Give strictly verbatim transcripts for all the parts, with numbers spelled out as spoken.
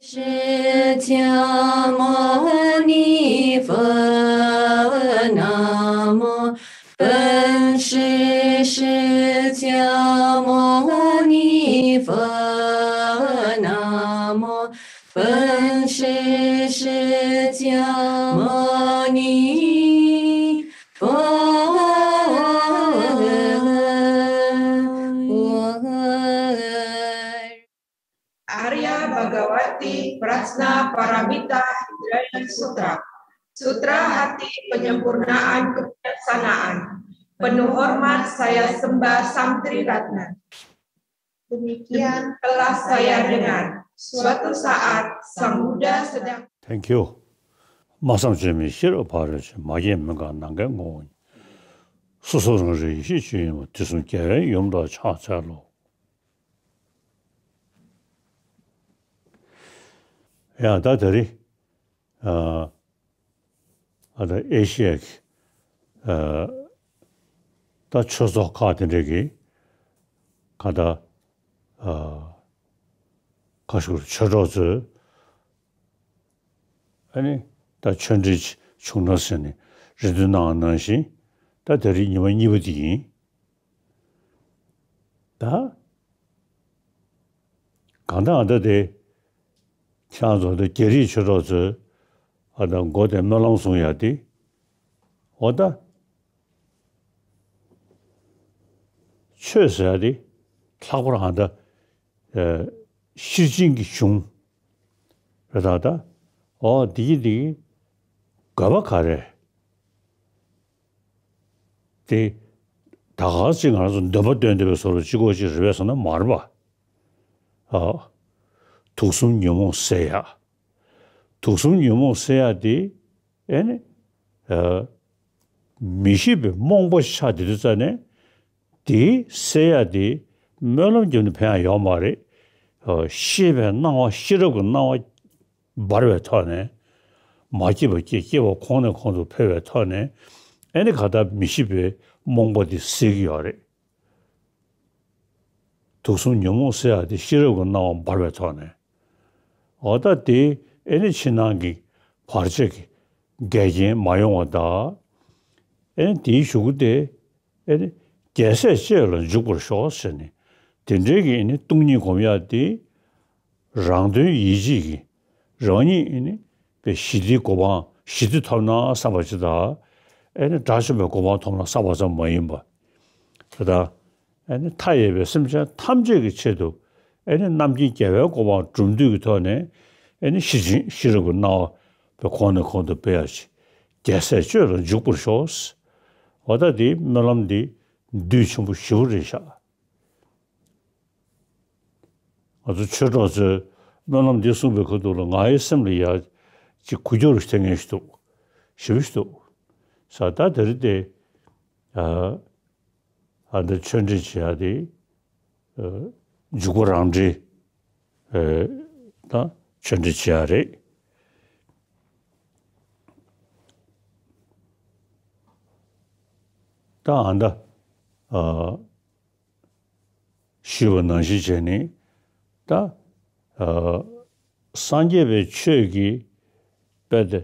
释迦牟尼佛，南无本师释迦牟尼佛，南无本师释迦牟尼佛。 Arya Bhagavati Prajna Paramita Hidayat Sutra. Sutra hati penyempurnaan kebijaksanaan. Penuh hormat saya sembah Santri Ratna. Demikian telah saya dengar. Suatu saat Sang Buddha sedang Thank you. སྨྲ་བསམ་བརྗོད་མེད་ཤེས་རབ་ཕ་རོལ་ཕྱིན། མ་སྐྱེས་མི་འགག་ནམ་མཁའི་ངོ་བོ་ཉིད། སོ་སོ་རང་རིག་ཡེ་ཤེས་སྤྱོད་ཡུལ་མ། དུས་གསུམ་རྒྱལ་བའི་ཡུམ་དང་ཕྱག་འཚལ་ལོ། ཡང་ད་དེ་རིང་ཨ་ཨ་ད་ཨེ་ཤི་ཡ་གི་ཨ་ད་ཆོས་ཚོགས་ཁག་དེ་འདྲ་གི་ག་ད་ཨ་ག་ཞུ་ཆོས་གྲོགས་ཚོས་ཨ་ནི་ད་ཆོས་འབྲེལ་བྱུང་ན་ཟེར་ནས་རེ་འདུན་གནང་བ་ནང་བཞིན། ད་དེ་རིང་ཉི་མ་གཉིས་པ་དེ་ཡིན། ད་གང་ལྟར་ཨ་ད་དེ་ཁྱེད་རང་ཚོ་ད་རྒྱ་རིགས་ཆོས་གྲོགས་ཚོས་ཨ་ད་མགོ་དེ་སྨོན་ལམ་གསུང་ཡ་དེ། འོ་ད་ཆོས་ཟེར་ཡ་དེ་ལྷག་པར་ཨ་ད་ཨ་ཤེར་ཕྱིན་གྱི་གཞུང་རེད། ད་ད་འོ་འདི་གི་འདི་གི་དགོས་པ་ག་རེ། དེ་ད་ག་ཅིག་ང་རང་ཚོ་འདོན་པ་འདོན་བསྡད་པའི་བཟོ་འདྲ་གཅིག་པོ་ཅིག་རེད་པས་ཟེར་ན་མ་རེད་པ། ཨ། དུག་གསུམ་ཉོན་མོངས་སེལ་ཡ། དུག་གསུམ་ཉོན་མོངས་སེལ་ཡ་དེ་ཨེ་ནི་ཨ་མི་ཤེས་པའི་རྨོངས་པ་ཆགས་བསྡད་དུས་ཙ་ནས་དེ་སེལ་ཡ་དེ་སྨོན་ལམ་བརྒྱབ་ནས་ཕན་ཡ་ཡོད་མ་རེད། ཨ་ཤེས་པའི་སྣང་བ་ཤེས་རབ་ཀྱི་སྣང་བ་འབར་བའི་ཐོག་ནས། མ་སྐྱེས་པ་སྐྱེ། སྐྱེས་པ་གོང་ནས་གོང་དུ་འཕེལ་བའི་ཐོག་ནས་ཨེ་ནི་ག་ད་མི་ཤེས་པའི་རྨོངས་པ་དེ་སེལ་གྱི་ཡོད་རེད། དུག་གསུམ་ཉོན་མོངས་སེལ་ཡ་དེ་ཤེས་རབ་ཀྱི་སྣང་བ་འབར་བའི་ཐོག་ནས། འོ་ད་དེ་ཨེ་ནི་ཕྱི་ནང་གི་བར་ཆད་ཀྱི་འགལ་རྐྱེན་མ་ཡོང་བ་དང་། ཨེ་ནི་དེའི་གཞུག་གུ་དེ་ཨེ་ནི་རྒྱལ་སྲས་སྤྱོད་ལ་འཇུག་པར་ཤོག་ཟེར་ནས། དེ་འདྲའི་གི་ཨེ་ནི་སྟོང་ཉིད་སྒོམ་ཡ་དེ། རང་དོན་ཡིད་བྱེད་ཀྱི་རང་ཉིད་ཨེ་ནི་པའི་ཞི་བདེའི་གོ་འཕང་ཞི་བདེ་ཐོབ་ན་བསམ་པ་ཅིག་དང་། ཨེ་ནི་དགྲ་བཅོམ་པའི་གོ་འཕང་ཐོབ་ན་བསམ་པ་ཙམ་མ་ཡིན་པ། དེ་དག་ཨེ་ནི་མཐའ་ཡས་པའི་སེམས་ཅན་ཐམས་ཅད་ཀྱི་ཆེད་དུ་ཨེ་ནི་རྣམ་མཁྱེན་རྒྱལ་བའི་གོ་འཕང་སྒྲུབ་འདོད་ཀྱི་ཐོག་ནས་ཨེ་ནི་ཤེར་ཕྱིན་ཤེས་རབ་ཀྱི་སྣང་བ་པའི་གོང་ནས་གོང་དུ་འཕེལ་ཡ་ཞིག་རྒྱལ་སྲས་སྤྱོད་ལ་འཇུག་པར་ཤོག་འོ་ད་དེ་སྨོན་ལམ་འདི་འདུས་ཆེན་པོ་ཞེ་པོ་རེད་ཤག་ང་ཚོ་ཆོས་གྲོགས་ཚོས་སྨོན་ལམ་འདི་གསུངས་པའི་ཁ་ཐུག་ལ་ང་ཡི་སེམས་ལ་ཡ་ཅིག་འགུལ་སྐྱོད་ཐེབས་མཁན་ཞིག་འདུག་ཞེ་པོ་ཞིག་འདུག་ས་ད་དེ་རིང་དེ་ཨ་ཨ་འདི་ཆོས་འབྲེལ་བྱེད་ཡ་དེ་ཨ་འཇུག་པ་རང་འགྲེལ་ཨ་ད་ཆོས་འབྲེལ་བྱེད་ཡ་རེད། ད་ཨ་འདི་ཨ། ཞུས་པ་ནང་བཞིན་བྱས་ནས་ད་ཨ་སངས་རྒྱས་པའི་ཆོས་ཀྱི་དཔེ་དེ་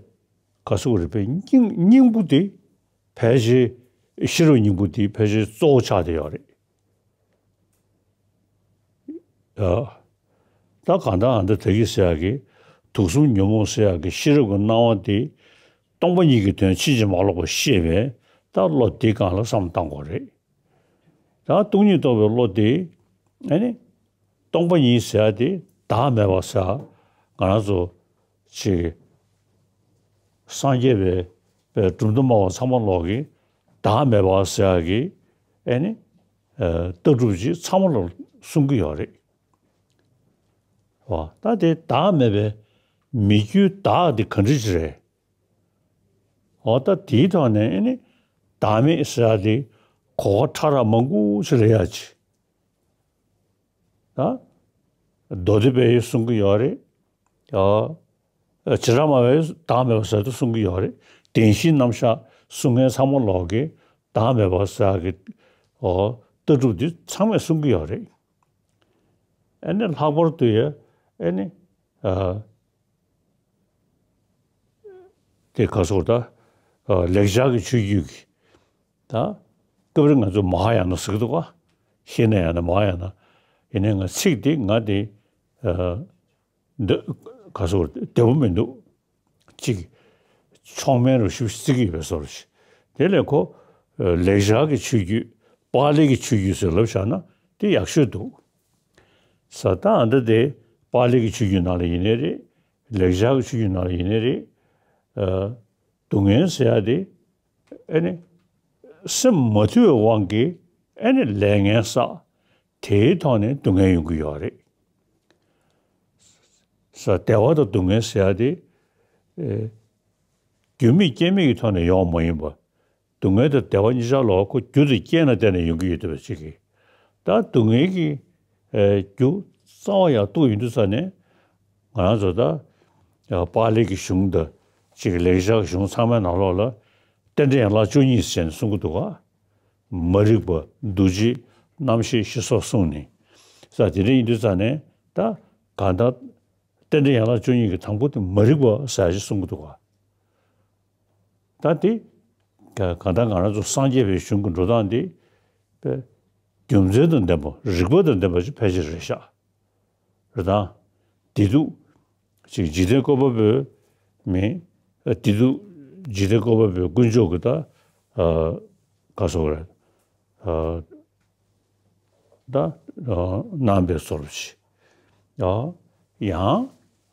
ག་ཟེར་དགོས་རེད། དཔེ་སྙིང་སྙིང་པོ་དེ་ཕལ་ཆེར་ཤེས་རབ་སྙིང་པོ་དེ་ཕལ་ཆེར་གཙོ་བོ་ཆགས་བསྡད་ཡོད་རེད། ཨ་ད་གང་ལྟར་ཨ་འདི་ད་གིན་ཟེར་ཡག་གི་དུག་གསུམ་ཉོན་མོངས་སེལ་ཡག་གི་ཤེས་རབ་ཀྱི་སྣང་བ་དེ་སྟོང་པ་ཉིད་ཀྱི་དོན་ཕྱིན་ཅི་མ་ལོག་པར་ཤེས་པས་ད་བློ་དེའི་སྒང་ལ་བསམ་བཏང་དགོས་རེད། ད་སྟོང་ཉིད་རྟོགས་པའི་བློ་དེ་ཨ་ནི་སྟོང་པ་ཉིད་ཟེར་ཡ་དེ་བདག་མེད་པ་ཟེར་ཡ་ང་རང་ཚོ་ཅིག་སངས་རྒྱས་པའི་པའི་གྲུབ་མཐའ་སྨྲ་བ་ཚང་མ་ལོག་གི་བདག་མེད་པ་ཟེར་ཡ་གི་ཨ་ནི་ལྟ་གྲུབ་ཅིག་ཚང་མ་ལ་གསུང་གི་ཡོད་རེད། བ་ད་དེ་བདག་མེད་པའི་མི་རྒྱུའི་བདག་དེ་ག་འདྲ་ཅིག་རེད། འོ་ད་དེའི་ཐོག་ནས་ཨ་ནི་བདག་མེད་ཟེར་ཡ་དེ་གོ་བ་ཕྲ་རགས་མང་པོ་ཞིག་རེད་ཡ་ཅིག་ད་མདོ་སྡེ་པས་གསུང་གི་ཡོད་རེད། ཨ་བྱེ་བྲག་སྨྲ་བས་བདག་མེད་པ་ཟེར་དུ་གསུང་གི་ཡོད་རེད། བདེན་བཞིའི་རྣམ་གཞག་གསུང་མཁན་ཚང་མ་ལོག་གི་བདག་མེད་པ་ཟེར་གི་ཨོ་ལྟ་གྲུབ་འདི་ཚང་མས་གསུང་གི་ཡོད་རེད། ཨ་ནི་ལྷག་པར་དུ་ཡ་ཨ་ནི་ཨ་ དེ་ག་སོགས་ད་ལེགས་སྦྱར་གྱི་ཆོས་བརྒྱུད་ཀྱི་ད་སྐབས་རེ་ང་ཚོ་མ་ཧཱ་ཡ་ན་ཟེར་གི་འདུག་ག་ཤེས་ན་ཡང་ན་མ་ཧཱ་ཡ་ན། ཡིན་ནའི་ང་ཚིག་དེ་ང་དེ་འདི་ག་སོགས་བདེ་པོ་མི་འདུག་ཅིག་མཆོག་དམན་རུ་ཞིབ་བརྩི་གི་ཡོད་པའི་བཟོ་འདྲ་ཞིག་དེ་ལས་ཁོ་ལེགས་སྦྱར་གྱི་ཆོས་བརྒྱུད་པཱ་ལི་གི་ཆོས་བརྒྱུད་ཟེར་ལབ་བཞག་ན་དེ་ཡག་ཤོས་འདུག་ས་ད་ཨ་འདི་དེ་པཱ་ལི་གི་ཆོས་བརྒྱུད་ནང་ལ་ཡིན་ནའི་རེད། ལེགས་སྦྱར་གྱི་ཆོས་བརྒྱུད་ནང་ལ་ཡིན་ནའི་རེད། སྡུག་བསྔལ་ཟེར་ཡ་དེ་ཨེ་ནི་སེམས་མ་དུལ་བའི་དབང་གིས་ཨེ་ནི་ལས་ངན་བསགས། དེའི་ཐོག་ནས་སྡུག་བསྔལ་ཡོང་གི་ཡོད་རེད། ས་བདེ་བ་དང་སྡུག་བསྔལ་ཟེར་ཡ་དེ་རྒྱུ་མེད་རྐྱེན་མེད་ཀྱི་ཐོག་ནས་ཡོང་མ་ཡིན་པ། སྡུག་བསྔལ་དང་བདེ་བ་གཉིས་ཆར་ལོག་ཁོ་རྒྱུ་དང་རྐྱེན་ལ་བརྟེན་ནས་ཡོང་གི་ཡོད་བསྡད་པ་ཅིག་གིས། ད་སྡུག་བསྔལ་གྱི་རྒྱུ་རྩ་བ་ཡང་གཏུགས་ཡོང་དུས་ཙ་ནས་ང་རང་ཚོ་ད་པཱ་ལི་གི་གཞུང་དང་ཅིག་ལེགས་སྦྱར་གྱི་གཞུང་ཚང་མའི་ནང་ལོགས་ལ་རྟེན་འབྲེལ་ཡན་ལག་བཅུ་གཉིས་ཟེར་ནས་གསུང་གི་འདུག་ག་མ་རིག་པ། འདུ་བྱེད། རྣམ་ཤེས། ཞེས་སོགས་གསུངས་ནས། ས་དེ་འདྲ་ཡིན་དུས་ཙ་ནས་ད་གང་ལྟར་རྟེན་འབྲེལ་ཡན་ལག་བཅུ་གཉིས་ཀྱི་དང་པོ་དེ་མ་རིག་པ་ཟེར་ཡ་ཞིག་གསུང་གི་འདུག་ག་ད་དེ་ག་གང་ལྟར་ང་རང་ཚོ་སངས་རྒྱས་པའི་གཞུང་གི་འགྲོ་སྟངས་འདི་པའི་རྒྱུ་མཚན་དང་ལྡན་པ། རིགས་པ་དང་ལྡན་པ་ཞིག་ཕལ་ཆེར་རེད་ཤག་རེད་དང་། བདེ་སྡུག་ཅིག་འཇིག་རྟེན་བཀོད་པ་པོས་མི་བདེ་སྡུག་འཇིག་རྟེན་བཀོད་པ་པོའི་དཀོན་མཆོག་གི་ད་ག་སོགས་རེད། ད་གནང་པའི་བཟོ་འདྲ་ཞིག་ཡང་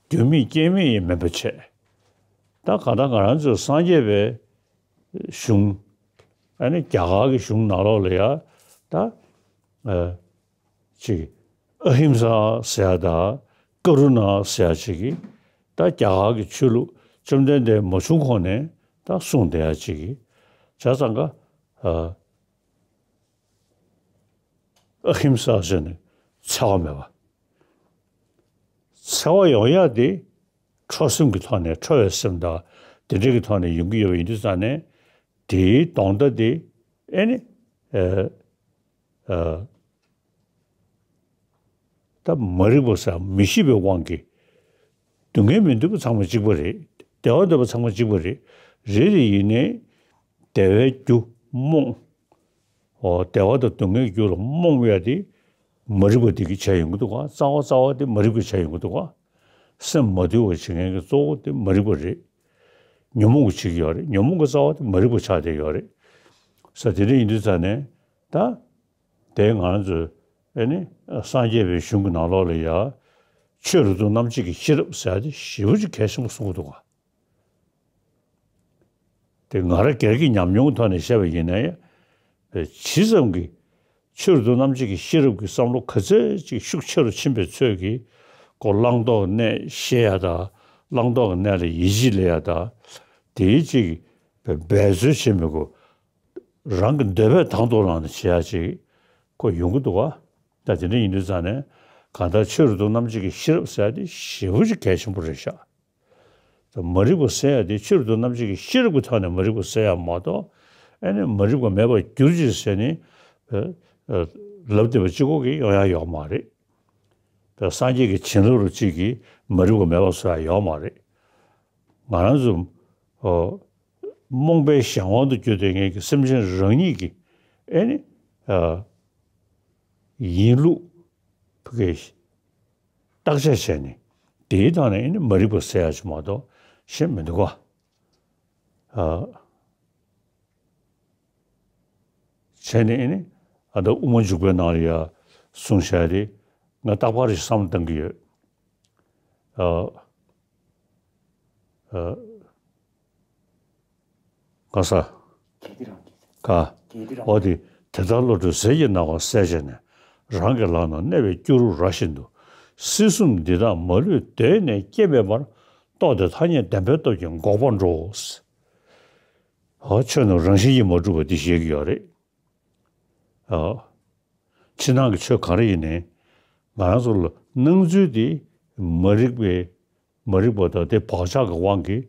རྒྱུ་མེད་རྐྱེན་མེད་ཡང་མིན་པ་བྱས། ད་གང་ལྟར་ང་རང་ཚོའི་སངས་རྒྱས་པའི་གཞུང་ཨ་ནི་རྒྱ་གར་གྱི་གཞུང་ནང་ལོགས་ལ་ཡ་ད་ཅིག་ཨ་ཧིམ་ས་ཟེར་ཡ་དང་ཀ་རུ་ན་ཟེར་ཡ་ཅིག་གིས་ད་རྒྱ་གར་གྱི་ཆོས་ལུགས་བཅོམ་ལྡན་འདས་མ་བྱུང་གོང་ནས་ད་གསུངས་བསྡད་ཡ་ཅིག་གིས་བྱས་ཙང་ཀ་ཨ་ཧིམ་ས་ཟེར་ནས་འཚེ་བ་མེད་པ། འཚེ་བ་ཡོང་ཡ་དེ་ཁྲོ་སེམས་ཀྱི་ཐོག་ནས་ཁྲོ་བའི་སེམས་དང་དེ་འདྲ་གི་ཐོག་ནས་ཡོང་གི་ཡོད་པ་ཡིན་དུས་ཙང་ནས་དེའི་ལྡོག་ཟླ་དེ་ཨེ་ནི་ཨ་ཨ་ད་མ་རིག་པ་ཟེར་མི་ཤེས་པའི་དབང་གིས་སྡུག་བསྔལ་མི་འདོད་པ་ཚང་མ་གཅིག་པ་རེད། བདེ་བ་འདོད་པ་ཚང་མ་གཅིག་པ་རེད། རེད་དེ་ཡིན་ནའི་བདེ་བའི་རྒྱུ་རྨོངས། འོ་བདེ་བ་དང་སྡུག་བསྔལ་རྒྱུ་ལ་རྨོངས་ཡ་དེ་མ་རིག་པ་དེ་གིས་བྱས་ཡོང་གི་འདུག་ག་རྩ་བ་རྩ་བ་དེ་མ་རིག་པས་བྱས་ཡོང་གི་འདུག་ག་སེམས་མ་དུལ་བ་བྱེད་མཁན་གྱི་གཙོ་བོ་དེ་མ་རིག་པ་རེད། ཉོན་མོངས་ཀྱིས་བྱེད་ཀྱི་ཡོད་རེད། ཉོན་མོངས་ཀྱི་རྩ་བ་དེ་མ་རིག་པ་ཆགས་བསྡད་ཡོད་རེད། ས་དེ་འདྲ་ཡིན་དུས་ཙང་ནས་ད་དེ་ང་རང་ཚོས་ཨེ་ནི་སངས་རྒྱས་པའི་གཞུང་གི་ནང་ལོགས་ལ་ཡ་ཆོས་རབ་ཏུ་རྣམ་འབྱེད་ཀྱི་ཤེས་རབ་ཟེར་ཡ་དེ་ཞེ་པོ་ཅིག་གལ་ཆེན་པོ་གསུང་གི་འདུག་ག་དེ་ང་རང་སྒེར་གྱི་ཉམས་མྱོང་གི་ཐོག་ནས་བཤད་པ་ཡིན་ན་ཡང་། ཇི་ཙམ་གྱིས་ཆོས་རབ་ཏུ་རྣམ་འབྱེད་ཀྱི་ཤེས་རབ་ཀྱི་བསམ་བློ་ག་ཚད་ཅིག་ཤུགས་ཆེ་རུ་ཕྱིན་པའི་ཚོད་ཀྱིས་ཁོ་བླང་དོར་གནས་ཤེས་ཡ་དང་། བླང་དོར་གྱི་གནས་ལ་ཡིད་ཆེས་སླེབས་ཡ་དང་། དེའི་ཅིག་འབད་རྩོལ་བྱེད་མི་དགོས། རང་གི་འདོད་པས་དང་དུ་བླངས་ནས་བྱེད་ཡ་ཅིག་ཁོ་ཡོང་གི་འདུག་ག་ད་དེ་འདྲ་ཡིན་དུས་ཙང་ནས་གང་ལྟར་ཆོས་རབ་ཏུ་རྣམ་འབྱེད་ཀྱི་ཤེས་རབ་ཟེར་ཡ་དེ་ཞེ་པོ་ཅིག་གལ་ཆེན་པོ་རེད་ཤག་མ་རིག་པ་ཟེར་ཡ་དེ་ཆོས་རབ་ཏུ་རྣམ་འབྱེད་ཀྱི་ཤེས་རབ་ཀྱི་ཐོག་ནས་མ་རིག་པ་ཟེར་ཡ་མ་གཏོགས། ཨ་ནི་མ་རིག་པ་མེད་པར་གྱུར་ཅིག་ཟེར་ནས་ཨ་ཨ་ལབ་བསྡད་པ་གཅིག་པོ་གིས་ཡོང་ཡ་ཡོད་མ་རེད། ད་སངས་རྒྱས་ཀྱི་བྱིན་རླབས་རུ་གཅིག་གིས་མ་རིག་པ་མེད་པ་བཟོ་ཡ་ཡོད་མ་རེད། ང་རང་ཚོ་ཨ་རྨོངས་པའི་གཞན་དབང་དུ་གྱུར་བསྡད་མཁན་གྱི་སེམས་ཅན་རང་ཉིད་ཀྱིས་ཨ་ནི་ཨ་ཡིན་ལུགས་ཕ་གིའི་བརྟག་དཔྱད་བྱས་ནས་དེའི་ཐོག་ནས་ཨ་ནི་མ་རིག་པ་ཟེར་ཡ་ཅིག་མ་གཏོགས་གཞན་མི་འདུག་ག་ཨ་བྱས་ནས་ཨ་ནི་ཨ་ད་དབུ་མ་འཇུག་པའི་ནང་ལ་ཡ་གསུངས་བཞག་དེ་ང་རྟག་པར་ཞིག་བསམ་བློ་གཏང་གི་ཡོད། ཨ་ཨ་ག་ས། གལ་ཏེ་རང་གིས། ག་གལ་ཏེ་རང་། འོ་དེ། དེ་ལྟར་བློ་གྲོས་ཟིལ་གྱིས་གནང་བ་གསལ་བྱས་ནས། རང་གི་ལག་ན་གནས་པའི་སྐྱུ་རུ་ར་བཞིན་དུ། སྲིད་གསུམ་འདི་དག་མ་ལུས་གདོད་ནས་སྐྱེ་མེད་པར། རྟོགས་ཏེ་ཐ་སྙད་བདེན་པའི་སྟོབས་ཀྱིས་འགོག་པར་འགྲོ། འོ་ཆོས་རྣམས་རང་བཞིན་གྱིས་མ་གྲུབ་པ་འདི་བཤད་ཀྱི་ཡོད་རེད། འོ། ཕྱི་ནང་གི་ཆོས་ག་རེ་ཡིན་ནའི། ང་རང་ཚོ་ལ་སྣང་ཚུལ་དེ་མ་རིག་པའི་མ་རིག་པ་དང་དེ་བག་ཆགས་ཀྱི་དབང་གིས་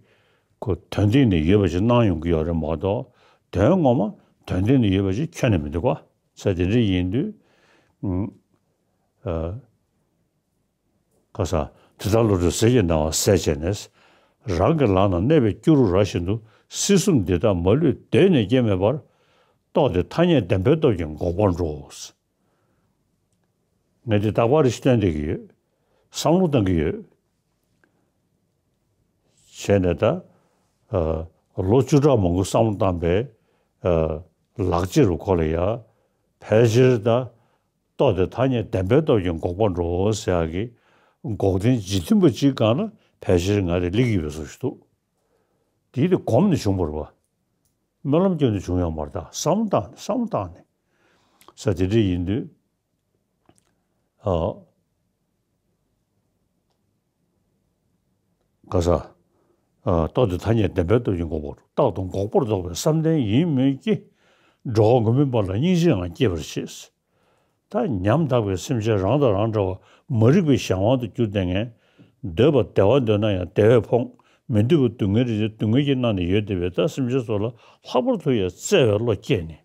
ཁོ་དོན་སྟེང་ནས་ཡོད་པ་ཞིག་སྣང་ཡོང་གི་ཡོད་རེད་མ་གཏོགས། དོན་ངོ་མ་དོན་སྟེང་ནས་ཡོད་པ་ཞིག་ཁྱོན་ནས་མི་འདུག་ག་ས་དེ་འདྲ་ཡིན་དུས། ཨ། ཁ་སང་དེ་ལྟར་བློ་གྲོས་ཟིལ་གྱིས་གནང་བ་གསལ་བྱས་ནས། རང་གི་ལག་ན་གནས་པའི་སྐྱུ་རུ་ར་བཞིན་དུ་སྲིད་གསུམ་འདི་དག་མ་ལུས་གདོད་ནས་སྐྱེ་མེད་པར། རྟོགས་ཏེ་ཐ་སྙད་བདེན་པའི་སྟོབས་ཀྱིས་འགོག་པར་འགྲོ། ངས་འདི་རྟག་པར་རེ་ཞིག་བསྟན་བསྡད་ཀྱི་ཡོད། བསམ་བློ་བཏང་གི་ཡོད། བྱས་ནས་ད། ཨ། ལོ་བཅུ་ཕྲག་མང་པོ་བསམ་བློ་བཏང་པའི། ཨ། ལག་རྗེས་རུ་ཁོ་ལ་ཡ། ཕལ་ཆེར་ད། རྟོགས་ཏེ་ཐ་སྙད་བདེན་པའི་སྟོབས་ཀྱིས་འགོག་པར་འགྲོ་ཟེར་ཡག་གི། འགོག་བདེན་ཇི་མཐུན་པ་ཅིག་སྒང་ལ་ཕལ་ཆེར་ང་རེ་སླེབས་ཀྱི་ཡོད་པའི་བཟོ་ཞིག་འདུག། དེ་དེ་གོམས་ནས་བྱུང་བ་རེད་པ། སྨོན་ལམ་བསྐྱོན་ནས་བྱུང་ཡོད་མ་རེད་ད། བསམ་བློ་བཏང་ནས་བསམ་བློ་བཏང་ནས། ས་དེ་འདྲ་ཡིན་དུས། ཨ། ག་ས། ཨ། རྟོགས་ཏེ་ཐ་སྙད་བདེན་པའི་སྟོབས་ཀྱིས་འགོག་པར། རྟག་ཏུ་འགོག་པར་རྟོག་པའི་བསམ་གཏན་ཡིན་མོད་ཀྱི། འགྲོ་བ་མགོན་མེད་པ་ལ་སྙིང་རྗེའང་སྐྱེད་པར་བྱེད། ད་ཉམ་ཐག་པའི་སེམས་ཅན་རང་དང་རང་འདྲ་བ་མ་རིག་པའི་གཞན་དབང་དུ་གྱུར་ཏེ་ངན། འདོད་པ་བདེ་བ་འདོད་ན་ཡང་བདེ་བས་ཕོངས། མི་འདོད་པ་སྡུག་བསྔལ་རེ་རེ་སྡུག་བསྔལ་གྱིས་མནར་ནས་ཡོད་བསྡད་པའི་ད་སེམས་ཅན་ཚོ་ལ་ལྷག་པར་དུ་ཡང་བརྩེ་བའི་བློ་སྐྱེས་ནས།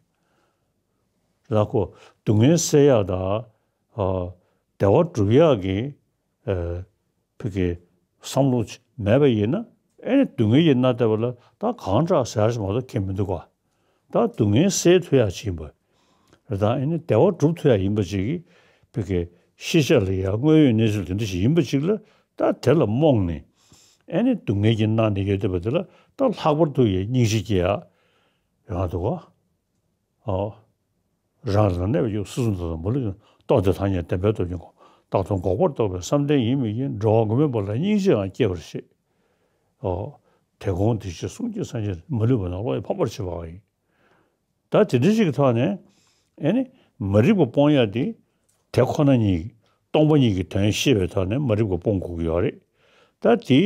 ལ་ཁོ་སྡུག་བསྔལ་སེལ་ཡག་དང་། ཨ། བདེ་བ་སྒྲུབ་ཡག་གི། ཨ། ཕ་གི་བསམ་བློ་ཅིག་མེད་པ་ཡིན་ན། ཨེ་ནི་སྡུག་བསྔལ་གྱིས་མནར་བསྡད་པ་ལ་ད་གང་དྲག་ཟེར་ཞིག་མ་གཏོགས་ཁྱད་མི་འདུག་ག། ད་སྡུག་བསྔལ་སེལ་ཐུབ་ཡག་ཅིག་ཡིན་པ། རེད། ད་ཨེ་ནི་བདེ་བ་སྒྲུབ་ཐུབ་ཡག་ཡིན་པ་ཅིག་གིས། ཕ་གི་ཤེས་བྱ་ལ་ཡ་དངོས་ཡོད་གནས་ཚུལ་དེ་འདྲ་ཞིག་ཡིན་པ་ཅིག་ལ། ད་དེ་ལ་རྨོངས་ནས། ཨེ་ནི་སྡུག་བསྔལ་གྱིས་མནར་ནས་ཡོད་བསྡད་པ་དེ་ལ་ད་ལྷག་པར་དུ་ཡང་སྙིང་རྗེ་སྐྱེ་ཡག་ཡོང་ཡག་འདུག་ག། ཨོ། རང་ལ་གནས་པའི་སྐྱུ་རུ་སྲིད་གསུམ་འདི་དག་མ་ལུས་ཀྱི། རྟོགས་ཏེ་ཐ་སྙད་བདེན་པའི་སྟོབས་ཀྱིས་འགོག། རྟག་ཏུ་འགོག་པར་རྟོག་པའི་བསམ་གཏན་ཡིན་མོད་ཀྱི། འགྲོ་བ་མགོན་མེད་པ་ལ་སྙིང་རྗེའང་སྐྱེད་པར་བྱེད། ཨོ། དེ་དགོངས་དེ་བཞིན་གསུང་གཅིག་སངས་རྒྱས། མ་ལུས་པ་ནི་བློ་ཡིས་ཕམ་པར་བྱེད་པའང་ཡིན། ད་དེ་འདྲ་ཞིག་གི་ཐོག་ནས། ཨེ་ནི་མ་རིག་པ་སྤོང་ཡག་དེ། དེ་ཁོ་ན་ཉིད། སྟོང་པ་ཉིད་ཀྱི་དོན་ཤེས་པའི་ཐོག་ནས་མ་རིག་པ་སྤོང་དགོས་ཀྱི་ཡོད་རེད། ད་དེ།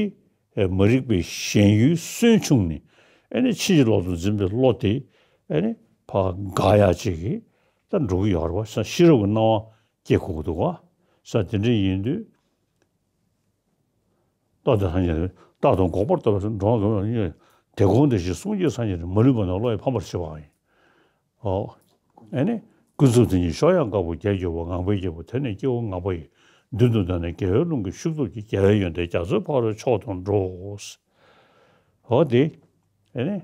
ཨེ། མ་རིག་པའི་ཞེན་ཡུལ་སུན་ཕྱུང་ནས། ཨེ་ནི་ཕྱིན་ཅི་ལོག་ཏུ་འཛིན་པའི་བློ་དེ། ཨེ་ནི་ཕར་འགག་ཡག་ཅིག་གི་ད་འགྲོ་གི་ཡོད་རེད་པ། ཤེས་རབ་ཀྱི་སྣང་བ་སྐྱེ་དགོས་ཀྱི་འདུག་ག། ས་དེ་འདྲ་ཡིན་དུས། རྟོགས་ཏེ་ཐ་སྙད། རྟག་ཏུ་འགོག་པར་རྟོག་པའི་འགྲོ་བ་མགོན་མེད་པ་ལ། དེ་དགོངས་དེ་བཞིན་གསུང་གཅིག་སངས་རྒྱས་ཀྱིས། མ་ལུས་པ་ནི་བློ་ཡིས་ཕམ་པར་བྱེད་པའང་ཡིན། ཨོ། ཨེ་ནི། ཀུན་རྫོབ་དེ་ཉིད་གཞོམ་ཡང་དཀའ་བ། བརྒྱལ་འགྱུར་བ་ངང་པའི་རྒྱལ་པོ། དེ་ནི་སྐྱེ་བོ་ངག་པ་ཡི། མདུན་དུ་བདར་ནས་དགེ་བའི་རླུང་གིས་ཤུགས་རྫོགས་ཀྱི། རྒྱལ་བའི་ཡོན་ཏན་རྒྱ་མཚོའི་ཕ་རོལ་མཆོག་ཏུ་འགྲོ། འོ་དེ། ཨེ་ནི།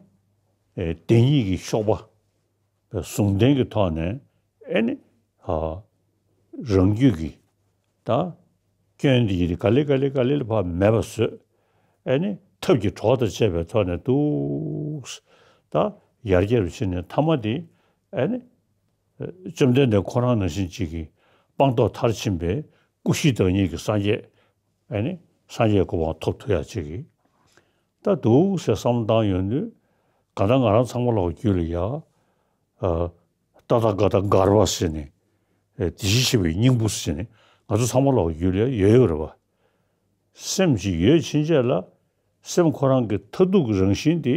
ཨེ། བདེན་གཉིས་ཀྱི་གཤོག་པ། ཟུང་ལྡན་གྱི་ཐོག་ནས། ཨེ་ནི། ཨ། རང་རྒྱུད་ཀྱི། ད། སྐྱོན་འདི་ཡི་ག་ལེ་ག་ལེ་ག་ལེ་ལ་ཕར་མེད་པ་བཟོས། ཨེ་ནི་ཐབས་ཀྱི་གྲོགས་དང་བཅས་པའི་ཐོག་ནས་འདུག། ད་ཡར་རྒྱས་རུ་ཕྱིན་ནས་མཐའ་མ་དེ། ཨེ་ནི་བཅོམ་ལྡན་འདས་ཁོ་རང་ནང་བཞིན་ཅིག་གིས་སྤངས་རྟོགས་མཐར་ཕྱིན་པའི་སྐུ་བཞི་བདག་ཉིད་ཀྱི་སངས་རྒྱས། ཨེ་ནི་སངས་རྒྱས་གོ་འཕང་ཐོབ་ཐུབ་ཡག་ཅིག་གིས། ད་འདུག་ཟེར་བསམ་བློ་བཏང་ཡོང་དུས། གང་ལྟར་ང་རང་ཚང་མ་ལོག་རྒྱུད་ལ་ཡ། ཨ། ཏ་ཐཱ་ག་ཏ་གརྦྷ་ཟེར་ནས། ཨེ། དེ་བཞིན་གཤེགས་པའི་སྙིང་པོ་ཟེར་ནས་ང་ཚོ་ཚང་མ་ལོག་རྒྱུད་ལ་ཡ་ཡོད་ཡོད་རེད་པ། སེམས་ཅིག་ཡོད་ཕྱིན་ཆད་ལ། སེམས་ཁོ་རང་གི་མཐར་ཐུག་གི་རང་བཞིན་དེ་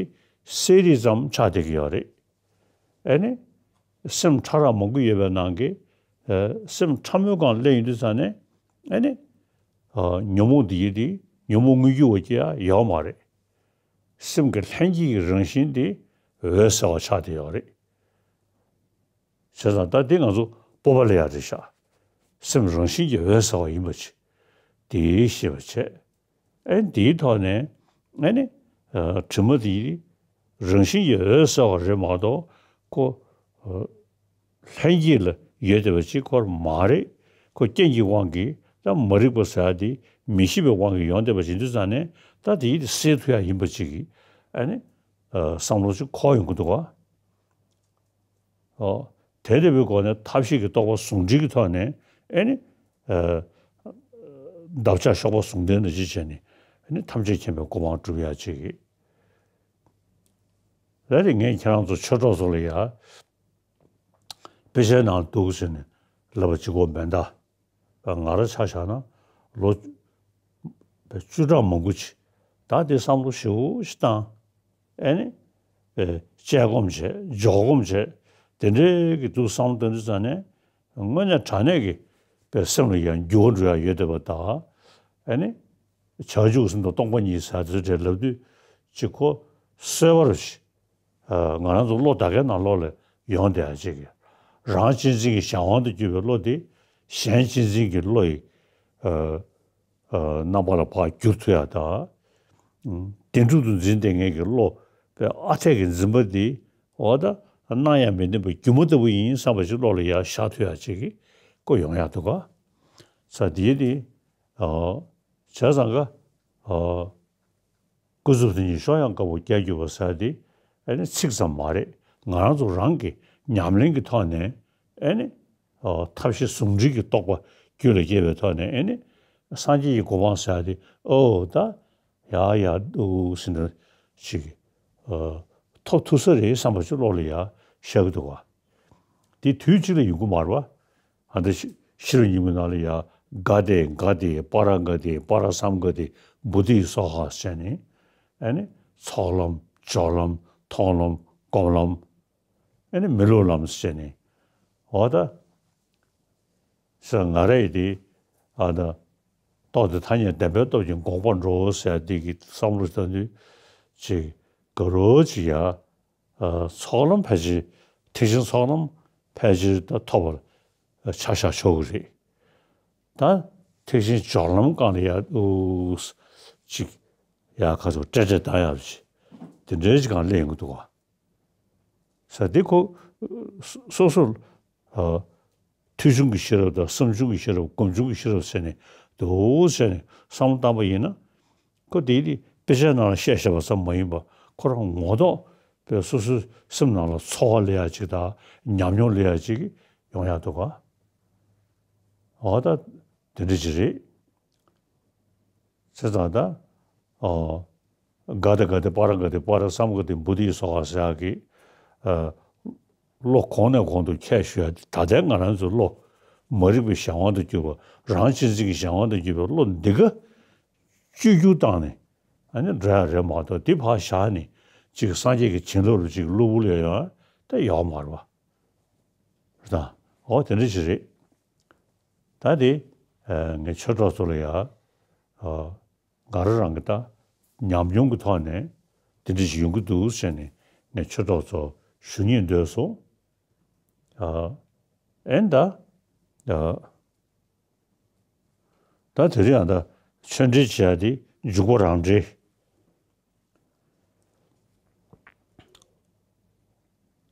གསལ་རིག་ཙམ་ཆགས་བསྡད་ཀྱི་ཡོད་རེད། ཨེ་ནི། སེམས་ཕྲ་རགས་མང་པོ་ཡོད་པའི་ནང་གི། ཨེ། སེམས་ཕྲ་མོའི་སྒང་སླེབས་ཡོང་དུས་ཙ་ནས། ཨེ་ནི། ཨ། ཉོན་མོངས་འདི་ཡི་དེ་ཉོན་མོངས་དངོས་རྒྱུ་བ་ཅིག་ཡང་ཡོད་མ་རེད། སེམས་ཀྱི་ལྷན་སྐྱེས་ཀྱི་རང་བཞིན་དེ་འོད་གསལ་བ་ཆགས་བསྡད་ཡོད་རེད། བྱས་ཙང་ད་འདི་ང་ཚོ་སྤོབས་པ་སླེབས་ཡག་རེད་ཤག། སེམས་རང་བཞིན་གྱིས་འོད་གསལ་བ་ཡིན་པ་ཅིག། དེ་ཤེས་པ་བྱས། ཨེ། འདིའི་ཐོག་ནས། ཨེ་ནི། ཨ། དྲི་མ་དེ་རང་བཞིན་གྱིས་འོད་གསལ་བ་རེད་མ་གཏོགས། ཁོ། ཨ། ལྷན་སྐྱེས་ལ་ཡོད་བསྡད་པ་ཅིག་ཁོ་མ་རེད། ཁོ་རྐྱེན་གྱི་དབང་གིས་ད་མ་རིག་པ་ཟེར་ཡག་དེ་མི་ཤེས་པའི་དབང་གིས་ཡོང་བསྡད་པ་ཅིག་ཡིན་དུས་ཙ་ནས། ད་དེ་ཡིན་དེ་སེལ་ཐུབ་ཡག་ཡིན་པ་ཅིག་གིས། ཨེ་ནི། ཨ། བསམ་བློ་ཅིག་འཁོར་ཡོང་གི་འདུག་ག། ཨོ། དེ་འདྲ་བའི་སྒོ་ནས་ཐབས་ཤེས་ཀྱི་རྟོགས་པ་ཟུང་འབྲེལ་གྱི་ཐོག་ནས། ཨེ་ནི། ཨ། འདབ་ཆགས་གཤོག་པ་ཟུང་ལྡན་དང་གཅིག་བྱས་ནས། ཨེ་ནི་ཐམས་ཅད་མཁྱེན་པའི་གོ་འཕང་སྒྲུབ་ཡག་ཅིག་གིས། ལ་རེ་ངས་ཁྱེད་རང་ཚོ་ཆོས་གྲོགས་ཚོ་ལ་ཡ། དཔེ་ཆའི་ནང་འདུག་ཟེར་ནས་ལབ་པ་གཅིག་པོ་མིན་ད། ང་རང་ཆ་བཞག་ན་ལོ་བཅུ་ཕྲག་མང་པོ་ཅིག་ད་དེ་བསམ་བློ་ཞེ་པོ་ཞིག་བཏང་། ཨེ་ནི། ཨེ། དཔྱད་སྒོམ་བྱས། འཇོག་སྒོམ་བྱས། དེ་འདྲའི་གི་འདུག་བསམ་བློ་བཏང་དུས་ཙ་ནས། དངོས་གནས་དྲང་གནས་ཀྱི་པའི་སེམས་ལ་ཡང་འགྱུར་བ་འགྲོ་ཡག་ཡོད་བསྡད་པ་དང་། ཨེ་ནི། བྱང་ཆུབ་སེམས་དང་སྟོང་པ་ཉིད་ཟེར་དེ་ཚོ་འདྲ་ལབ་དུས་ཅིག་ཁོ་གསལ་བར་ཞིག། ཨ། ང་རང་ཚོ་བློ་ད་གའི་ནང་ལོགས་ལ་ཡོང་བསྡད་ཡག་ཅིག་གི། རང་གཅེས་འཛིན་གྱི་གཞན་དབང་དུ་གྱུར་པའི་བློ་དེ་གཞན་གཅེས་འཛིན་གྱི་བློ་ཡི། ཨ། ཨ། རྣམ་པ་ལ་ཕར་བསྒྱུར་ཐུབ་ཡག་དང་། ཨུམ། བདེན་གྲུབ་ཏུ་འཛིན་བསྡད་མཁན་གྱི་བློ་དཔེ་ཨ་འཐས་ཀྱི་འཛིན་པ་འདི་འོ་ད་སྣང་ཡང་མི་བདེན་པ་སྒྱུ་མ་ལྟ་བུ་ཡིན་བསམ་པ་ཞིག་བློ་ལ་ཡར་ཤར་ཐུབ་ཡག་ཅིག་གི་སྐོ་ཡོང་ཡག་འདུག་ག་ས་དེའི་དེ་བྱས་ཙང་ག་སྐུ་གཟུགས་དེ་ཉིད་གཤོག་ཡངས་དཀར་པོ་རྒྱས་གྱུར་པ་ཟེར་དེ་ཨ་ནི་ཚིག་ཙམ་མ་རེད། ང་རང་ཚོ་རང་གི་ཉམས་ལེན་གྱི་ཐོག་ནས་ཨ་ནི་ཐབས་ཤེས་ཟུང་འབྲེལ་གྱི་རྟོགས་པ་རྒྱུད་ལ་སྐྱེས་པའི་ཐོག་ནས་ཨ་ནི་སངས་རྒྱས་ཀྱི་གོ་འཕང་ཟེར་དེ་ཨོ་ད་ཡ་ཡ་འདུག་ཟེར་ན་ཅིག་ཐོབ་ཐུབ་ས་རེད་བསམ་པ་ཅིག་བློ་ལ་ཡ་ཤར་གི་འདུག་བ། དེ་དུས་གཅིག་ལ་ཡོང་གི་མ་རེད་བ། ཨ་ད་ཤི་ཤི་རབས་སྙིང་པོའི་ནང་ལ་ཡ་ག་དེ་ག་དེ་པ་ར་ག་དེ་པ་ར་སཾ་ག་དེ་བོ་དྷི་སྭཱ་ཧཱ་ཟེར་ནས་ཨ་ནི་ཚོགས་ལམ་སྦྱོར་ལམ་མཐོང་ལམ་སྒོམ་ལམ་ཨ་ནི་མི་སློབ་ལམ་ཟེར་ནས་འོ་ད་ཟེར་ང་རེ་ཡི་དེ་ཨ་ད་རྟོགས་དེ་ཐ་སྙད་བདེན་པའི་སྟོབས་ཀྱིས་འགོག་པར་འགྲོ་ཟེར་དེ་གི་བསམ་བློ་བཏང་དུས་ཅིག་དགའ་རོགས་ཅིག་ཡ། ཚོགས་ལམ་ཕལ་ཆེར་ཐེག་ཆེན་ཚོགས་ལམ་ཕལ་ཆེར་ད་ཐོབ་པར་ཆ་བཞག་ཆོག་གི་རེད། ད་ཐེག་ཆེན་སྦྱོར་ལམ་སྒང་ལ་ཡ་ཨུ་ཅིག་ཡ་ཁ་ཚུགས་ཏྲེ་ཏྲེ་བཏང་ཡག་ཅིག་དེ་འདྲའི་ཅིག་སྒང་སླེབས་ཡོང་གི་འདུག་ག་ས་དེ་ཁོ་སོ་སོ་ཐོས་བྱུང་གི་ཤེས་རབ་དང་བསམ་བྱུང་གི་ཤེས་རབ་སྒོམ་བྱུང་གི་ཤེས་རབ་ཟེར་ནས་འདུག་ཟེར་ནས་བསམ་བློ་བཏང་པ་ཡིན་ན། ཁོ་དེའི་དེ་དཔེ་ཆ་ནང་ལ་བཤད་བཤད་པ་ཙམ་མ་ཡིན་པ་ཁོ་རང་ངོ་ཐོག་པའི་སོ་སོའི་སེམས་ནང་ལ་ཚོར་བ་སླེབས་ཡག་ཅིག་དང་ཉམས་མྱོང་སླེབས་ཡག་ཅིག་ཡོང་ཡག་འདུག་ག་འོ་ད་དེ་འདྲ་ཅིག་རེད། ཚེ་ཙང་ད་ཨོ་ག་དེ་ག་དེ་པ་ར་ག་དེ་པ་ར་སཾ་ག་དེ་བོ་དྷི་སྭཱ་ཧཱ་ཟེར་ཡག་གི་ཨ་བློ་གོང་ནས་གོང་དུ་འཁྱེར་ཞུ་ཡག་དེ་ད་ལྟའི་ང་རང་ཚོའི་བློ་མ་རིག་པའི་གཞན་དབང་དུ་གྱུར་པ་རང་གཅེས་འཛིན་གྱི་གཞན་དབང་དུ་གྱུར་པའི་བློ་འདི་ག་བཅོས་བསྒྱུར་བཏང་ནས་ཨ་ནི་འགྲོ་ཡག་རེད་མ་གཏོགས་འདི་ཕར་བཞག་ནས་ཅིག་སངས་རྒྱས་ཀྱི་བྱིན་རླབས་རུ་ཅིག་གློ་བུར་ལ་ཡོང་ཡག་ད་ཡོད་མ་རེད་བ། རེད་དང་། འོ་དེ་འདྲ་ཞིག་རེད། ད་དེ་ངས་ཆོས་གྲོགས་ཚོ་ལ་ཡ་ང་རང་རང་གི་ད་ཉམས་མྱོང་གི་ཐོག་ནས་དེ་འདྲ་ཞིག་ཡོང་གི་འདུག་ཟེར་ནས་ངས་ཆོས་གྲོགས་ཚོ་ཞུ་སྙིང་འདོད་སོང་། ཨེ་ད་ད་དེ་རིང་ཡང་ད་ཆོས་འབྲེལ་བྱས་ཏེ་འཇུག་པ་རང་འབྲེལ།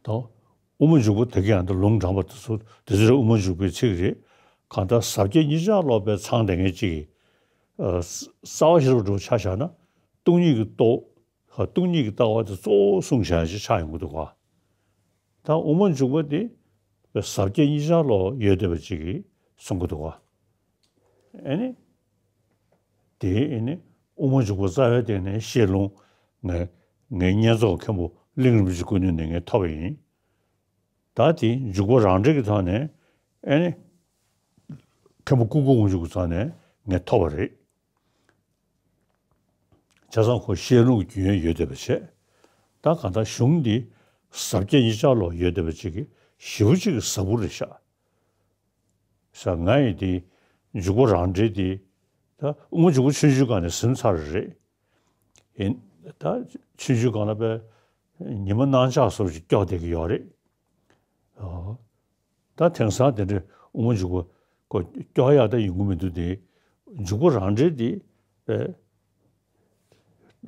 དང་། དབུ་མ་འཇུག་པ་དེ་ག་ཡང་ད་ལུང་དྲངས་པ་དེ་ཚོ་དེ་ཚོ་རེད། དབུ་མ་འཇུག་པའི་ཚིག་རེད། གང་ལྟར་ཟབ་རྒྱས་གཉིས་ཆར་ལོག་པའི་ཚང་དེ་ངས་ཅིག་གི་རྩ་བ་ཤེས་རབ་སྒྲུབ་ཆ་བཞག་ན་སྟོང་ཉིད་ཀྱི་རྟོགས་སྟོང་ཉིད་ཀྱི་ལྟ་བ་དེ་གཙོ་བོ་གསུངས་བཞག་ཅིག་ཆགས་ཡོང་གི་འདུག་ག་ད་དབུ་མ་འཇུག་པ་དེ་ཟབ་རྒྱས་གཉིས་ཆར་ལོག་ཡོད་བསྡད་པ་ཅིག་གིས་གསུང་གི་འདུག་ག་ཨེ་ནི། དེ་ཨེ་ནི་དབུ་མ་འཇུག་པ་རྩ་བའི་སྟེང་ནས་ཤེས་ལུང་ངས་ངའི་བསྙེན་རྫོགས་མཁན་པོ་གླིང་རིན་པོ་ཆེ་སྐུ་མདུན་ནས་ངས་ཐོབ་པ་ཡིན། ད་དེ་འཇུག་པ་རང་འགྲེལ་གྱི་ཐོག་ནས་ཨེ་ནི་མཁན་པོ་ཀུན་མཁྱེན་དབང་ཕྱུག་གི་ཐོག་ནས་ངས་ཐོབ་པ་རེད། བྱས་ཙང་ཁོ་ཤེས་ལུང་གི་རྒྱུན་ཡོད་བསྡད་པ་བྱས། ད་གང་ལྟར་གཞུང་འདི་ཟབ་རྒྱས་གཉིས་ཆར་ལོག་ཡོད་བསྡད་པ་ཅིག་གིས་ཞེ་པོ་ཅིག་གི་ཟབ་པོ་རེད་ཤག་ས་ང་ཡི་དེ་འཇུག་པ་རང་འགྲེལ་དེ་ད་དབུ་མ་འཇུག་པ་ཆུང་ཆུང་སྒང་ནས་ཟིན་ཚར་རེད། ཡིན་ད་ཆུང་ཆུང་སྒང་ལ་པའི་ཉི་མ་གནངས་ཆགས་སོར་ཅིག་སྐྱོ་བསྡད་ཀྱི་ཡོད་རེད། ཨོ། ད་དེང་སང་དེ་འདྲའི་དབུ་མ་འཇུག་པ་ཁོ་སྐྱོ་ཡག་ད་ཡོང་གི་མི་འདུག་དེ་འཇུག་པ་རང་འགྲེལ་དེ་པའི་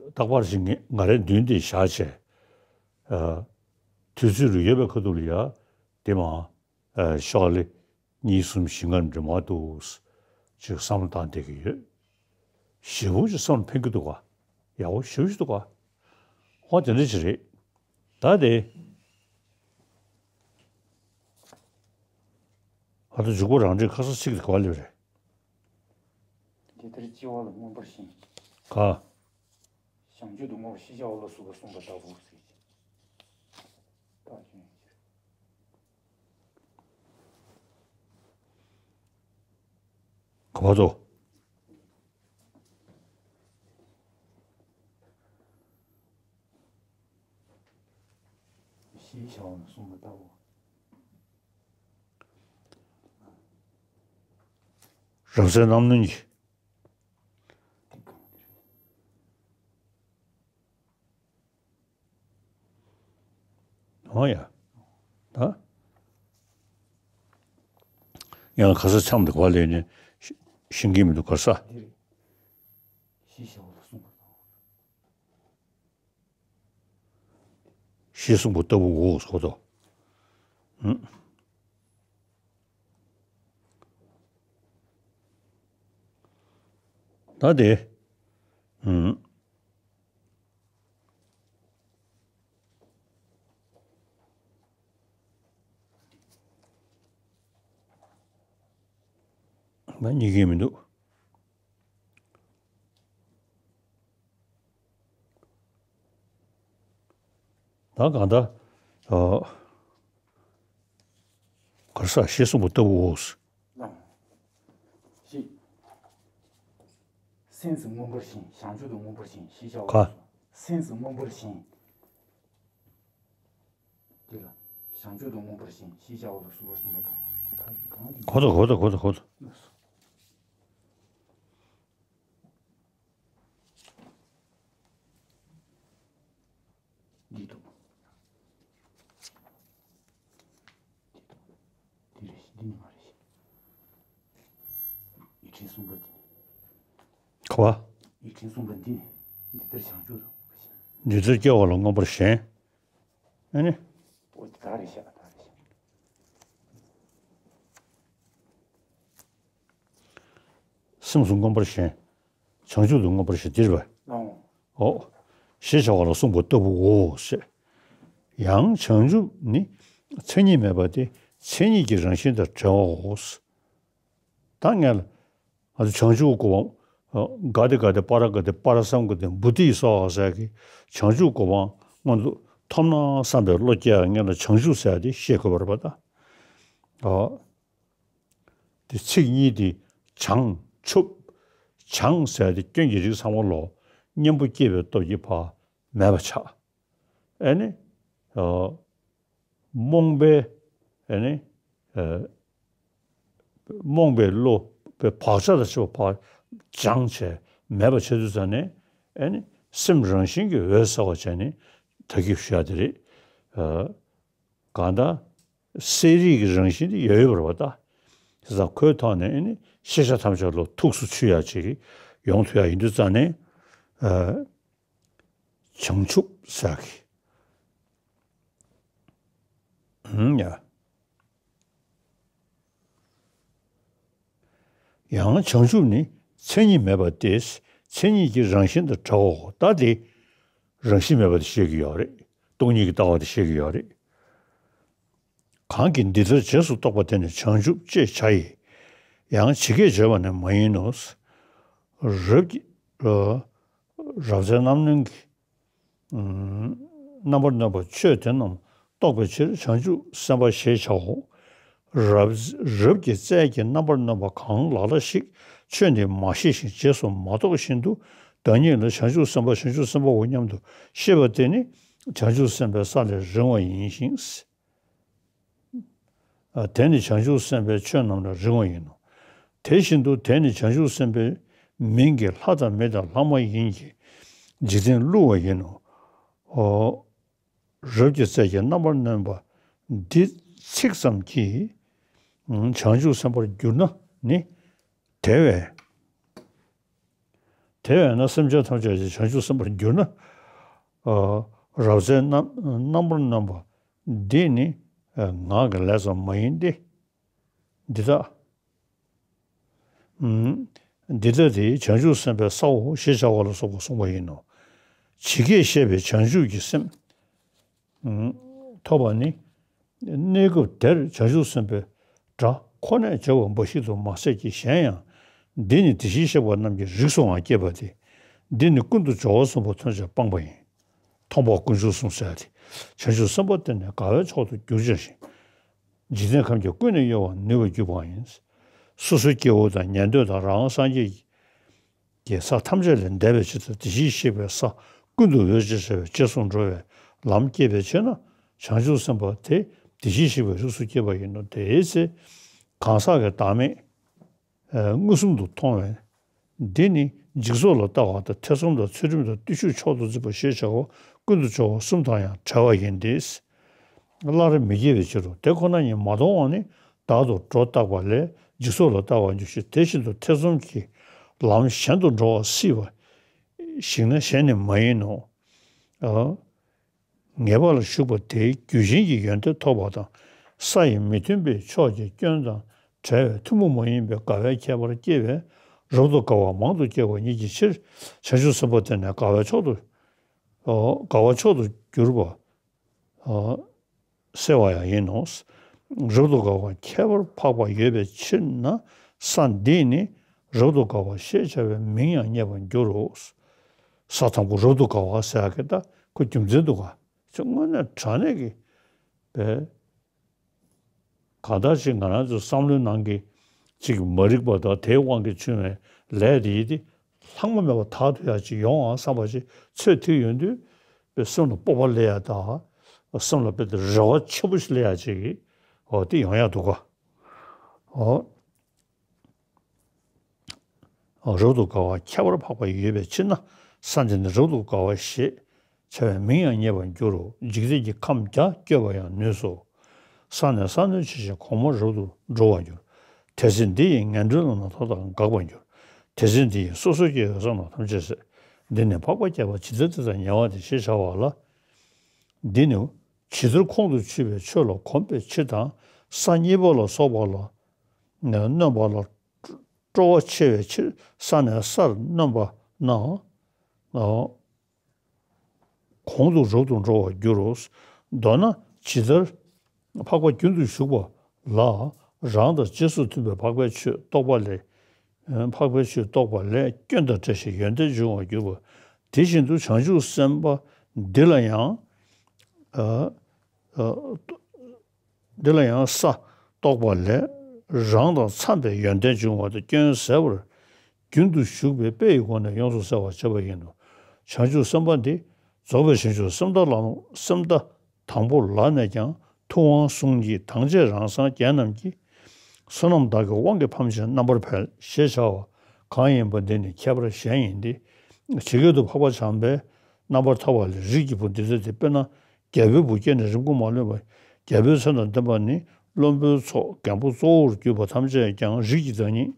རྟག་པར་ཞིག་ངས་ང་རའི་མདུན་དེ་བཞག་བྱས། ཨ། དུས་ཚོད་རུ་ཡོད་པའི་ཁ་ཐུག་ལ་ཡ་དེ་མ། ཤོག་ལེ་གཉིས་གསུམ་བཞི་ལྔ་འདྲ་མ་འདུག་ཅིག་བསམ་བློ་བཏང་བསྡད་ཀྱི་ཡོད། ཞེ་པོ་ཅིག་བསམ་བློ་འཕེན་གྱི་འདུག་ག་ཡག་པོ་ཞེ་པོ་ཅིག་འདུག་ག་ཧོ་དེ་འདྲ་ཅིག་རེད། ད་དེ་ཨ་ད་འཇུག་པ་རང་འགྲེལ་ཁ་སང་ཚིག་དེ་ག་པར་སླེབས་རེད། དེ་ལྟར་སྤྱི་བོ་ལ་མངོན་པར་ཞེན། ག་བྱང་ཆུབ་ཏུ་བསྔོ་བ་ཤེས་བྱ་འོ་ལ་སོགས་པ་གསུངས་པ་ལྟ་བུ་ཟེར་གྱི། ག་པར་དུ། ཞེས་བྱ་བ་ནི་གསུངས་པ་ལྟ་བུ། རབ་གསལ་རྣམ་གནོན་གྱི། འོ་ཡ། ད། ཡང་ག་ས་མཚམས་འདི་ག་པར་སླེབས་ནས་ཤེས་ཀྱི་མི་འདུག་ག་ས། འདིར་ཞེས་བྱ་བ་ལ་གསུངས་པ་དང་། ཞེས་གསུངས་པ་ལྟ་བུའོ་ཟེར་བ་དང་། ད་དེ། ང་གཉིས་ཀྱིས་མི་འདུག་ད་གང་ལྟར། ཨ། གར་ས་ཞེས་གསུངས་པ་ལྟ་བུའོ། ལའང་། ཞེས། སེམས་སུ་མངོན་པར་ཞེན། བྱང་ཆུབ་ཏུ་མངོན་པར་ཞེན་ཞེས་བྱ་བ། ག་སེམས་སུ་མངོན་པར་ཞེན། དེ་ལ་བྱང་ཆུབ་ཏུ་མངོན་པར་ཞེན་ཞེས་བྱ་བ་ལ་སོགས་པ་གསུངས་པ་དང་། ད་གང་གི་གོ་ད་གོ་ད་གོ་ད་གོ་ད། འདི་འདུག་འདི་འདུག་འདི་རེད་ཤག་འདི་ནི་མ་རེད་ཤག་ཡིག་ཕྲེང་གསུམ་པ་འདི་ནི། ག་བ། ཡིག་ཕྲེང་གསུམ་པ་འདི་ནི། འདི་ལྟར་བྱང་ཆུབ་ཏུ། འདི་ལྟར་སྐྱེ་བ་ལ་མངོན་པར་ཞེན། ཨ་ནི། ཨོ་ད་རེད་ཤག་ད་རེད་ཤག་སེམས་སུ་མངོན་པར་ཞེན། བྱང་ཆུབ་ཏུ་མངོན་པར་ཞེན་འདིར་བས། ཨོ། ཞེས་བྱ་བ་ལ་གསུངས་པ་ལྟ་བུའོ་ཞེས། ཡང་བྱང་ཆུབ་ནི་མཚན་ཉིད་མེད་པ་སྟེ་མཚན་ཉིད་ཀྱི་རང་བཞིན་དང་བྲལ་བའོ། ད་ངས་ལ། ང་ཚོ་བྱང་ཆུབ་གོ་འཕང་། ག་དེ་ག་དེ་པ་ར་ག་དེ་པ་ར་སཾ་ག་དེ་བོ་དྷི་སྭཱ་ཧཱ་ཟེར་གི་བྱང་ཆུབ་གོ་འཕང་སྔོན་དུ་ཐོབ་ན་བསམ་པའི་བློ་སྐྱེ་ཡ་ངས་ལ་བྱང་ཆུབ་ཟེར་ཡ་དེ་ཤེས་དགོས་པ་རེད་པ་ད། ཨ། དེ་ཚིག་གཉིས་དེ་བྱང་ཆུབ། བྱང་ཟེར་དེ་སྐྱོན་གྱི་རིགས་ཚང་མ་ལོ་གཉེན་པོ་སྐྱེས་པའི་སྟོབས་ཀྱིས་ཕར་མེད་པ་ཆགས། ཨེ་ནི། ཨ། རྨོངས་པའི། ཨེ་ནི། ཨ། རྨོངས་པའི་བློ་པའི་བག་ཆགས་དང་བཅས་པ་ཕར་སྦྱངས་བྱས་མེད་པ་བྱེད་དུས་ཙ་ནས། ཨེ་ནི། སེམས་རང་བཞིན་གྱིས་འོད་གསལ་བ་བྱས་ནས་ད་གིན་ཞུ་ཡ་དེ་རེད། ཨ། གང་ལྟར། གསལ་རིག་གི་རང་བཞིན་དེ་ཡོད་ཡོད་པ་རེད་པ་ད། བྱས་ཙང་ཁོའི་ཐོག་ནས་ནི་ཤེས་བྱ་ཐམས་ཅད་ལ་ཐུགས་སུ་ཆུད་ཡ་ཅིག་ཡོང་ཐུབ་ཡ་ཡིན་དུས་ཙང་ནས། ཨ། བྱང་ཆུབ་ཟེར་གི། ཧུམ་ཡ། ཡང་བྱང་ཆུབ་ནི་མཚན་ཉིད་མེད་པ་སྟེ་མཚན་ཉིད་ཀྱི་རང་བཞིན་དང་བྲལ་བའོ། ད་དེ་རང་བཞིན་མེད་པ་དེ་བཤད་ཀྱི་ཡོད་རེད། སྟོང་ཉིད་ཀྱི་ལྟ་བ་དེ་བཤད་ཀྱི་ཡོད་རེད། གང་གིས་འདི་ལྟར་རྗེས་སུ་རྟོགས་པ་དེ་ནི་བྱང་ཆུབ་ཅེས་བྱ་ཡི། ཡང་ཇི་སྐད་བརྗོད་པ་ནི་མ་ཡིན་ནོ། རབ་ཀྱི། རབ་མཛེས་རྣམ་གནོན་གྱི། རྣམ་པར་གནོན་པ་ཆོས་དེ་རྣམས་རྟོགས་པའི་ཕྱིར་བྱང་ཆུབ་སེམས་དཔའ་ཞེས་བྱའོ། རབ། རབ་ཀྱི་རྩལ་གྱིས་རྣམ་པར་གནོན་པ་གང་ལ་ལ་ཞིག་ཆོས་འདི་མ་ཤེས་ཤིང་རྗེས་སུ་མ་རྟོགས་བཞིན་དུ་བདག་ཉིད་ལ་བྱང་ཆུབ་སེམས་དཔའ་བྱང་ཆུབ་སེམས་དཔའོ་སྙམ་དུ་ཤེས་པ་དེ་ནི་བྱང་ཆུབ་སེམས་དཔའི་ས་ལས་རིང་བ་ཡིན་ཞིང་། ཨ། དེ་ནི་བྱང་ཆུབ་སེམས་དཔའི་ཆོས་རྣམས་ལས་རིང་བ་ཡིན་ནོ། དེ་བཞིན་དུ་དེ་ནི་བྱང་ཆུབ་སེམས་དཔའི་མིང་གིས་ལྷ་དང་མི་དང་ལྷ་མ་ཡིན་གྱི་འཇིག་རྟེན་བསླུ་བ་ཡིན་ནོ། ཨོ། རབ་ཀྱི་རྩལ་གྱིས་རྣམ་པར་གནོན་པ་འདི་ཚིག་ཙམ་གྱིས་བྱང་ཆུབ་སེམས་དཔར་འགྱུར་ན་ནི། དེ་བས། དེ་བས་ན་སེམས་ཅན་ཐམས་ཅད་ཀྱང་བྱང་ཆུབ་སེམས་དཔར་འགྱུར་ན། ཨ། རབ་མཛེས་རྣམ་རྣམ་པར་གནོན་པ་འདི་ནི་ངག་གི་ལས་ཙམ་མ་ཡིན་ཏེ། འདི་དག་འདི་ལྟ་སྟེ་བྱང་ཆུབ་སེམས་དཔའི་སའོ་ཞེས་བྱ་བ་ལ་སོགས་པ་གསུངས་པ་ཡིན་ནོ། ཇི་སྐད་བཤད་པའི་བྱང་ཆུབ་ཀྱི་སེམས། ཐོབ་པ་ནི། གནས་སྐབས་དེར་བྱང་ཆུབ་སེམས་དཔའི་སྒྲ་ཁོ་ནས་བརྗོད་པ་འབའ་ཞིག་ཏུ་མ་ཟད་ཀྱི་གཞན་ཡང་། འདི་ནི་དེ་བཞིན་གཤེགས་པ་རྣམས་ཀྱི་རིགས་སུའང་སྐྱེས་པ་སྟེ། འདི་ནི་ཀུན་ཏུ་སྦྱོར་བ་གསུམ་པོ་ཐམས་ཅད་སྤངས་པ་ཡིན། མཐོང་བ་དཀོན་མཆོག་གསུམ་ཟེར་ཏེ། བྱང་ཆུབ་སེམས་དཔའ་དེ་ནི་དགའ་བའི་མཆོག་ཏུ་གྱུར་ཅིང་། འཇིག་རྟེན་ཁམས་ཀྱི་ཀུན་ནས་གཡོ་བ་ནུས་པར་གྱུར་པ་ཡིན། སོ་སོའི་སྐྱེ་བོ་དང་ཉན་ཐོས་དང་རང་སངས་རྒྱས་ཀྱི་ས་ཐམས་ཅད་ལས་འདས་པའི་ཕྱིར་དུ་དེ་བཞིན་གཤེགས་པའི་ས་ཀུན་ཏུ་འོད་ཅེས་བྱ་བའི་རྗེས་སུ་འགྲོ་བའི་ལམ་སྐྱེས་པའི་ཕྱིར་ན་བྱང་ཆུབ་སེམས་དཔའ་དེ་དེ་བཞིན་གཤེགས་པའི་རིགས་སུ་སྐྱེས་པ་ཡིན་ནོ། དེའི་ཚེ་གང་ཟག་གི་བདག་མེད་མངོན་སུམ་དུ་མཐོང་བས། འདི་ནི་འཇིག་ཚོགས་ལ་ལྟ་བ་དང་ཐེ་ཚོམ་དང་ཚུལ་ཁྲིམས་དང་བརྟུལ་ཞུགས་མཆོག་ཏུ་འཛིན་པ་ཞེས་བྱ་བ་ཀུན་ཏུ་སྦྱོར་བ་གསུམ་དང་ཡང་བྲལ་བ་ཡིན་ཏེ། སླར་མི་སྐྱེ་བའི་ཕྱིར་རོ། དེ་ཁོ་ན་ཉིད་མ་མཐོང་བ་ནི་བདག་ཏུ་སྒྲོ་བཏགས་པ་ལས་འཇིག་ཚོགས་ལ་ལྟ་བར་འགྱུར་ཞིང་། དེ་བཞིན་དུ་ཐེ་ཚོམ་གྱིས་ལམ་གཞན་དུ་འགྲོ་བ་སྲིད་པ་ཞིག་ན་གཞན་ནི་མ་ཡིན་ནོ། ཨ། ངེས་པ་ལ་ཞུགས་པ་དེའི་རྒྱུད་ཆེན་གྱི་ཡོན་ཏན་ཐོབ་པ་དང་། ས་ཡི་མི་མཐུན་པའི་ཕྱོགས་ཀྱི་སྐྱོན་དང་བྲལ་བའི་ཐུན་མོང་མ་ཡིན་པའི་དགའ་བའི་ཁྱད་པར་སྐྱེ་བས། རབ་ཏུ་དགའ་བ་མང་དུ་སྐྱེ་བ་ཉིད་ཀྱི་ཕྱིར། བྱང་ཆུབ་སེམས་དཔའ་དེ་ནི་དགའ་བའི་མཆོག་ཏུ། ཨོ། དགའ་བ་མཆོག་ཏུ་གྱུར་པ། ཨོ། སེལ་བ་ཡང་ཡིན་ནོ། རབ་ཏུ་དགའ་བ་ཁྱད་པར་འཕགས་པ་ཡོད་པའི་ཕྱིར་ན། ས་འདིས་ནི་རབ་ཏུ་དགའ་བ་ཞེས་བྱ་བའི་མིང་ཡང་བརྙེས་པར་འགྱུར་རོ། ས་དང་པོ་རབ་ཏུ་དགའ་བ་ཟེར་ཡག་གི་ད་ཁོ་རྒྱུ་མཚན་འདུག་ག་ཅིག་དངོས་གནས་དྲང་གནས་ཀྱི་པའི། གང་ལྟར་ཅིག་ང་རང་ཚོའི་བསམ་བློའི་ནང་གི་ཅིག་མ་རིག་པ་དང་དེའི་དབང་གིས་བྱུང་བའི་ལས་དེ་ཡིན་ཏེ། ལྷག་མ་མེད་པ་དག་ཐུབ་ཡག་ཅིག་ཡོང་ཨ་བསམ་པ་ཅིག་ཚོད་ཐིག་ཡོང་དུས། པའི་སེམས་ལ་སྤོབས་པ་སླེབས་ཡག་དང་། སེམས་ལ་དཔེ་དེ་རེ་བ་ཆེན་པོ་ཞིག་སླེབས་ཡག་ཅིག་གི་འོ་དེ་ཡོང་ཡག་འདུག་ག་འོ། རབ་ཏུ་དགའ་བ་ཁྱད་པར་འཕགས་པ་ཡོད་པའི་ཕྱིར་ན། ས་འདི་ནི་རབ་ཏུ་དགའ་བ་ཞེས་བྱ་བའི་མིང་ཡང་བརྙེས་པར་འགྱུར་རོ། འཇིག་རྟེན་གྱི་ཁམས་རྒྱ་བསྐྱེད་པར་ཡང་ནུས་སོ། ས་ནས་ས་གནོན་བྱེད་ཅིང་གོང་མར་རབ་ཏུ་འགྲོ་བར་འགྱུར། དེ་ཚེ་འདི་ཡི་ངན་འགྲོའི་ལམ་སྣ་ཚོགས་དང་འགག་པར་འགྱུར། དེ་ཚེ་འདི་ཡི་སོ་སོ་སྐྱེ་བོའི་བསོད་ནམས་ཐམས་ཅད་ཟད། འདི་ནི་འཕགས་པ་བསྐལ་པ་ཇི་ལྟར་འདི་དང་ཉེ་བ་སྟེ་ཞེས་བྱ་བ་ལ། འདི་ནི་ཇི་ལྟར་ཁོང་དུ་ཆུད་པའི་ཆོས་ལ་གོམས་པའི་ཕྱིར་དང་། ས་གཉིས་པ་ལ་སོགས་པ་ལ་གནོན་པ་ལ་སྤྲོ་བ་ཆེ་བའི་ཕྱིར། ས་ནས་སར་གནོན་པ་ན། གོང་དུ་རབ་ཏུ་འགྲོ་བར་འགྱུར་རོ། མདོར་ན་ཇི་ལྟར་འཕགས་པ་རྒྱུན་དུ་ཞུགས་པ་ལ་རང་དང་རྗེས་སུ་མཐུན་པའི་འཕགས་པའི་ཆོས་རྟོགས་པ་ལས། འཕགས་པའི་ཆོས་རྟོགས་པ་ལས་སྐྱོན་དང་བྲལ་ཞིང་ཡོན་ཏན་འབྱུང་བར་འགྱུར་བ། དེ་བཞིན་དུ་བྱང་ཆུབ་སེམས་དཔའ་འདི་ལ་ཡང་། འདི་ལ་ཡང་ས་རྟོགས་པ་ལས་རང་དང་འཚམས་པའི་ཡོན་ཏན་འབྱུང་བ་དང་སྐྱོན་ཟད་པར་རྒྱུན་དུ་ཞུགས་པའི་དཔེ་ཡི་སྒོ་ནས་ཡོངས་སུ་གསལ་བར་བྱེད་པ་ཡིན་ནོ། བྱང་ཆུབ་སེམས་དཔའ་འདི་རྫོགས་པའི་བྱང་ཆུབ་སེམས་དང་ལམ་སེམས་དང་དང་པོ་ལ་ནས་ཀྱང་ཐུབ་དབང་གསུང་གི་དང་བཅས་རང་སངས་རྒྱས་རྣམས་ཀྱི་བསོད་ནམས་དག་གི་དབང་གིས་ཕམ་ཆེན་རྣམ་པར་འཕེལ་ཞེས་བྱ་བ་གང་ཡིན་པ་འདི་ནི་ཁྱད་པར་གཞན་ཡིན་ཏེ། ཇི་སྐད་དུ་འཕགས་པ་བྱམས་པའི་རྣམ་པར་ཐར་པ་ལས། རིགས་ཀྱི་བུ་འདི་ལྟ་སྟེ། དཔེར་ན་རྒྱལ་པོའི་བུ་སྐྱེས་ནས་རིམ་གྲོ་མ་ལུས་པ། རྒྱལ་པོའི་མཚན་དང་ལྡན་པ་ནི་བློན་པོའི་ཚོགས་རྒན་པོ་གཙོ་བོར་གྱུར་པ་ཐམས་ཅད་ཀྱང་རིགས་ཀྱི་བདག་ཉིད་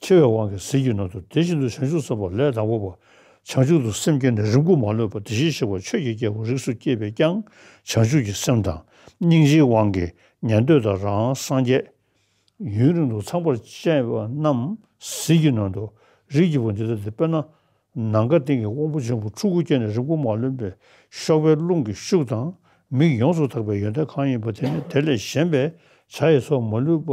ཆེ་བའི་དབང་གིས་ཟིལ་གྱིས་གནོན་ཏོ། དེ་བཞིན་དུ་བྱང་ཆུབ་སེམས་དཔའ་ལས་དང་པོ་པ། བྱང་ཆུབ་ཏུ་སེམས་བསྐྱེད་ནས་རིམ་གྲོ་མ་ལུས་པ། དེ་བཞིན་གཤེགས་པ་ཆོས་ཀྱི་རྒྱལ་པོ་རིགས་སུ་སྐྱེས་པས་ཀྱང་བྱང་ཆུབ་ཀྱི་སེམས་དང་སྙིང་རྗེའི་དབང་གིས་ཉན་ཐོས་དང་རང་སངས་རྒྱས་ཡུན་རིང་དུ་ཚངས་པར་སྤྱད་པ་རྣམས་ཟིལ་གྱིས་གནོན་ཏོ། རིགས་ཀྱི་བུ་འདི་ལྟ་སྟེ། དཔེར་ན་ནམ་མཁའ་སྟེང་གི་དབང་པོ་ཆེན་པོ་ཕྲུ་གུ་སྐྱེས་ནས་རིམ་གྲོ་མ་ལུས་པས་གཤོག་པའི་རླུང་གི་ཤུགས་དང་མིག་ཡོངས་སུ་དག་པའི་ཡོན་ཏན་གང་ཡིན་པ་དེ་ནི་དེ་ལས་གཞན་པའི་བྱ་ཡི་ཚོགས་མ་ལུས་པ་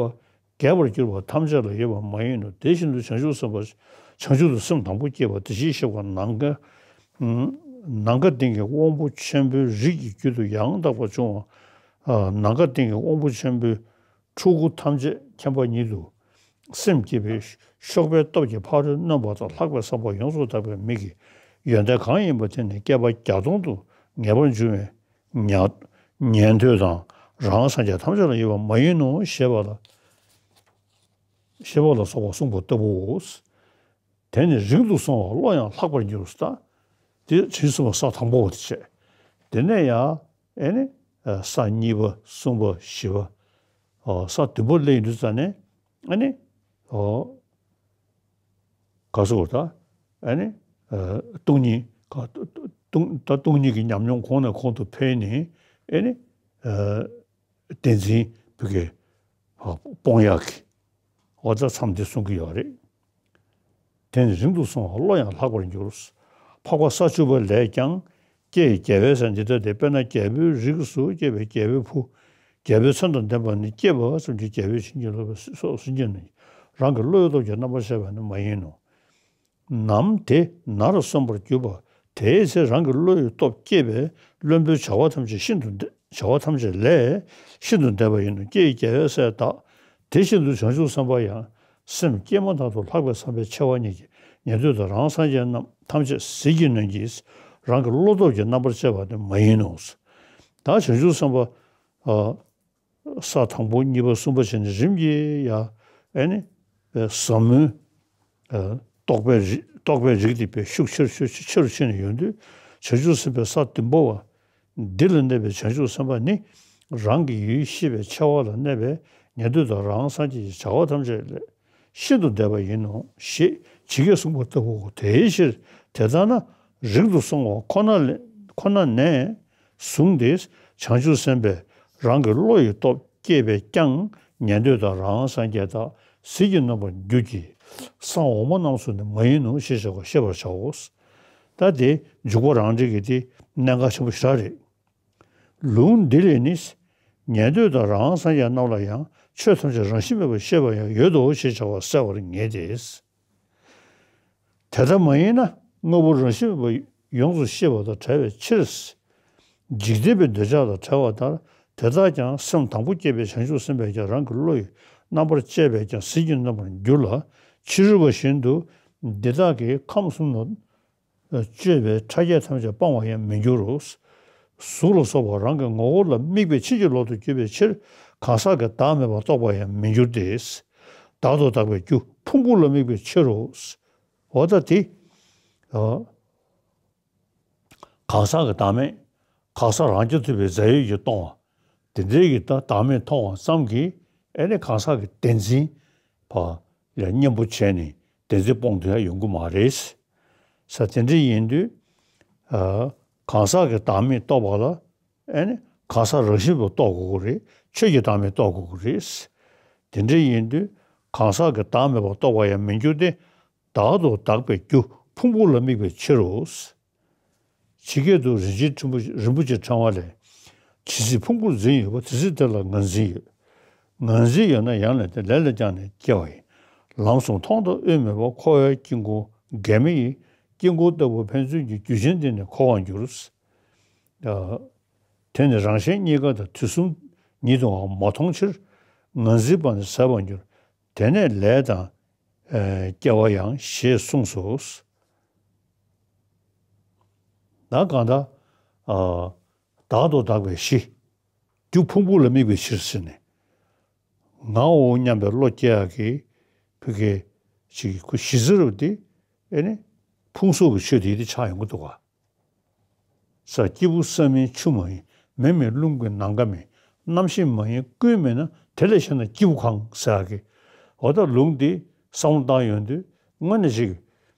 རྒྱས་པར་གྱུར་པ་ཐམས་ཅད་ལ་ཡོད་པ་མ་ཡིན་ནོ། དེ་བཞིན་དུ་བྱང་ཆུབ་སེམས་དཔའ་བྱང་ཆུབ་ཏུ་སེམས་དང་པོ་བསྐྱེད་པ་དེ་བཞིན་གཤེགས་པ་ནམ་མཁའ་ནམ་མཁའ་སྟེང་གི་དབང་པོ་ཆེན་པོའི་རིགས་ཀྱི་རྒྱུད་དུ་ཡང་དག་པར་འབྱུང་བ། ནམ་མཁའ་སྟེང་གི་དབང་པོ་ཆེན་པོའི་ཕྲུ་གུ་ཐམས་ཅད་མཁྱེན་པ་ཉིད་དུ་སེམས་བསྐྱེད་པའི་གཤོག་པའི་སྟོབས་ཀྱིས་ཕ་རོལ་གནོན་པ་དང་ལྷག་པའི་བསམ་པ་ཡོངས་སུ་དག་པའི་མིག་གི་ཡོན་ཏན་གང་ཡིན་པ་དེ་ནི་བསྐལ་པ་བརྒྱ་སྟོང་དུ་ངེས་པར་འབྱུང་བའི་ཉ་ཉན་ཐོས་དང་རང་སངས་རྒྱས་ཐམས་ཅད་ལ་ཡོད་པ་མ་ཡིན་ནོ་ཞེས་པ་ལ། ཞེས་པ་ལ་སོགས་པ་གསུངས་པ་ལྟ་བུའོ། དེ་ནི་རིང་དུ་སོང་བ་བློ་ཡང་ལྷག་པར་འགྱུར་ཟེར། དེ་བྱས་ཙང་ས་དང་པོ་བ་དེ་བྱས། དེ་ནས་ཡང་ཨེ་ནི་ས་གཉིས་པ་གསུམ་པ་བཞི་པ། ས་བདུན་པ་སླེབས་ཡོང་དུས་ཙ་ནས་ཨེ་ནི་ག་སོགས་ད་ཨེ་ནི་སྟོང་ཉིད་ད་སྟོང་ཉིད་ཀྱི་ཉམས་མྱོང་གོང་ནས་གོང་དུ་འཕེལ་ནས་ཨེ་ནི། བདེན་འཛིན་བུ་གའི་སྤོང་ཡག་གི་འོ་ད་མཚམས་འདི་གསུང་གི་ཡོད་རེད། དེ་ནི་རིང་དུ་སོང་བ་བློ་ཡང་ལྷག་པར་འགྱུར། འཕགས་པ་ས་བཅུ་པ་ལས་ཀྱང་། སྐྱེ་ཡི་རྒྱལ་པོའི་ས་འདི་ལྟ་སྟེ། དཔེར་ན་རྒྱལ་པོའི་རིགས་སུ་སྐྱེས་པའི་རྒྱལ་པོའི་བུ། རྒྱལ་པོའི་མཚན་དང་ལྡན་པ་ནི་སྐྱེས་པ་ཙམ་གྱིས་རྒྱལ་པོའི་བྱིན་གྱིས་རློབ་པའི་སོགས་སུ་སྐྱེས་ནས་རང་གི་བློ་ཡི་སྟོབས་ཀྱིས་རྣམ་པར་ཕྱེ་བ་ནི་མ་ཡིན་ནོ། ནམ་དེ་ནར་སོན་པར་གྱུར་པ། དེའི་ཚེ་རང་གི་བློ་ཡི་སྟོབས་བསྐྱེད་པས་བློན་པོའི་བྱ་བ་ཐམས་ཅད་ཤིན་ཏུ་འདས་བྱ་བ་ཐམས་ཅད་ལས་ཤིན་ཏུ་འདས་པ་ཡིན་ནོ། སྐྱེ་ཡི་རྒྱལ་པོའི་སྲས་དག། དེ་བཞིན་དུ་བྱང་ཆུབ་སེམས་དཔའ་ཡང་སེམས་བསྐྱེད་མ་ཐག་ཏུ་ལྷག་པའི་བསམ་པས་ཕྱེ་བ་ཉིད་ཀྱིས་ཉན་ཐོས་དང་རང་སངས་རྒྱས་རྣམས་ཐམས་ཅད་ཟིལ་གྱིས་གནོན་གྱིས། རང་གི་བློ་སྟོབས་ཀྱིས་རྣམ་པར་བཅད་པ་ནི་མ་ཡིན་ནོ། ད་བྱང་ཆུབ་སེམས་དཔའ། ས་དང་པོ་གཉིས་པ་གསུམ་པ་བྱས་ནས་རིམ་གྱིས་ཡ་ཨེ་ནི་ཟབ་མོའི་རྟོགས་པའི་རི་རྟོགས་པའི་རིགས་དེ་དཔེ་ཤུགས་ཆེ་རུ་ཆེ་རུ་ཆེ་རུ་ཕྱིན་ནས་ཡོང་དུས་བྱང་ཆུབ་སེམས་དཔའི་ས་བདུན་པ་བ། འདི་ལ་གནས་པའི་བྱང་ཆུབ་སེམས་དཔའ་ནི་རང་གི་ཡུལ་ཤེས་པའི་ཆེ་བ་ལ་གནས་པའི་ཉན་ཐོས་དང་རང་སངས་རྒྱས་ཀྱི་བྱ་བ་ཐམས་ཅད་ལས་ཤིན་ཏུ་འདས་པ་ཡིན་ནོ་ཞེས་ཇི་སྐད་གསུངས་པ་ལྟ་བུའོ། དེའི་ཕྱིར་དེ་ལྟ་ན་རིང་དུ་སོང་བ་ཁོ་ན་ལས་ཁོ་ན་ནས་ གཟུངས་དེ་བྱང་ཆུབ་སེམས་དཔས་རང་གི་བློ་ཡི་སྟོབས་བསྐྱེད་པས་ཀྱང་ཉན་ཐོས་དང་རང་སངས་རྒྱས་དག་ཟིལ་གྱིས་གནོན་པར་འགྱུར་གྱི། ས་འོག་མ་རྣམས་སུ་ནི་མ་ཡིན་ནོ་ཞེས་བྱ་བ་ཤེས་པར་བྱའོ། ད་དེ་འཇུག་པ་རང་འགྲེལ་གྱི་དེ་གནད་འགག་ཆེན་པོ་ཞེ་དྲག་རེད། ལུང་འདི་ལས་ནི། ཉན་ཐོས་དང་རང་སངས་རྒྱས་རྣམས་ལ་ཡང་ཆོས་ཐམས་ཅད་རང་བཞིན་མེད་པར་ཤེས་པ་ཡང་ཡོད་དོ་ཞེས་བྱ་བ་གསལ་བར་ངེས་ཏེ། དེ་ལྟ་མ་ཡིན་ན་དངོས་པོ་རང་བཞིན་མེད་པ་ཡོངས་སུ་ཤེས་པ་དང་བྲལ་བའི་ཕྱིར། འཇིག་རྟེན་པའི་འདོད་ཆགས་དང་བྲལ་བ་ལྟར་དེ་དག་ཀྱང་སེམས་དང་པོ་བསྐྱེད་པའི་བྱང་ཆུབ་སེམས་དཔས་ཀྱང་རང་གི་བློ་ཡི་རྣམ་པར་དཔྱད་པས་ཀྱང་ཟིལ་གྱིས་གནོན་པར་འགྱུར་ལ། ཕྱི་རོལ་པ་བཞིན་དུ་འདི་དག་གིས་ཁམས་གསུམ་ལ་སྤྱོད་པའི་ཕྲ་རྒྱས་ཐམས་ཅད་སྤང་བར་ཡང་མི་འགྱུར་རོ། གཟུགས་ལ་སོགས་པ་རང་གི་ངོ་བོ་ལ་དམིགས་པའི་ཕྱིན་ཅི་ལོག་ཏུ་གྱུར་པའི་ཕྱིར་གང་ཟག་གི་བདག་མེད་པར་རྟོགས་པར་ཡང་མི་འགྱུར་ཏེ། བདག་ཏུ་གདགས་པའི་རྒྱུ་ཕུང་པོ་ལ་དམིགས་པའི་ཕྱིར་རོ། འོ་ད་དེ། གང་ཟག་གི་བདག་མེད། གང་ཟག་རང་རྐྱ་ཐུབ་པའི་རྫས་ཡོད་ཀྱིས་སྟོང་བ། དེ་འདྲའི་གི་ད་བདག་མེད་མཐོང་བ་ཙམ་གྱིས་ཨེ་ནི་གང་ཟག་གི་བདེན་འཛིན་པ་ལ་གཉེན་པོ་བྱས་ནས་བདེན་འཛིན་སྤོང་ཐུབ་ཡ་ཡོང་གི་མ་རེད། ས་དེ་འདྲ་ཡིན་དུས། གང་ཟག་གི་བདག་མེད་རྟོགས་པ་ལ་ཨེ་ནི་གང་ཟག་རང་བཞིན་དུ་རྟོགས་དགོས་ཀྱི་རེད། ཆོས་ཀྱི་བདག་མེད་རྟོགས་དགོས་ཀྱི་རེད། དེ་འདྲ་ཡིན་དུས་གང་ཟག་གི་བདག་མེད་པར་རྟོགས་པར་ཡང་མི་འགྱུར་ཏེ། བདག་ཏུ་གདགས་པའི་རྒྱུ་ཕུང་པོ་ལ་དམིགས་པའི་ཕྱིར་རོ། ཇི་སྐད་དུ་རིན་ཆེན་ཕྲེང་བ་རིན་པོ་ཆེ་ཕྲེང་བ་ལས། ཇི་སྲིད་ཕུང་པོར་འཛིན་ཡོད་པ་དེ་སྲིད་དེ་ལ་ངར་འཛིན་ཡོད། ངར་འཛིན་ཡོད་ན་ཡང་ལས་དེ་ལས་ལ་ཀྱང་ནི་སྐྱེ་བ་ཡིན། ལམ་གསུམ་མཐོང་དང་དབུས་མེད་པ་འཁོར་བའི་དཀྱིལ་འཁོར་འགལ་མེ་ཡི་དཀྱིལ་འཁོར་ལྟ་བུ་ཕན་ཚུན་གྱི་རྒྱུ་ཅན་དེ་ནི་འཁོར་བར་འགྱུར། དེ་ནི་རང་གཞན་གཉིས་ཀ་དང་དུས་གསུམ་ཉིད་དུའང་མ་མཐོང་ཕྱིར་ངར་འཛིན་པ་ནི་ཟད་པར་འགྱུར། དེ་ནས་ལས་དང་། ཨེ་སྐྱེ་བ་ཡང་ཞེས་གསུངས་སོ། ད་གང་ལྟར། ཨ་བདག་ཏུ་གདགས་པའི་གཞི། རྒྱུ་ཕུང་པོ་ལ་དམིགས་པའི་ཕྱིར་ཟེར་ནས། ངའོ་སྙམ་པའི་བློ་སྐྱེ་ཡག་གི་ཕ་གི་ཅིག་ཁོ་གཞི་རྩ་རུ་དེ་ཨེ་ནི་ཕུང་སོགས་ཀྱི་ཆོས་དེ་ཡིད་དེ་ཆགས་ཡོང་གི་འདུག་ག། ས་སྐྱེས་བུ་ས་མིན་ཆུ་མ་ཡིན། མེ་མིན་རླུང་མིན་ནམ་མཁའ་མིན། རྣམ་ཤེས་མ་ཡིན་ཀུན་མིན་ན། དེ་ལས་གཞན་ན་སྐྱེས་བུ་གང་ཟེར་ཡག་གི། འོ་ད་ལུང་འདི་བསམ་བློ་བཏང་ཡོང་དུས་དངོས་གནས་ཅིག་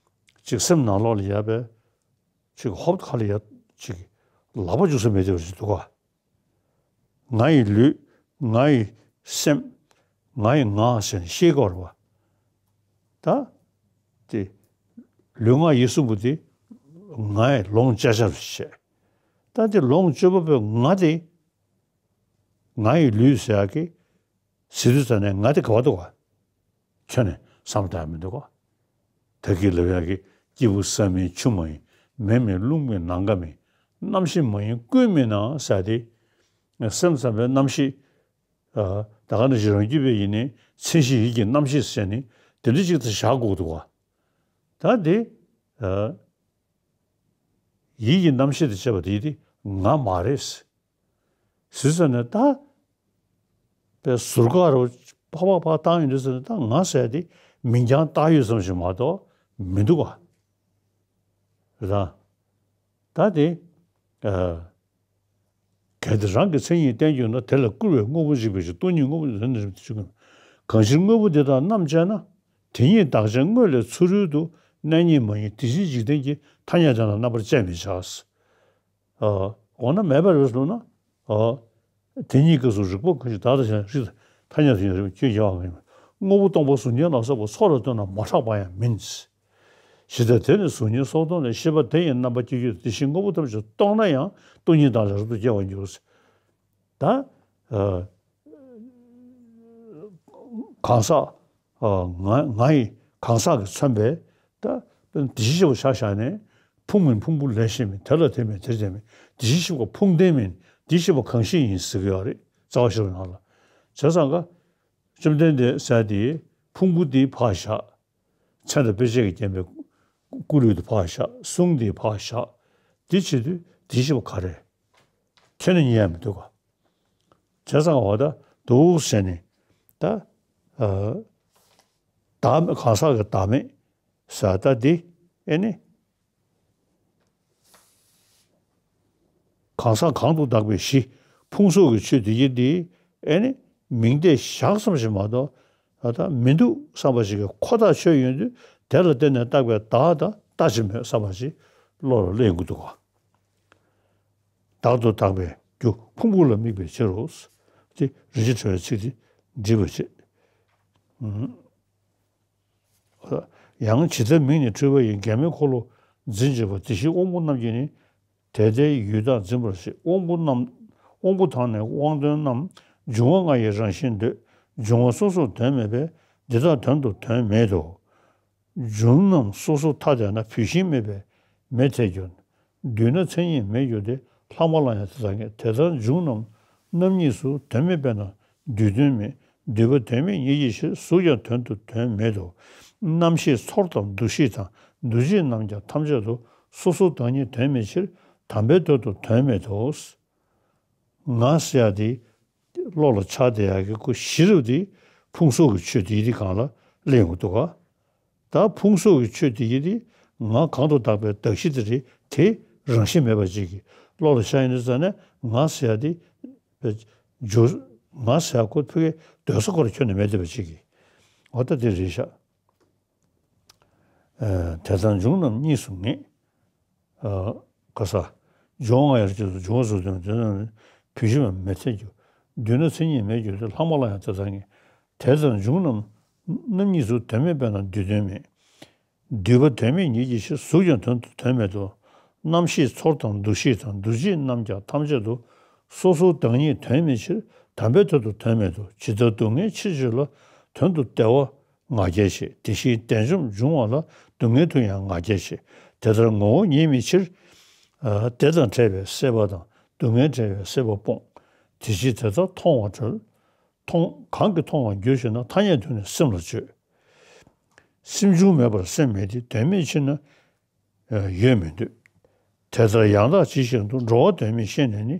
ཅིག་སེམས་ནང་ལོགས་ལ་ཡ་བའི་ཅིག་ཧོབ་ཁ་ལ་ཡ་ཅིག་ལག་པ་འཇུ་ས་མེད་དེ་བ་ཅིག་འདུག་ག། ང་ཡི་ལུས། ང་ཡི་སེམས། ང་ཡི་ངག་ཟེར་ནས་ཤེས་དགོས་རེད་བ། ད་དེ་ལུས་ངག་ཡིད་གསུམ་པོ་དེ་ང་ཡི་ལོངས་སྤྱད་བྱ་རུ་བྱས། ད་དེ་ལོངས་སྤྱོད་པ་པོའི་ང་དེ་ང་ཡི་ལུས་ཟེར་ཡག་གི་ཟེར་དུས་ཙ་ནས་ང་དེ་ག་བ་འདུག་ག། ཁྱོན་ནས་བསམ་བཏང་མི་འདུག་ག། ད་གི་ལབ་ཡག་གི་སྐྱེས་བུ་ས་མིན་ཆུ་མ་ཡིན། མེ་མིན་རླུང་མིན་ནམ་མཁའ་མིན། རྣམ་ཤེས་མ་ཡིན་ཀུན་མིན་ན་ཟེར་ཏེ། སེམས་ཙམ་པའི་རྣམ་ཤེས། ཨ་ད་ག་ནང་བཞིན་རང་རྒྱུད་པའི་ཡིན་ནི་མཚན་གཞི་ཡིད་ཀྱི་རྣམ་ཤེས་ཟེར་ནི་དེ་འདྲ་ཅིག་ཏུ་བཞག་དགོས་འདུག་ག། ད་དེ་ཨ་ཡིད་ཀྱི་རྣམ་ཤེས་དེ་བྱས་པ་དེ་དེ་ང་མ་རེད། ཟེར་ཙ་ནས་ད་པའི་ཟུར་ཁ་རུ་ཕ་ཕ་ཕ་བཏང་ཡོང་དུས་ཙ་ནས་ད་ང་ཟེར་དེ་མིང་རྐྱང་བཏགས་ཡོད་ཙམ་ཞིག་མ་གཏོགས་མི་འདུག་ག། རེད་ད། ད་དེ་ཨ་གལ་ཏེ་རང་གི་མཚན་ཉིད་བསྟན་གྱུར་ན། དེ་ལ་བསྐུར་བའི་དངོས་པོ་འཇིག་པའི་ཕྱིར། སྟོང་ཉིད་དངོས་པོ་ཉིད་དོན་ནི་རིམ་གྱིས་ཆོས་ཀུན། གང་ཕྱིར་དངོས་པོ་འདི་དག་རྣམ་དཔྱད་ན། དེ་ཉིད་བདག་ཅན་དངོས་ལས་ཚུ་རོལ་དུ། གནས་རྙེད་མ་ཡིན་དེ་བཞིན་འཇིག་རྟེན་གྱི། ཐ་སྙད་དེ་རྣམས་རྣམ་པར་དཔྱད་མི་བྱ། ཨ་འོ་ན་མེད་པ་རེད་ཟེར་ན། ཨ་དེ་ཉིད་སྐབས་སུ་རིག་པ་གང་ཞིག་བདག་དང་གཞན་རིག་ཐ་སྙད་དུ་ཡང་རིག་པ་ཁྱོད་ཡང་བ་ངེས་མིན། དངོས་པོ་སྟོང་པ་གཟུགས་བརྙན་ལ་སོགས་པ་ཚོགས་ལ་ལྟོས་ན་མ་ཧྲག་པ་ཡང་མིན། ཇི་ལྟར་དེ་ནི་གཟུགས་བརྙན་སོགས་སྟོང་ལས་ཤེས་པ་དེ་ཡི་རྣམ་པ་སྐྱེ་རྒྱུ་དེ་བཞིན་དངོས་པོ་ཐམས་ཅད་སྟོང་ན་ཡང་སྟོང་ཉིད་བདག་ལས་རབ་ཏུ་སྐྱེ་བར་འགྱུར། ད་ཨ་གང་ཟག་ཨ་ང་ང་ཡི་གང་ཟག་གིས་མཚོན་པའི་ད་དཔེར་ན་དེ་བཞིན་གཤེགས་པ་ཆ་བཞག་ནས། ཕུང་མིན་ཕུང་པོ་ལས་གཞན་མིན། དེ་ལ་དེ་མིན་དེར་དེ་མིན། དེ་བཞིན་གཤེགས་པ་ཕུང་ལྡན་མིན། དེ་བཞིན་གཤེགས་པ་གང་ཞིག་ཡིན་ཟེར་གྱི་ཡོད་རེད། རྩ་བ་ཤེས་རབ་ནང་ལ། བྱས་ཙང་ཀ་བཅོམ་ལྡན་འདས་ཟེར་དེ་ཕུང་པོ་འདི་ཕར་བཞག། ཚེ་དང་དཔེ་བྱད་ཀྱིས་བརྒྱན་པའི་སྐུ་ལུས་དེ་ཕར་བཞག། གསུང་དེ་ཕར་བཞག། དེ་བྱེད་དུས་དེ་བཞིན་གཤེགས་པ་ག་རེ། ཁྱོན་ནས་རྙེད་ཡ་མི་འདུག་ག། བྱས་ཙང་འོ་ད་འདུག་ཟེར་ནས་ད་ཨ་བདག་མེད་གང་ཟག་གི་བདག་མེད་ཟེར་ད་འདི་ཨེ་ནི་གང་ཟག་གང་དུ་བདག་པའི་གཞི་ཕུང་སོགས་ཀྱི་ཆོས་དེ་གྱིས་འདི་ཨེ་ནི་མིང་བརྡས་བཞག་ཙམ་ཞིག་མ་གཏོགས་ད་ལྟ་མི་འདུག་བསམ་པ་ཞིག་གི་ཁོ་ཐག་ཆོད་ཡོང་དུས། དེ་ལ་བརྟེན་ནས་བཏགས་པའི་བདག་དང་ལྟ་ཅི་སྨོས་བསམ་པ་ཞིག་བློ་ལ་སླེབས་ཡོང་གི་འདུག་ག། བདག་ཏུ་བཏགས་པའི་རྒྱུ་ཕུང་པོ་ལ་དམིགས་པའི་ཕྱིར་རོ། དེ་རིན་ཆེན་ཕྲེང་བའི་ཚིག་དེ་འགྲིག་པ་བྱེད། ཡང་ཇི་ལྟར་མིང་ནི་འཁྲུལ་པ་ཡི། འགལ་མེད་འཁོར་ལོ་འཛིན་བྱེད་པ། དེ་བཞིན་དབང་པོ་རྣམས་ཀྱིས་ནི། དེ་ལྟའི་ཡུལ་དག་འཛིན་པར་བྱེད། དབང་པོ་རྣམས། དབང་པོ་དང་ནི་དབང་དོན་རྣམས། འབྱུང་བ་ལྔ་ཡི་རང་བཞིན་འདོད། འབྱུང་བ་སོ་སོར་དོན་མེད་པས། འདི་དག་དོན་དུ་དོན་མེད་དོ། འབྱུང་རྣམས་སོ་སོར་ཐ་དད་ན། བུད་ཤིང་མེད་པས་མེ་ཐལ་འགྱུར། འདུས་ན་མཚན་ཉིད་མེད་འགྱུར་ཏེ། ལྷག་མ་ལ་ཡང་དེ་དག་ངེས། དེ་ལྟར་འབྱུང་རྣམས་རྣམ་གཉིས་སུ། དོན་མེད་པས་ན་འདུས་དོན་མེད། འདུས་པ་དོན་མེད་ཉིད་ཀྱི་ཕྱིར། གཟུགས་ཀྱང་དོན་དུ་དོན་མེད་དོ། རྣམ་ཤེས་ཚོར་དང་འདུ་ཤེས་དང་། འདུ་བྱེད་རྣམས་ཀྱང་ཐམས་ཅད་དུ། སོ་སོའི་བདག་ཉིད་དོན་མེད་ཕྱིར། དམ་པའི་དོན་དུ་དོན་མེད་དོ། ང་ཟེར་ཡ་དེ་བློ་ལ་འཆར་བསྡད་ཡ་གི་ཁོ་གཞི་རུ་དེ་ཕུང་གསོག་གི་ཆོས་དེ་ཡི་དེ་གང་ལ་གླེང་དགོས་འདུག་ག་ད་ཕུང་གསོག་གི་ཆོས་དེ་ཡི་དེ་ང་གང་དུ་བཏགས་པའི་གདགས་གཞི་དེ་རེད། དེ་རང་བཞིན་མེད་པ་ཅིག་གི་བློ་ལ་འཆར་ཡིན་དུས་ཙང་ནས་ང་ཟེར་ཡ་དེ་བེད་སྦྱོར་ང་ཟེར་ཡ་ཁོ་ཕ་གིའི་སྡོད་ས་ཁོ་ར་ཁྱོན་ནས་མེད་བསྡད་པ་ཅིག་གི་འོ་ད་དེ་རེད་ཤག་དེ་ལྟར་འབྱུང་རྣམས་གཉིས་སུ་ངེས། ག་ས། འབྱུང་ལྔ་ཡར་གྱི་འབྱུང་བ་སོགས་དོན་དོན་བུད་ཤིང་མེ་ཐལ་འགྱུར། འདུས་ན་མཚན་ཉིད་མེད་འགྱུར་ཏེ། ལྷག་མ་ལ་ཡང་དེ་ལྟར་ངེས། དེ་ལྟར་འབྱུང་རྣམས་རྣམ་གཉིས་སུ། དོན་མེད་པས་ན་འདུས་དོན་མེད། འདུས་པ་དོན་མེད་ཉིད་ཀྱི་ཕྱིར། གཟུགས་ཀྱང་དོན་དུ་དོན་མེད་དོ། རྣམ་ཤེས་ཚོར་དང་འདུ་ཤེས་དང་། འདུ་བྱེད་རྣམས་ཀྱང་ཐམས་ཅད་དུ། སོ་སོའི་བདག་ཉིད་དོན་མེད་ཕྱིར། དམ་པའི་དོན་དུ་དོན་མེད་དོ། ཇི་ལྟར་སྡུག་བསྔལ་ཕྱིར་བཅོས་ལ། དོན་དུ་བདེ་བ་ང་རྒྱལ་བྱེད། དེ་བཞིན་བདེ་འཇོམས་འབྱུང་བ་ལ། སྡུག་བསྔལ་དུ་ཡང་ང་རྒྱལ་བྱེད། དེ་ལྟར་ངོ་བོ་ཉིད་མེད་ཕྱིར། ཨ། བདེ་དང་བྲལ་བའི་སྲེད་པ་དང་། སྡུག་བསྔལ་བྲལ་བའི་སྲེད་པ་སྤོང་། དེ་ཕྱིར་དེ་དག་མཐོང་བ་གྲོལ། མཐོང་གང་གིས་མཐོང་བར་འགྱུར་ཞེ་ན། ཐ་སྙད་དུ་ནི་སེམས་ལ་བརྗོད། སེམས་བྱུང་མེད་པར་སེམས་མེད་དེ། དོན་མེད་ཕྱིར་ན་ཡོད་མི་འདོད། དེ་ལྟར་ཡང་དག་ཇི་བཞིན་དུ། འགྲོ་བ་དོན་མེད་ཤེས་ནས་ནི།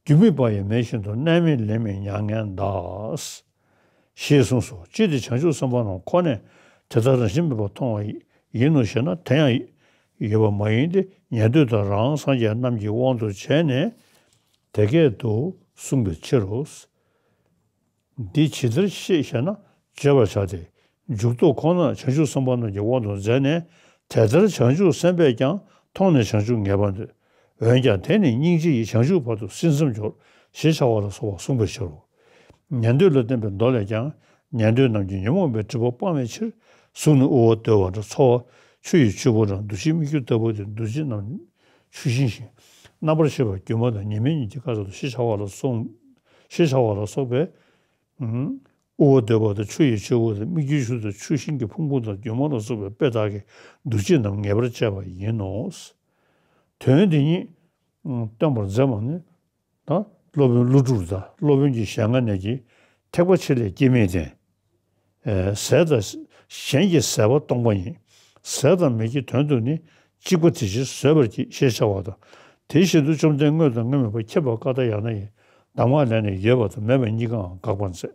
རྒྱུ་མེད་པ་ཡང་མེད་བཞིན་དུ། གནས་མེད་ལེན་མེད་མྱ་ངན་འདའ། ཞེས་གསུངས་སོ། ཅི་སྟེ་བྱང་ཆུབ་སེམས་དཔའ་རྣམས་ཁོ་ནས་དེ་ལྟར་རང་བཞིན་མེད་པར་མཐོང་བ་ཡིན་ནོ་ཞེ་ན། དེ་ཡང་ཡོད་པ་མ་ཡིན་ཏེ། ཉན་ཐོས་དང་རང་སངས་རྒྱས་རྣམས་ཀྱི་དབང་དུ་བྱས་ནས་དེ་སྐད་དུ་གསུངས་པའི་ཕྱིར་རོ། འདི་ཇི་ལྟར་ཤེས་ཞེ་ན། བརྗོད་པར་བྱ་སྟེ། འཇུག་ལྡོག་ཁོ་ནར་བྱང་ཆུབ་སེམས་དཔའ་རྣམས་ཀྱི་དབང་དུ་མཛད་ནས། དེ་ལྟར་བྱང་ཆུབ་སེམས་དཔས་ཀྱང་མཐོང་ནས་བྱང་ཆུབ་ངེས་པར་འདོད། འོན་ཀྱང་དེ་ནི་སྙིང་རྗེ་ཡིས། བྱང་ཆུབ་བར་དུ་ཟིན་མཚམས་སྦྱོར། ཞེས་བྱ་བ་ལ་སོགས་པ་གསུངས་པའི་ཕྱིར་རོ། ཉན་ཐོས་ལ་བསྟན་པའི་མདོ་ལས་ཀྱང་། ཉན་ཐོས་རྣམས་ཀྱིས་ཉོན་མོངས་པའི་སྒྲིབ་པ་སྤང་བའི་ཕྱིར། གཟུགས་ནི་དབུལ་བར་འདོད་པ་འདྲ། ཚོར་བ་ཆུ་ཡི་ཆུ་བུར་འདྲ། འདུ་བྱེད་སྨིག་རྒྱུ་ལྟ་བུ་སྟེ། འདུ་བྱེད་རྣམས་ཆུ་ཤིང་བཞིན། རྣམ་པར་ཤེས་པ་སྒྱུ་མ་དང་། ཉི་མའི་ཉིན་གྱི་སྐར་ཚོགས་དང་། ཞེས་བྱ་བ་ལ་སོགས། ཞེས་བྱ་བ་ལ་སོགས་པས། དབུལ་བར་འདོད་པ་དང་། ཆུ་ཡི་ཆུ་བུར་དང་། སྨིག་རྒྱུའི་ཆུ་དང་། ཆུ་ཤིང་གི་ཕུང་པོ་དང་། སྒྱུ་མ་ལ་སོགས་པའི་དཔེ་དག་གིས་འདུ་བྱེད་རྣམས་ངེས་པར་བྱས་པ་ཡིན་ནོ། དོན་འདི་ཉིད་སྟོན་པར་མཛད་པ་ནི། ད་སློབ་དཔོན་ཀླུ་སྒྲུབ་དང་། སློབ་དཔོན་གྱི་ཞལ་སྔ་ནས་ཀྱི་ཐེག་པ་ཆེ་ལས་སྐྱེ་མེད་ལྡན། ཟས་དང་། གཞན་གྱི་ཟས་པ་སྟོང་པ་ཉིད། ཟས་དང་མེད་ཀྱི་དོན་དུ་ནི། གཅིག་པ་དེ་ཕྱིར་བཟོད་པར་བགྱི། ཞེས་བྱ་བ་དང་། དེ་བཞིན་དུ་བཅོམ་ལྡན་དངོས་དང་དངོས་མེད་པ། ཁྱབ་པ་ཀ་ཏྱ་ཡ་ན་ཡི་གདམས་ངག་ལས་ནི། ཡོད་པ་དང་མེད་པ་གཉིས་ཀའང་དགག་པར་མཛད།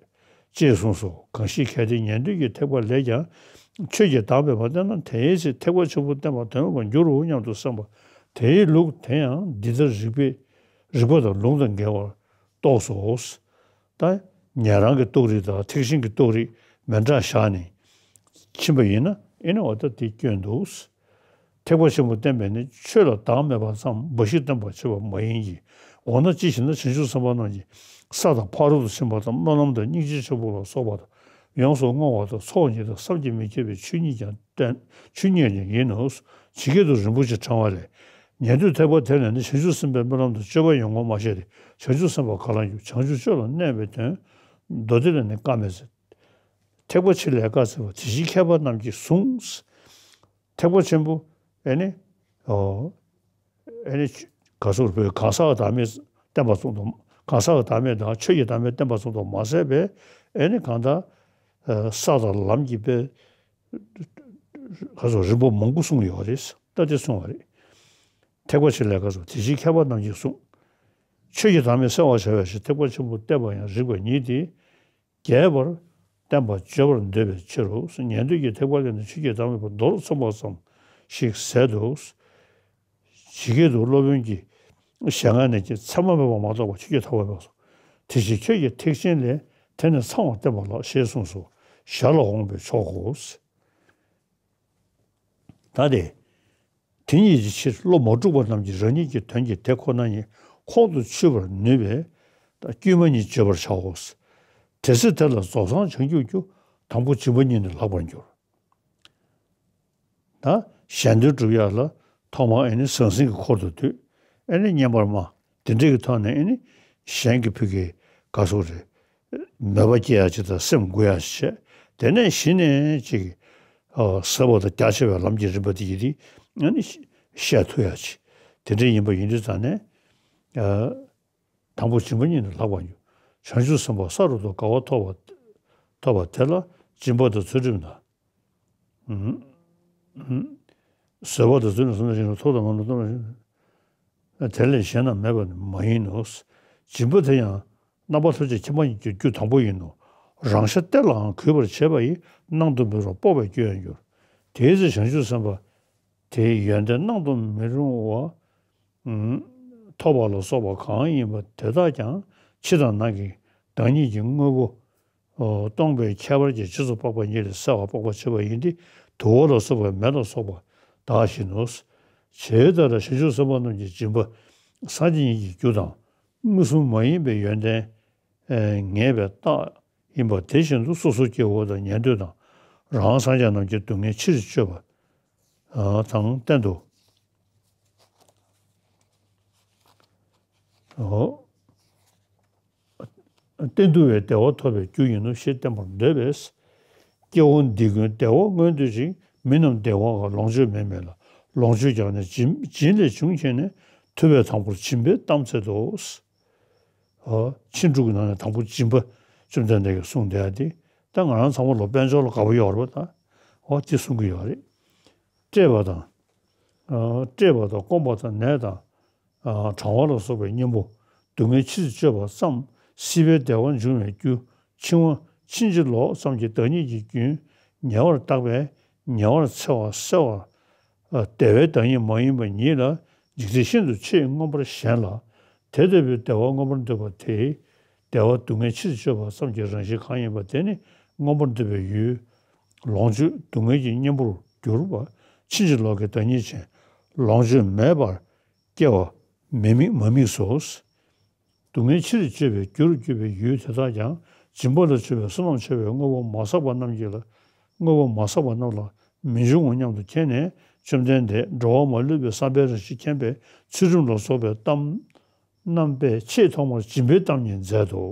ཅེས་གསུངས་སོ། གང་ཞིག་གལ་ཏེ་ཉན་ཐོས་ཀྱི་ཐེག་པ་ལས་ཀྱང་ཆོས་ཀྱི་བདག་མེད་པར་བསྟན་ན། དེའི་ཚེ་ཐེག་པ་ཆེན་པོ་བསྟན་པ་དོན་མེད་པར་འགྱུར་རོ་སྙམ་དུ་བསམ་པ། དེའི་ལུགས་དེ་ཡང་འདི་ལྟར་རིགས་པས་རིགས་པ་དང་ལུང་དང་འགལ་བར་རྟོགས་སོ། ད་ཉན་རང་གི་རྟོགས་རིགས་དང་ཐེག་ཆེན་གྱི་རྟོགས་རིགས་མི་འདྲ་བཞག་ནས་ཕྱིན་པ་ཡིན་ན། ཨེ་ནི་འོ་ད་དེ་སྐྱོན་འདུག། ཐེག་པ་ཆེན་པོ་བསྟན་པས་ནི་ཆོས་ལ་བདག་མེད་པ་ཙམ་འབའ་ཞིག་བསྟན་པར་བྱེད་པ་མ་ཡིན་གྱི། འོ་ན་ཅི་ཞེ་ན། བྱང་ཆུབ་སེམས་དཔའ་རྣམས་ཀྱིས་ས་དང་ཕ་རོལ་ཏུ་ཕྱིན་པ་དང་། སྨོན་ལམ་དང་སྙིང་རྗེ་ཆེན་པོ་ལ་སོགས་པ་དང་། ཡོངས་སུ་བསྔོ་བ་དང་། ཚོགས་གཉིས་དང་། བསམ་གྱིས་མི་ཁྱབ་པའི་ཆོས་ཉིད་ཀྱང་བསྟན། ཆོས་ཉིད་ཀྱང་ཡིན་ནོ། ཇི་སྐད་དུ་རིན་པོ་ཆེ་ཕྲེང་བ་ལས། ཉན་ཐོས་ཐེག་པ་དེ་ལས་ནི། བྱང་ཆུབ་སེམས་དཔའི་སྨོན་ལམ་དང་སྤྱོད་པ་ཡང་ངོ་མ་ཤེས་ཏེ། བྱང་ཆུབ་སེམས་དཔའ་ག་ལ་འགྱུར། བྱང་ཆུབ་སྤྱོད་ལ་གནས་པའི་དོན། མདོ་སྡེ་ལས་ནི་བཀའ་མེད་ཟེར། ཐེག་པ་ཆེ་ལས་བཀའ་སྩལ་པ། དེ་བཞིན་མཁས་པ་རྣམས་ཀྱིས་གསུངས། ཐེག་པ་ཆེན་པོ་ཨེ་ནི། ཨོ། ཨེ་ནི། ག་སོགས་པའི་གང་ཟག་བདག་མེད་བསྟན་པ་ཙམ་དུ། གང་ཟག་བདག་མེད་དང་ཆོས་ཀྱི་བདག་མེད་བསྟན་པ་ཙམ་དུ་མ་ཟད་པའི། ཨེ་ནི་གང་ལྟར། ས་དང་ལམ་གྱི་དཔེ། ག་སོགས་རིམ་པ་མང་པོ་གསུངས་ཡོད་རེད། ད་དེ་གསུངས་པ་རེད། ཐེག་པ་ཆེ་ལས་བཀའ་སྩལ་པ། དེ་བཞིན་མཁས་པ་རྣམས་ཀྱིས་གསུངས། ཆོས་ཀྱི་བདག་མེད་གསལ་བར་བྱ་བའི་ཕྱིར། ཐེག་པ་ཆེན་པོ་བསྟན་པ་ཡང་རིགས་པ་ཉིད་དེ། རྒྱས་པར་བསྟན་པ་བརྗོད་པར་འདོད་པའི་ཕྱིར་རོ། ཉན་ཐོས་ཀྱི་ཐེག་པ་ལས་ནི། ཆོས་ཀྱི་བདག་མེད་པ་མདོར་མཚོན་པ་ཙམ་ཞིག་ཟད་དོ། ཇི་སྐད་དུ། སློབ་དཔོན་གྱི་ཞལ་སྔ་ནས་ཀྱི། མཚན་མ་མེད་པར་མ་རྟོགས་པ། ཆོས་ཀྱི་ཐེག་པ་མེད་པ་སོགས། དེ་བཞིན་ཆོས་ཀྱི་ཐེག་ཆེན་ལས། དེ་ནི་ཚང་བར་བསྟན་པ་ལགས། ཞེས་གསུངས་སོ། ཞར་ལ་འོངས་པས་ཆོག་གོ། ད་དེ། དེ་ཉིད་ཀྱི་ཕྱིར་བློ་མ་གྲུབ་པ་རྣམས་ཀྱིས་རང་ཉིད་ཀྱི་དོན་གྱི་དེ་ཁོ་ན་ཉིད་ ཁོང་དུ་ཆུད་པར་ནུས་པས་དཀྱུས་མ་གཉིས་བརྗོད་པར་བྱའོ། དེ་ཚེ་དེ་ལ་རྫོགས་སངས་བྱང་རྒྱུར་འགྱུར། དང་པོ་སྦྱིན་པ་གཉིས་ནི་ལྷག་པར་འགྱུར། ད་གཞན་དོན་སྒྲུབ་ཡག་ལ་ཐོག་མར་ཨེ་ནི་ཟང་ཟིང་གི་འཁོར་དུ་འདུས། ཨེ་ནི་བསྙེན་པར་སྨྲ། དེ་འདྲའི་གི་ཐོག་ནས་ཨེ་ནི་གཞན་གྱི་ཕུགས་ཀྱི་དགའ་སོགས་རེད། མོས་པ་སྐྱེ་ཡག་ཅིག་དང་སེམས་འགུག་ཡག་ཅིག་བྱས། དེ་ནས་གཞི་ནས་ཅིག་ཟབ་པ་དང་རྒྱ་ཆེ་བའི་ལམ་གྱི་རིམ་པ་དེ་ཡི་དེ་ཨེ་ནི་བཤད་ཐུབ་ཡག་ཅིག་དེ་འདྲའི་ཡིན་པ་ཡིན་དུས་ཙང་ནས། དང་པོ་སྦྱིན་པ་གཉིས་ནི་ལྷག་པར་འགྱུར། བྱང་ཆུབ་སེམས་དཔའ་ས་རུ་དུ་དགའ་བ་ཐོབ་པ། ཐོབ་པ་དེ་ལ་སྦྱིན་པ་དང་ཚུལ་ཁྲིམས་དང་། བཟོད་པ་དང་ཚུལ་ཁྲིམས་སོགས་ནི་ཐོབ་དང་མ་ཐོབ་དང་། དེ་ལས་གཞན་ན་མེད་པ་ནི་མ་ཡིན་ནོ། སྦྱིན་པ་དེ་ཡང་རྣམ་པ་ལྷན་ཅིག་ཁྱད་པར་གྱི་རྒྱུ་དང་པོ་ཡིན་ནོ། རང་ཤ་གཏེར་ལའང་གུས་པར་བྱེད་པ་ཡིས་སྣང་དུ་མི་རུང་བ་སྤོབས་པའི་རྒྱུ་ཡང་འགྱུར། དེའི་ཚེ་བྱང་ཆུབ་སེམས་དཔའ་དེའི་ཡོན་ཏན་སྣང་དུ་མི་རུང་བ། ཐོབ་པ་ལ་སོགས་པ་གང་ཡིན་པ་དེ་དག་ཀྱང་ཕྱི་དང་ནང་གི་བདག་ཉིད་ཀྱི་དངོས་པོ་སྟོང་པའི་ཁྱད་པར་གྱིས་སྤྱི་གཙུག་པགས་པ་གཉིས་ལས་གསལ་བ་དཔོག་པར་བྱེད་པ་ཡིན་ཏེ། དུ་བ་ལ་སོགས་པའི་མེ་ལ་སོགས་པ་དག་བཞིན་ནོ། ཇི་ལྟར་བྱང་ཆུབ་སེམས་དཔའ་རྣམས་ཀྱི་སྦྱིན་པ་སངས་རྒྱས་ཉིད་ཀྱི་རྒྱུ་དང་མངོན་སུམ་མ་ཡིན་པའི་ཡོན་ཏན་ངེས་པའི་རྟགས་ཡིན་པ་དེ་བཞིན་དུ་སོ་སོའི་སྐྱེ་བོ་དང་ཉན་ཐོས་དང་རང་སངས་རྒྱས་རྣམས་ཀྱི་སྡུག་བསྔལ་ཕྱིར་བཅོས་པ་དང་གཏན་དུ། གཏན་དུ་བའི་བདེ་བ་ཐོབ་པའི་རྒྱུ་ཡིན་ནོ་ཞེས་བསྟན་པར་འདོད་པས། སྐྱེ་བོ་འདི་ཀུན་བདེ་བ་མངོན་འདོད་ཅིང་། མི་རྣམས་བདེ་བའང་ལོངས་སྤྱོད་མེད་མིན་ལ། ལོངས་སྤྱོད་ཀྱང་ནི་སྦྱིན་སྦྱིན་ལས་བྱུང་མཁྱེན་ནས། ཐུབ་པས་དང་པོར་སྦྱིན་པའི་གཏམ་འཚལ་ཏོ། ཕྱིན་དྲུག་གི་ནང་ནས་དང་པོ་སྦྱིན་པ་བཅོམ་ལྡན་འདས་ཀྱིས་གསུངས་བསྡད་ཡ་དེ། ད་ང་རང་ཚང་མ་ལོ་དཔལ་འབྱོར་ལ་དགའ་པོ་ཡོད་རེད་པ། ད་འོ་དེ་གསུང་གི་ཡོད་རེད། སྤྲད་པ་དང་། སྤྲད་པ་དང་སྐོམ་པ་དང་ནད་དང་། གྲང་བ་ལ་སོགས་པའི་གཉེན་པོ། སྡུག་བསྔལ་ཕྱིར་བཅོས་པ་ཙམ། སྲིད་པའི་བདེ་བ་འབྱུང་བའི་རྒྱུ། འཆིང་བ་ཕྱིན་ཅི་ལོག་ཙམ་གྱི་བདག་ཉིད་ཀྱི་རྒྱུན། ཉེ་བར་བརྟགས་པས་ཉེ་བར་འཚེ་བ་སེལ་བ། བདེ་བའི་བདག་ཉིད་མ་ཡིན་པ་ཉིད་ལ་འཇིག་ཚད་ཤིན་ཏུ་ཆེས་མངོན་པར་ཞེན་ལ། དེ་ལྟ་བུའི་བདེ་བ་མངོན་པར་འདོད་པ་དེས་བདེ་བ་སྡུག་བསྔལ་ཕྱིར་བཅོས་པ་ཙམ་གྱི་རང་བཞིན་གང་ཡིན་པ་དེ་ནི་མངོན་པར་འདོད་པའི་ཡུལ། ལོངས་སྤྱོད་སྡུག་བསྔལ་གྱི་གཉེན་པོར་གྱུར་པ་ཕྱིན་ཅི་ལོག་གི་བདག་ཉིད་ཅན། ལོངས་སྤྱོད་མེད་པར་སྐྱེ་བ་མི་དམིགས་མ་དམིགས་སོ། སྡུག་བསྔལ་ཕྱིར་བཅོས་པའི་རྒྱུར་གྱུར་པའི་ཡུལ་དེ་དག་ཀྱང་སྦྱིན་པ་ལ་སྤྱོད་པའི་བསོད་ནམས་ཆེ་བའི་དངོས་པོ་མ་བསགས་པ་རྣམས་ཀྱིས་ལ། དངོས་པོ་མ་བསགས་པ་རྣམས་ལ་མི་འབྱུང་ངོ་སྙམ་དུ་མཁྱེན་ནས། བཅོམ་ལྡན་འདས་འགྲོ་བ་མ་ལུས་པའི་བསམ་པའི་རང་བཞིན་མཁྱེན་པའི་ཚུལ་ཁྲིམས་ལ་སོགས་པའི་གཏམ་རྣམ་པས་ཆེས་ཐོག་མར་སྦྱིན་པའི་གཏམ་ཉིད་མཛད་དོ།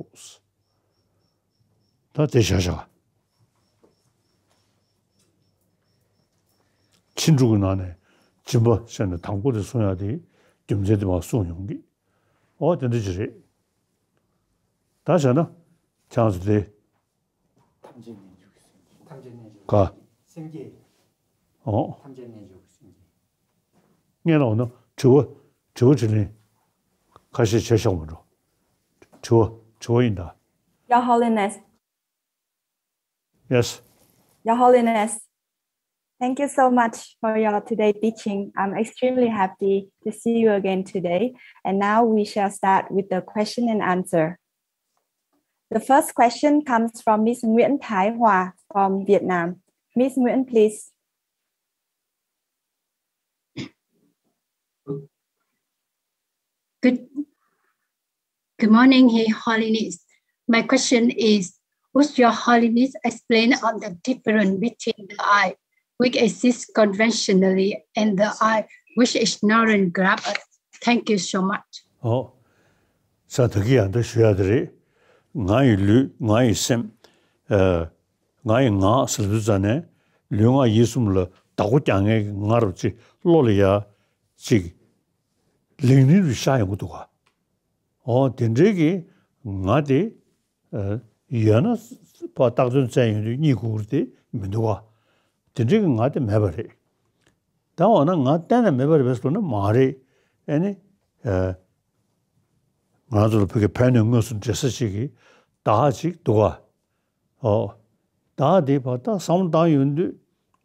ད་དེ་བཞག་བཞག་ཕྱིན་དྲུག་གི་ནང་ནས་སྦྱིན་པ་ཟེར་ནས་དང་པོ་དེ་གསུང་ཡག་དེ་རྒྱུ་མཚན་དེ་མར་གསུངས་ཡོང་གི། ཨོ་དེ་འདྲ་ཅིག་རེད། ད་བྱས་ན་ཁྱེད་རང་ཚོ་དེ། ཐམས་ཅད་རྣལ་འབྱོར་གྱི་སེམས་ཀྱིས། ཐམས་ཅད་རྣལ་འབྱོར་གྱི་སེམས་ཀྱིས། ཨོ། ཐམས་ཅད་རྣལ་འབྱོར་གྱི་སེམས་ཀྱིས། ངས་ལབ་ན་དྲི་བ། དྲི་བ་དྲིས་ལན་ཁ་ཤས་བྱས་བཞག་མ་འགྲོ། དྲི་བ། དྲི་བ་ཡིན་ད། Your Holiness. Yes. Your Holiness, thank you so much for your today teaching. I'm extremely happy to see you again today. And now we shall start with the question and answer. The first question comes from Miss Nguyễn Thái Hòa from Vietnam. Miss Nguyễn, please. Good, good morning, His Holiness. My question is, would Your Holiness explain on the difference between the eye which exists conventionally and the eye which ignorance grab at? Thank you so much. ཨོ། ས་ད་གི་ཡང་འདི་ཞུ་ཡ་དེ་རེད། ང་ཡི་ལུས། ང་ཡི་སེམས། ཨ། ང་ཡི་ངག་ཟེར་དུས་ཙ་ནས་ལུས་ངག་ཡིད་གསུམ་ལ་བདག་པོ་རྒྱག་མཁན་གྱི་ང་རུ་ཅིག་བློ་ལ་ཡ་ཅིག་ལིང་ལིང་རུ་ཤར་ཡོང་གི་འདུག་ག། ཨོ་དེ་འདྲའི་གི་ང་དེ་ཨ་ཡོད་ན་ཕར་བཏགས་དོན་བཙལ་ཡོང་དུས་རྙེད་དགོས་ཀྱི་དེ་མི་འདུག་ག། དེ་འདྲའི་གི་ང་དེ་མེད་པ་རེད། ད་འོ་ན་ང་གཏན་ནས་མེད་པ་རེད་པས་ཟེར་ན་མ་རེད། ཨ་ནི་ཨ་ང་ཚོ་ལ་ཕ་གི་ཕན་གནོད་དངོས་སུ་འབྲེལ་ས་ཅིག་གི་བདག་ཅིག་འདུག་ག། ཨོ། བདག་དེ་བར་ཐག་བསམ་བློ་བཏང་ཡོང་དུས་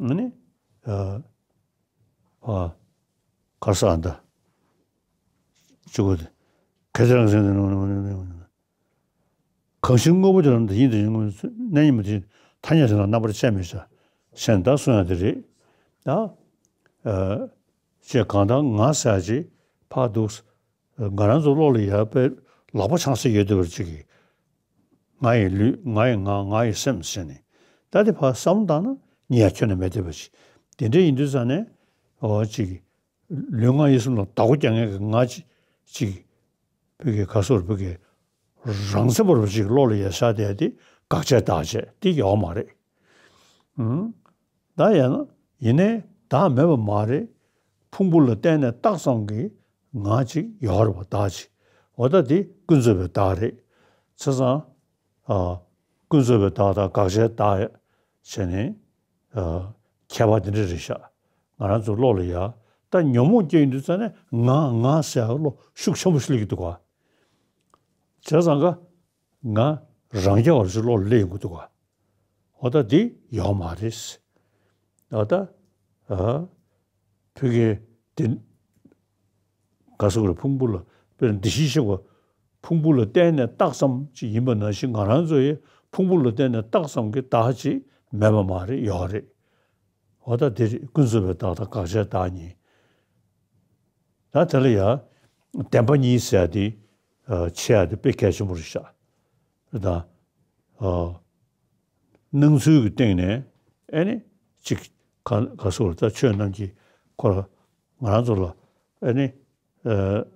ཨ་ནི་ཨ་ཨ་གར་ས་ཨ་འདི་ཅིག་གོ་དེ་གལ་ཏེ་རང་སེམས་དེ་གང་ཕྱིར་དངོས་པོ་དེ་ལ་འདི་ཡིན་དེ་ཡིན་དངོས་གནས་ཉིད་མ་དེ་ཐ་སྙད་དེ་ལ་རྣམ་པར་དཔྱད་མི་བྱ་ཞེས་ད་གསུང་ཡ་དེ་རེད། ད་ཨ་ཅེས་གང་ལྟར་ང་ཟེར་ཅིག་ཕར་འདུག་ང་རང་ཚོ་བློ་ལ་ཡ་དཔེ་ལག་པ་འཆང་ས་ཡོད་བསྡད་པ་ཅིག་གིས། ང་ཡི་ལུས། ང་ཡི་ངག། ང་ཡི་སེམས་ཟེར་ནས། ད་དེ་ཕར་བསམ་བློ་བཏང་ན་ཉེས་ཁྱོན་ནས་མེད་བསྡད་པ་ཅིག་དེ་འདྲ་ཡིན་དུས་ཙང་ནས། འོ་ཅིག་ལུས་ངག་ཡིད་གསུམ་ལ་བདག་པོ་རྒྱག་མཁན་གྱི་ང་ཅིག་ཅིག་བོད་ཀྱི་ག་སོར་བོད་ཀྱི་རང་སེམས་པར་བ་ཅིག་བློ་ལ་ཡ་ཤར་བསྡད་དེ་དགག་བྱ་བདག་བྱས་དེ་ཡོད་མ་རེད། ཨང་། ད་ཡང་ན་ཡིན་ནའི་བདག་མེད་པ་མ་རེད། ཕུང་པོ་ལ་བརྟེན་ནས་བཏགས་ཙམ་གྱི་ང་ཅིག་ཡོད་རེད་པ། བདག་ཅིག་འོ་ད་དེ་ཀུན་རྫོབ་པའི་བདག་རེད། བྱས་ཙང་། ཨ། ཀུན་རྫོབ་པའི་བདག་དང་དགག་བྱའི་བདག་བྱས་ནས། ཨ། ཁྱད་པར་དེ་འདྲ་རེད་ཤག་ང་རང་ཚོ་བློ་ལ་ཡ། ད་ཉོན་མོངས་སྐྱེ་ཡོང་དུས་ཙང་ནས་ང་ང་ཟེར་བློ་ཤུགས་ཆེན་པོ་ཞིག་སླེབས་ཀྱི་འདུག་ག་བྱས་ཙང་ཀ་ང་རང་རྐྱ་བ་ཞིག་བློ་ལ་སླེབས་ཡོང་གི་འདུག་ག་འོ་ད་འདི་ཡོད་མ་རེད། འོ་ད། ཨ། བོད་ཀྱི་དེ། ག་ཟེར་དགོས་རེད། ཕུང་པོ་ལ་དཔེར་ན་འདི་ཞིག་བཤད་པ། ཕུང་པོ་ལ་བརྟེན་ནས་བཏགས་ཙམ་ཅིག་ཡིན་པ་ནང་བཞིན་ང་རང་ཚོ་ཡི་ཕུང་པོ་ལ་བརྟེན་ནས་བཏགས་ཙམ་གྱི་བདག་ཅིག་མེད་པ་མ་རེད། ཡོད་རེད། འོ་ད་དེ་རེད། ཀུན་རྫོབ་པའི་བདག་དང་དགག་བྱའི་བདག་གཉིས། ད་དེ་ལ་ཡང་བདེན་པ་གཉིས་ཟེར་ཡ་དེ། ཨ། ཕྱེ་ཡ་དེ་དཔེ་གལ་ཆེན་པོ་རེད་ཤག་ད། ཨ། སྣང་ཚུལ་གྱི་སྟེང་ནས་ཨེ་ནི་ཅིག་ག་ག་ཟེར་དགོས་རེད། ད་ཆོས་རྣམས་ཀྱི་ཁོ་ལ་ང་རང་ཚོ་ལ་ཨེ་ནི། ཨ།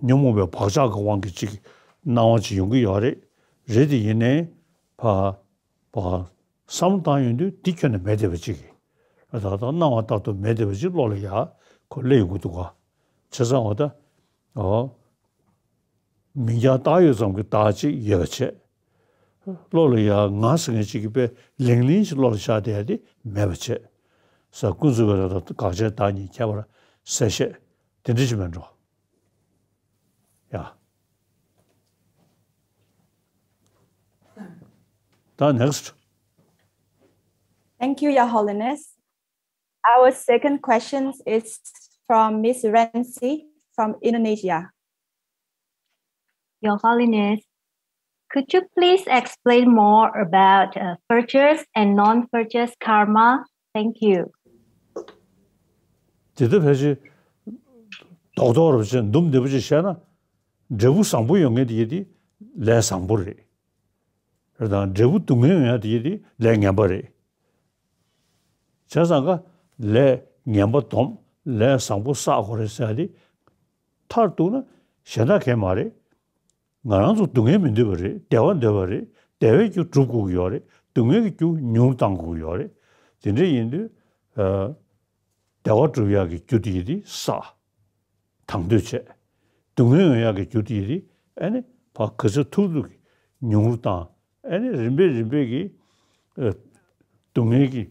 ཉོན་མོངས་པའི་བག་ཆགས་ཀྱི་དབང་གིས་ཅིག་སྣང་བ་ཅིག་ཡོང་གི་ཡོད་རེད། རེད་དེ་ཡིན་ནའི་ཕ་ཕ་བསམ་བློ་བཏང་ཡོང་དུས་འདི་ཁྱོན་ནས་མེད་བསྡད་པ་ཅིག་གིས། ད་ལྟ་སྣང་བ་ལྟར་དུ་མེད་བསྡད་པ་ཅིག་བློ་ལ་ཡ་ཁོ་སླེབས་ཡོང་གི་འདུག་ག་བྱས་ཙང་འོ་ད། འོ། མིང་རྐྱང་བཏགས་ཡོད་ཙམ་གྱི་བདག་ཅིག་ཡོད་པ་བྱས། བློ་ལ་ཡ་ང་ཟེར་མཁན་ཅིག་གི་དཔེ་ལིང་ལིང་ཞིག་བློ་ལ་ཤར་བསྡད་ཡ་དེ་མེད་པ་བྱས། ས། ཀུན་རྫོབ་པའི་བདག་དང་དགག་བྱའི་བདག་གཉིས་ཁྱད་པར་གསལ་བཤད་དེ་འདྲ་ཞིག་མེད་འགྲོ། ཡ། ད་next། Thank you, Your Holiness. Our second question is from Miss Rensi from Indonesia. Your Holiness, could you please explain more about uh, virtuous and non-virtuous karma? Thank you. དེ་ལྟ་ཕལ་ཆེར་རྡོག་རྡོག་རུ་བྱས་འདུམ་བདེ་པོ་ཅིག་བཤད་ན། འབྲས་བུ་བཟང་པོ་ཡོང་མཁན་དེ་ཡི་དེ་ལས་བཟང་པོ་རེད། རེད་དང་། འབྲས་བུ་སྡུག་བསྔལ་ཡོང་ཡ་དེ་ཡི་དེ་ལས་ངན་པ་རེད། བྱས་ཙང་ཀ་ལས་ངན་པ་སྡོམ། ལས་བཟང་པོ་བསགས་དགོས་རེད་ཟེར་ཡ་དེ་མཐར་གཏུགས་ན་གཞན་དག་གས་མ་རེད། ང་རང་ཚོ་སྡུག་བསྔལ་མི་འདོད་པ་རེད། བདེ་བ་འདོད་པ་རེད། བདེ་བའི་རྒྱུ་སྒྲུབ་དགོས་ཀྱི་ཡོད་རེད། སྡུག་བསྔལ་གྱི་རྒྱུ་ཉུང་རུ་གཏང་དགོས་ཀྱི་ཡོད་རེད། དེ་འདྲ་ཡིན་དུས། ཨ། བདེ་བ་སྒྲུབ་ཡག་གི་རྒྱུ་དེ་ཡི་དེ་བསགས། དང་དོད་བྱས། སྡུག་བསྔལ་ཡོང་ཡག་གི་རྒྱུ་དེ་ཡི་དེ་ཨ་ནི་ཕར་ག་ཚོད་ཐུབ་ཐུབ་ཀྱིས་ཉུང་རུ་བཏང་། ཨ་ནི་རིམ་པས་རིམ་པས་ཀྱིས། ཨ། སྡུག་བསྔལ་གྱི།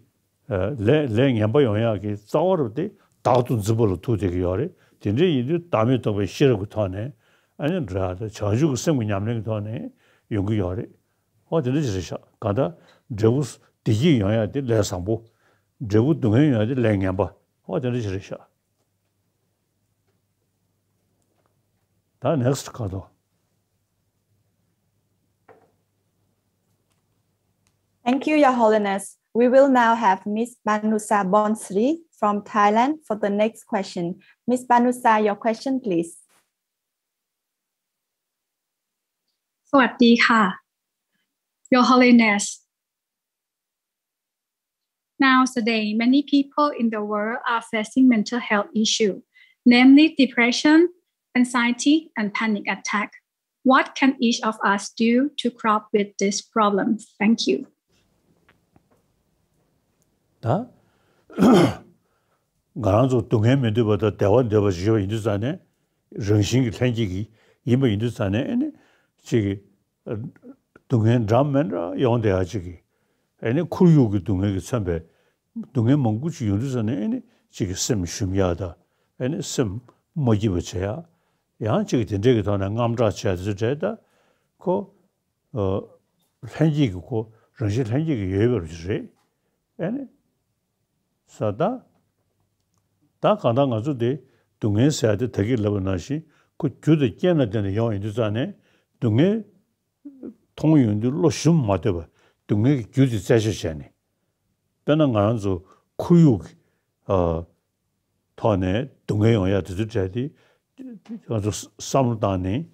ཨ། ལས་ལས་ངན་པ་ཡོང་ཡག་གི་རྩ་བ་རུ་དེ་བདག་ཏུ་འཛིན་པ་ལ་ཐུག་བསྡད་ཀྱི་ཡོད་རེད། དེ་འདྲ་ཡིན་དུས་བདག་མེད་རྟོགས་པའི་ཤེས་རབ་ཀྱི་ཐོག་ནས་ཨ་ནི་འགྲོ་ཡག་དང་བྱང་ཆུབ་ཀྱི་སེམས་ཀྱི་ཉམས་ལེན་གྱི་ཐོག་ནས་ཡོང་གི་ཡོད་རེད། ཨོ་དེ་འདྲ་ཞིག་རེད་ཤག་གང་ལྟར་འབྲས་བུ་བདེ་སྐྱིད་ཡོང་ཡག་དེ་ལས་བཟང་པོ། འབྲས་བུ་སྡུག་བསྔལ་ཡོང་ཡག་དེ་ལས་ངན་པ། ཨོ་དེ་འདྲ་ཞིག་རེད་ཤག་ད་next ག་དོ། Thank you, Your Holiness. We will now have Miss Banusa Bonsri from Thailand for the next question. Miss Banusa, your question, please. สวัสดีค่ะ Your Holiness. Nowadays, many people in the world are facing mental health issues, namely depression, anxiety, and panic attack. What can each of us do to cope with these problems? Thank you. ད། ང་རང་ཚོ་སྡུག་བསྔལ་མི་འདོད་པ་དང་བདེ་བ་འདོད་པ་ཞིག་ཡོད་པ་ཡིན་དུས་ཙང་ནས། རང་བཞིན་གྱི་ལྷན་སྐྱེས་ཀྱི་ཡིན་པ་ཡིན་དུས་ཙང་ནས་ཨ་ནི་ཅིག་གི་སྡུག་བསྔལ་འདྲ་མི་འདྲ་ཡོང་བསྡད་ཡ་ཅིག་གི། ཨ་ནི་ཁོར་ཡུག་གི་སྡུག་བསྔལ་གྱིས་མཚོན་པའི་སྡུག་བསྔལ་མང་པོ་ཅིག་ཡོང་དུས་ཙང་ནས་ཨ་ནི་ཅིག་གི་སེམས་ཞུམ་ཡ་དང་། ཨ་ནི་སེམས་མ་སྐྱིད་པ་བྱེད་ཡ། ཡང་ཅིག་གི་དེ་འདྲས་ཀྱི་ཐོག་ནས་དངངས་སྐྲག་བྱེད་ཡ་དེ་ཚོ་བྲལ་ད་ཁོ། ཨ། ལྷན་སྐྱེས་ཀྱི་ཁོ་རང་བཞིན་ལྷན་སྐྱེས་ཀྱི་ཡོད་པ་རེད། ཨ་ནི། ས་ད། ད་གང་ལྟར་ང་ཚོ་དེ་སྡུག་བསྔལ་ཟེར་ཡ་དེ་ད་གིན་ལབ་པ་ནང་བཞིན་ཁོ་རྒྱུ་དང་རྐྱེན་ལ་བརྟེན་ནས་ཡོང་ཡོང་དུས་ཙང་ནས་སྡུག་བསྔལ་མཐོང་ཡོང་དུས་བློ་ཞུམ་མ་སྡོད་པར་སྡུག་བསྔལ་གྱི་རྒྱུ་དེ་རྩད་གཅོད་བྱས་ནས། དཔེར་ན་ང་རང་ཚོ་ཁོར་ཡུག་གི། ཨ། ཐོག་ནས་སྡུག་བསྔལ་ཡོང་ཡ་དེ་ཚོ་བྲལ་ཏེ། ང་ཚོ་བསམ་བློ་བཏང་ནས་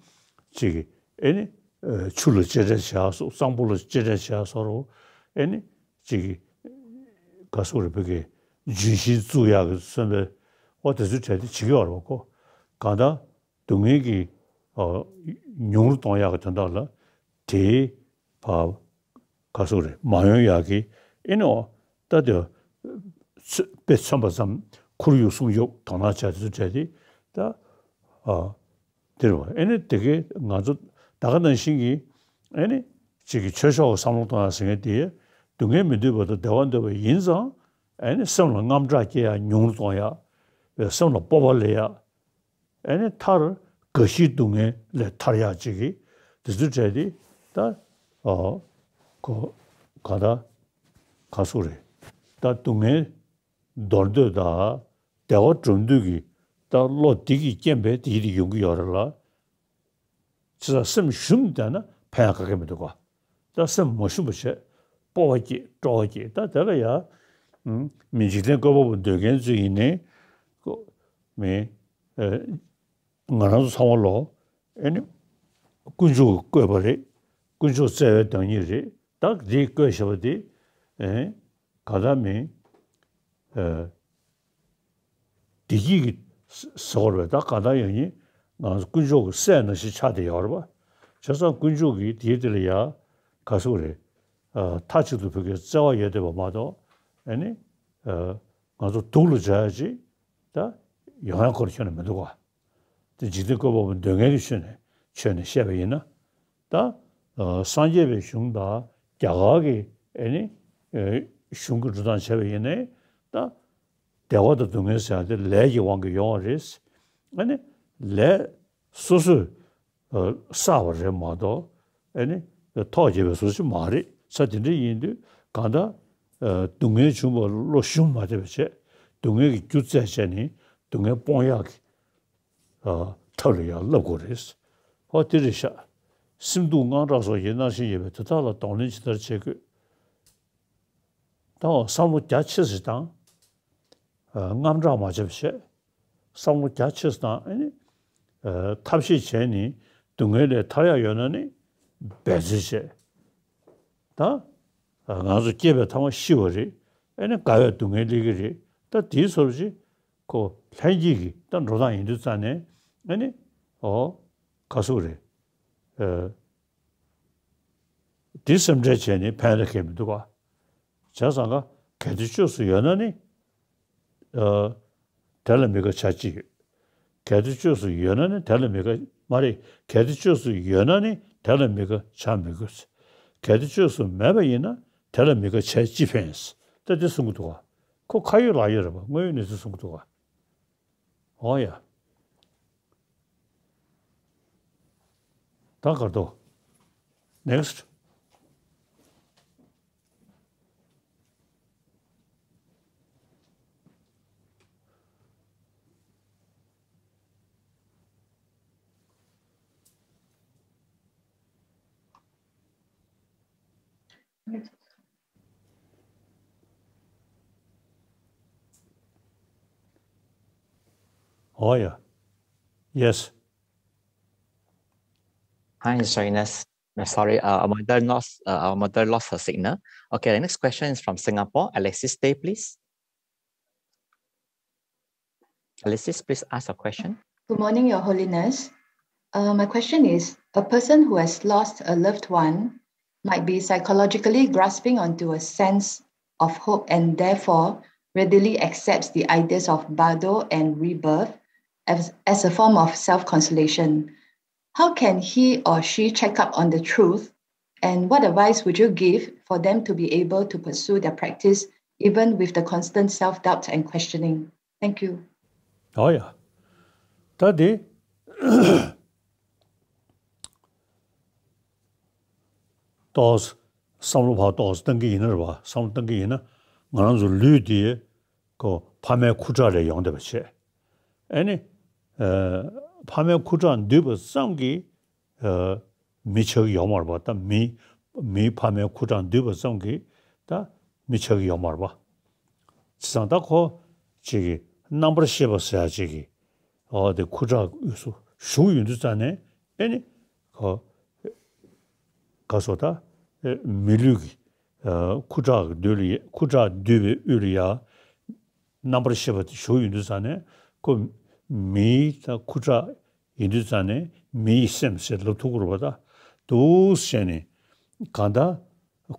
ཅིག་ཨེ་ནི་ཆུ་ལ་གཅེས་སྤྲས་བྱ་སོགས། གཙང་པོ་ལ་གཅེས་སྤྲས་བྱ་སོགས་རོ། ཨེ་ནི་ཅིག་ག་སོགས་རེ་བོད་ཀྱི་ལྗོན་ཤིང་བཙུགས་ཡག་གི་སོན་པའི་འོ་དེ་ཚོའི་གྲས་དེ་བྱེད་ཀྱི་ཡོད་རེད་པ་ཁོ། གང་ལྟར་སྡུག་བསྔལ་གྱི་ཉུང་རུ་གཏོང་ཡག་གི་དོན་དག་ལ་དེའི་བ་ག་སོགས་རེ་མ་ཡོང་ཡག་གི་ཨེ་ནི་འོ་ད་དེ་དཔེ་མཚོན་པ་ཙམ་ཁོར་ཡུག་སྲུང་སྐྱོབ་དོ་སྣང་བྱ་དེ་ཚོ་གྲས་དེ་ད་ཨ། དེ་རེད་པ། ཨེ་ནི་དེ་གའི་ང་ཚོ་ད་ག་ནང་བཞིན་གྱི་ཨེ་ནི་གཅིག་གི་ཆོས་ཕྱོགས་ཀྱི་བསམ་བློ་གཏོང་ཡག་ཟེར་མཁན་དེ་སྡུག་བསྔལ་མི་འདོད་པ་དང་བདེ་བ་འདོད་པ་ཡིན་ཙང་ཨེ་ནི་སེམས་ལ་དངངས་སྐྲག་སྐྱེ་ཡག་ཉུང་རུ་གཏོང་ཡག་སེམས་ལ་སྤོབས་པ་སླེབས་ཡག་ཨེ་ནི་མཐར་རྒ་ཤིའི་སྡུག་བསྔལ་ལས་ཐར་ཡག་ཅིག་གི་དེ་ཚོའི་གྲས་དེ་ད་ཨ་གོ་ག་ད་ག་སོགས་རེད། ད་སྡུག་བསྔལ་འདོར་འདོད་དང་བདེ་བ་སྒྲུབ་འདོད་ཀྱི་ད་བློ་འདི་གི་རྐྱེན་པས་དེ་ཡིད་དུ་ཡོང་གི་ཡོད་རེད་ལ། བྱས་ཙང་སེམས་ཞུམ་བསྡད་ན་ཕན་ཡང་ག་གེ་མི་འདུག་ག་ད་སེམས་མ་ཞུམ་པ་བྱས། སྤོབས་པ་སྐྱེ། སྤྲོ་བ་སྐྱེ། ད་དེ་ལ་ཡ། ཨུམ། མི་འཇིག་རྟེན་བཀོད་པ་པོ་འདོད་མཁན་ཚོ་ཡིན་ནའི། ཁོ་མི། ཨེ། ང་རང་ཚོ་ཚང་མ་ལོ། ཨེ་ནི། དཀོན་མཆོག་གིས་བཀོད་པ་རེད། དཀོན་མཆོག་བརྩེ་བའི་བདག་ཉིད་རེད། ད་འདི་བཀོད་བཞག་པ་འདི། ཨེ། ག་ད་མི། ཨེ། བདེ་སྐྱིད་ཀྱི་ཟེར་བ་རེད་པས། ད་གང་ལྟར་ཡང་ཡིན་ང་ཚོ་དཀོན་མཆོག་གི་སྲས་ནང་བཞིན་ཆགས་བསྡད་ཡོད་རེད་པ། བྱས་ཙང་དཀོན་མཆོག་གིས་དེའི་དེ་ལ་ཡ་ག་ཟེར་དགོས་རེད། ཨ། མཐའ་གཅིག་ཏུ་བོད་སྐད་བརྩེ་བ་ཡོད་བསྡད་པ་མ་གཏོགས་ཨེ་ནི། ཨ། ང་ཚོ་སྡུག་ལ་སྦྱར་ཡ་ཅིག་ད་ཡོང་ཡ་སྐོར་ཁྱོན་ནས་མི་འདུག་ག་དེ་འཇིག་རྟེན་བཀོད་པ་པོ་འདོད་མཁན་གྱི་ཆོས་ནས་ཆོས་ནས་བཤད་པ་ཡིན་ན། ད་ཨ་སངས་རྒྱས་པའི་གཞུང་དང་རྒྱ་གར་གྱི་ཨེ་ནི་ཨེ་གཞུང་གི་འགྲོ་སྟངས་བྱས་པ་ཡིན་ནའི་ད་བདེ་བ་དང་སྡུག་བསྔལ་ཟེར་ཡ་དེ་ལས་ཀྱི་དབང་གིས་ཡོང་བ་རེད། ཨ་ནི་ལས་སོ་སོས་ཨ་བསགས་པ་རེད་མ་གཏོགས་ཨེ་ནི་ཐོག་བརྒྱབ་པའི་བཟོ་ཞིག་མ་རེད། ས་དེ་འདྲ་ཡིན་དུས་གང་ལྟར་ཨ་སྡུག་བསྔལ་བྱུང་བ་བློ་ཞུམ་མ་བྱས་པ་བྱས། སྡུག་བསྔལ་གྱི་རྒྱུ་བཙལ་བྱས་ནས་སྡུག་བསྔལ་སྤོང་ཡག་གི་ཨ་ཐབས་ལ་ཡང་བསླབ་དགོས་རེད། ཧོ་དེ་རེད་ཤག་སེམས་སྡུག་དངངས་སྐྲག་སོགས་ཀྱི་རྣམ་ཤེས་ཡོད་པས་དེ་དག་ལ་གདོང་ལེན་ཇི་ལྟར་བྱེད་དགོས། ད་འོ་བསམ་བློ་རྒྱ་ཆེ་ཙམ་བཏང་། ཨ་དངངས་སྐྲག་མ་བྱེད་པ་བྱས། བསམ་བློ་རྒྱ་ཆེ་ཙམ་བཏང་། ཨ་ནི་ཨ་ཐབས་ཤེས་བྱས་ནས་སྡུག་བསྔལ་ལས་ཐར་ཡག་ཡོད་ན་ནི་འབད་བརྩོན་བྱས། ད་ཨ་ང་ཚོ་སྐྱེས་པའི་མཐའ་མ་ཤི་བ་རེད། ཨ་ནི་རྒ་བའི་སྡུག་བསྔལ་སླེབས་ཀྱི་རེད། ད་དེའི་ཚོར་ཅིག་ཁོ་ལྷན་སྐྱེས་ཀྱི་ད་འགྲོ་སྟངས་ཡིན་དུས་ཙང་ནས་ཨ་ནི་ཨོ་ག་ཟེར་དགོས་རེད། ཨ་འདི་སེམས་ཁྲལ་བྱས་ནས་ཕན་ཐོགས་མི་འདུག་ག་བྱས་ཙང་ག་གལ་ཏེ་བཅོས་སུ་ཡོད་ན་ནི་ཨ་དེ་ལ་མི་དགའ་བྱ་ཅི་ཡོད། གལ་ཏེ་བཅོས་སུ་ཡོད་ན་ནི་དེ་ལ་མི་དགའ་མ་རེད། གལ་ཏེ་བཅོས་སུ་ཡོད་ན་ནི་དེ་ལ་མི་དགའ་བྱ་མི་དགོས། གལ་ཏེ་བཅོས་སུ་མེད་པ་ཡིན་ན་དེ་ལ་མི་དགའ་བྱས་ཅི་ཕན། ད་འདི་གསུང་གི་འདུག་ག་ཁོ་ཁ་ཡོད་ལག་ཡོད་རེད་པ། དངོས་ཡོད་གནས་ཚུལ་གསུང་གི་འདུག་ག་འོ་ཡ། ད་གར་དོ། Next. Oh, yeah. Yes. Hi, Mister Ines. Uh, sorry, uh, our mother lost, uh, our mother lost her signal. Okay, the next question is from Singapore. Alexis Day, please. Alexis, please ask a question. Good morning, Your Holiness. Uh, my question is, a person who has lost a loved one might be psychologically grasping onto a sense of hope and therefore readily accepts the ideas of bardo and rebirth as, as a form of self-consolation. How can he or she check up on the truth, and what advice would you give for them to be able to pursue their practice even with the constant self-doubt and questioning? Thank you. Oh, yeah. ད་དེ་ཏོག་བསམ་བློ་ཕར་ཏོག་བཏང་གི་ཡིན་ན་རེད་པ། བསམ་བློ་བཏང་གི་ཡིན་ན་ང་རང་ཚོ་ལུས་དེ་ཁོ་ཕ་མའི་ཁུ་ཁྲག་ལས་ཡོང་བསྡད་པ་བྱས། ཨ་ནི་ཨ་ཕ་མའི་ཁུ་ཁྲག་འདུས་པ་ཙམ་གྱིས་ཨ་མི་ཆགས་ཀྱི་ཡོད་མ་རེད་པ། ད་མི་མིའི་ཕ་མའི་ཁུ་ཁྲག་འདུས་པ་ཙམ་གྱིས་ད་མི་ཆགས་ཀྱི་ཡོད་མ་རེད་པ། བྱས་ཙང་ད་ཁོ་ཅིག་གི་རྣམ་པར་ཤེས་པ་ཟེར་ཡ་ཅིག་གི་ ཨོ་དེ་ཁུ་ཁྲག་གི་དབུས་སུ་ཞུགས་ཡོང་དུས་ཙ་ནས་ཨེ་ནི་ག་ག་སོ་ད་ཨེ་མི་ལུས་ཀྱི་ཨ་ཁུ་ཁྲག་གི་འདུས་ལ་ཡ་ཁུ་ཁྲག་འདུས་པའི་དབུས་ལ་ཡ་རྣམ་པར་ཤེས་པ་དེ་ཞུགས་ཡོང་དུས་ཙ་ནས་ཁོ་མིའི་ད་ཁུ་ཁྲག་ཡིན་དུས་ཙ་ནས་མིའི་སེམས་ཟེར་ལབ་ཐུབ་ཀྱི་རེད་པ། ད་འདུག་བྱས་ནས་གང་ལྟར་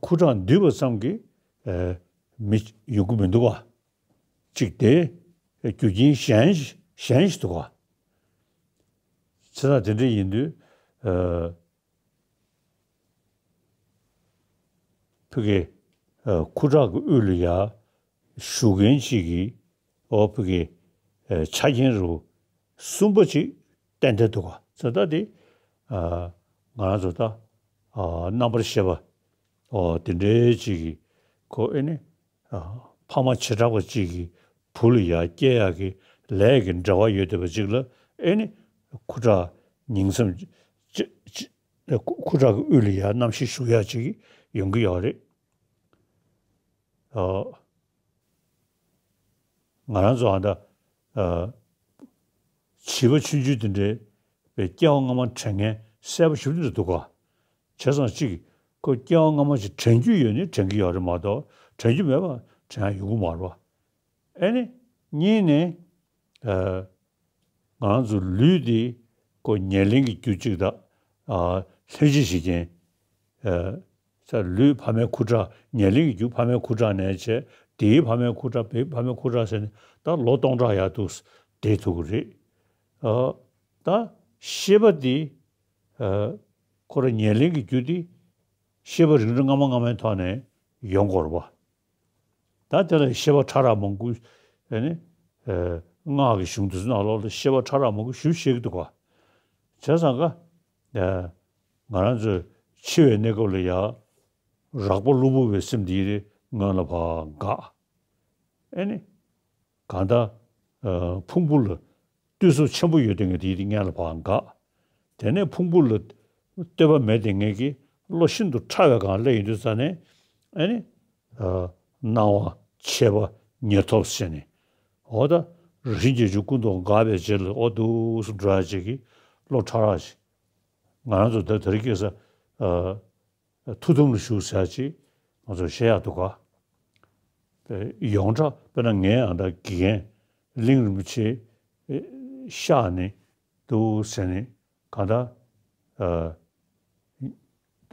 ཁུ་ཁྲག་འདུས་པ་ཙམ་གྱིས་ཨེ་མི་ཡོང་གི་མི་འདུག་ག་གཅིག་དེ་རྒྱུ་རྐྱེན་གཞན་ཞིག་གཞན་ཞིག་འདུག་ག་བྱས་ཙང་དེ་འདྲ་ཡིན་དུས་ཨ་ཕ་གི་ཨ་ཁུ་ཁྲག་གི་དབུས་ལ་ཡ་ཞུགས་མཁན་ཅིག་གིས་ཨོ་ཕ་གི་ཨ་ཆ་རྐྱེན་རུ་གསུམ་པ་ཅིག་གཏན་གཏན་འདུག་ག་བྱས་ཙང་དེ་ཨ་ང་རང་ཚོ་ད་ཨ་རྣམ་པར་ཤེས་པ་ཨོ་དེ་འདྲའི་ཅིག་གིས་ཁོ་ཨེ་ནི་ཨ་ཕ་མ་བྱེ་བྲག་པ་གཅིག་གི་བུ་ལ་ཡར་སྐྱེ་ཡག་གི་ལས་ཀྱི་འབྲེལ་བ་ཡོད་བསྡད་པ་གཅིག་ལ་ཨེ་ནི་ཁུ་ཁྲག་ཉིང་མཚམས་ཅི་ཅི་ཁུ་ཁུ་ཁྲག་གི་དབུས་ལ་ཡར་རྣམ་ཤེས་ཞུགས་ཡག་ཅིག་ཡོང་གི་ཡོད་རེད། ཨ་ང་རང་ཚོ་ཨ་ད་ཨ་བྱིས་པ་ཆུང་ཆུང་དེ་འདྲའི་པའི་སྐྱེ་བ་སྔ་མ་དྲན་མཁན་གསལ་པོ་ཞིབ་ཏུ་འདུག་ག་བྱས་ཙང་གཅིག་ཁོ་སྐྱེ་བ་སྔ་མ་ཞིག་དྲན་རྒྱུ་ཡོད་ནི་དྲན་གྱི་ཡོད་རེད་མ་གཏོགས་དྲན་རྒྱུ་མེད་པ་དྲན་ཡག་ཡོང་གི་མ་རེད་པ། ཨེ་ནི་གཉིས་ནས་ཨ་ང་རང་ཚོ་ལུས་འདི་ཁོ་ཉེར་ལེན་གྱི་རྒྱུ་གཅིག་དང་ཨ་ལྷན་ཅིག་བྱེད་རྐྱེན་ཨ་ས་ལུས་ཕ་མའི་ཁུ་ཁྲག་ཉེར་ལེན་གྱི་རྒྱུ་ཕ་མའི་ཁུ་ཁྲག་ནས་བྱས་དེའི་ཕ་མའི་ཁུ་ཁྲག་བོད་ཕ་མའི་ཁུ་ཁྲག་ཟེར་ནས་ད་ལོ་སྟོང་ཕྲག་ཡར་འདུག་བསྡད་ཐུབ་ཀྱི་རེད། ཨ་ད་ཤེས་པ་འདི་ཨ་ཁོ་རང་ཉེར་ལེན་གྱི་རྒྱུ་འདི་ཤེས་པ་རིམ་གྲོ་སྔ་མ་སྔ་མའི་ཐོག་ནས་ཡོང་དགོས་རེད་པ། ད་དེ་ལ་ཤེས་པ་ཕྲ་རགས་མང་པོ་ཨེ་ནི་ཨ་སྔགས་ཀྱི་གཞུང་དེ་ཚོ་ནང་ལོགས་ལ་ཤེས་པ་ཕྲ་རགས་མང་པོ་ཞིབ་བཤད་ཀྱི་འདུག་ག་བྱས་ཙང་ཀ་ཨ་ང་རང་ཚོས་འཆི་བའི་གནས་སྐབས་ལ་ཡ་རགས་པ་གློ་བུར་བའི་སེམས་འདི་སྔོན་ལ་ཕར་འགག་ཨེ་ནི་གང་ལྟར་ཨ་ཕུང་པོ་ལ་ལྟོས་གཟུགས་ཆེན་པོ་ཡོད་དེ་ངས་དེའི་སྔོན་ལ་ཕར་འགག་དེ་ནས་ཕུང་པོ་ལ་ལྟོས་པ་མེད་དེ་ངས་ཀྱི་བློ་ཤིན་ཏུ་ཕྲ་བའི་སྒང་སླེབས་ཡོང་དུས་ཙ་ནས་ཨེ་ནི་ཨ་སྣང་བ་མཆེད་པ་ཉེར་ཐོབ་ཟེར་ནས་འོ་ད་རིན་ཆེན་གྱི་ཀུན་རྟོག་འགགས་པའི་རྗེས་ལ་འོ་འདུག་སེ་འགྲོ་ཡག་ཅིག་གི་བློ་ཕྲ་རགས་ཤིག་ང་རང་ཚོ་ད་དེ་རིང་ཁ་སང་ཨ་ཐུགས་དམ་ལ་བཞུགས་ཟེར་ཡག་ཅིག་ང་ཚོ་བཤད་ཡག་འདུག་ག་ཡོངས་གྲགས་དཔེར་ན་ངའི་ཨ་ད་དགེ་རྒན་གླིང་རིན་པོ་ཆེ་ཨེ་ཤག་ནི་འདུག་ཟེར་ནས་གང་ལྟར་ཨ་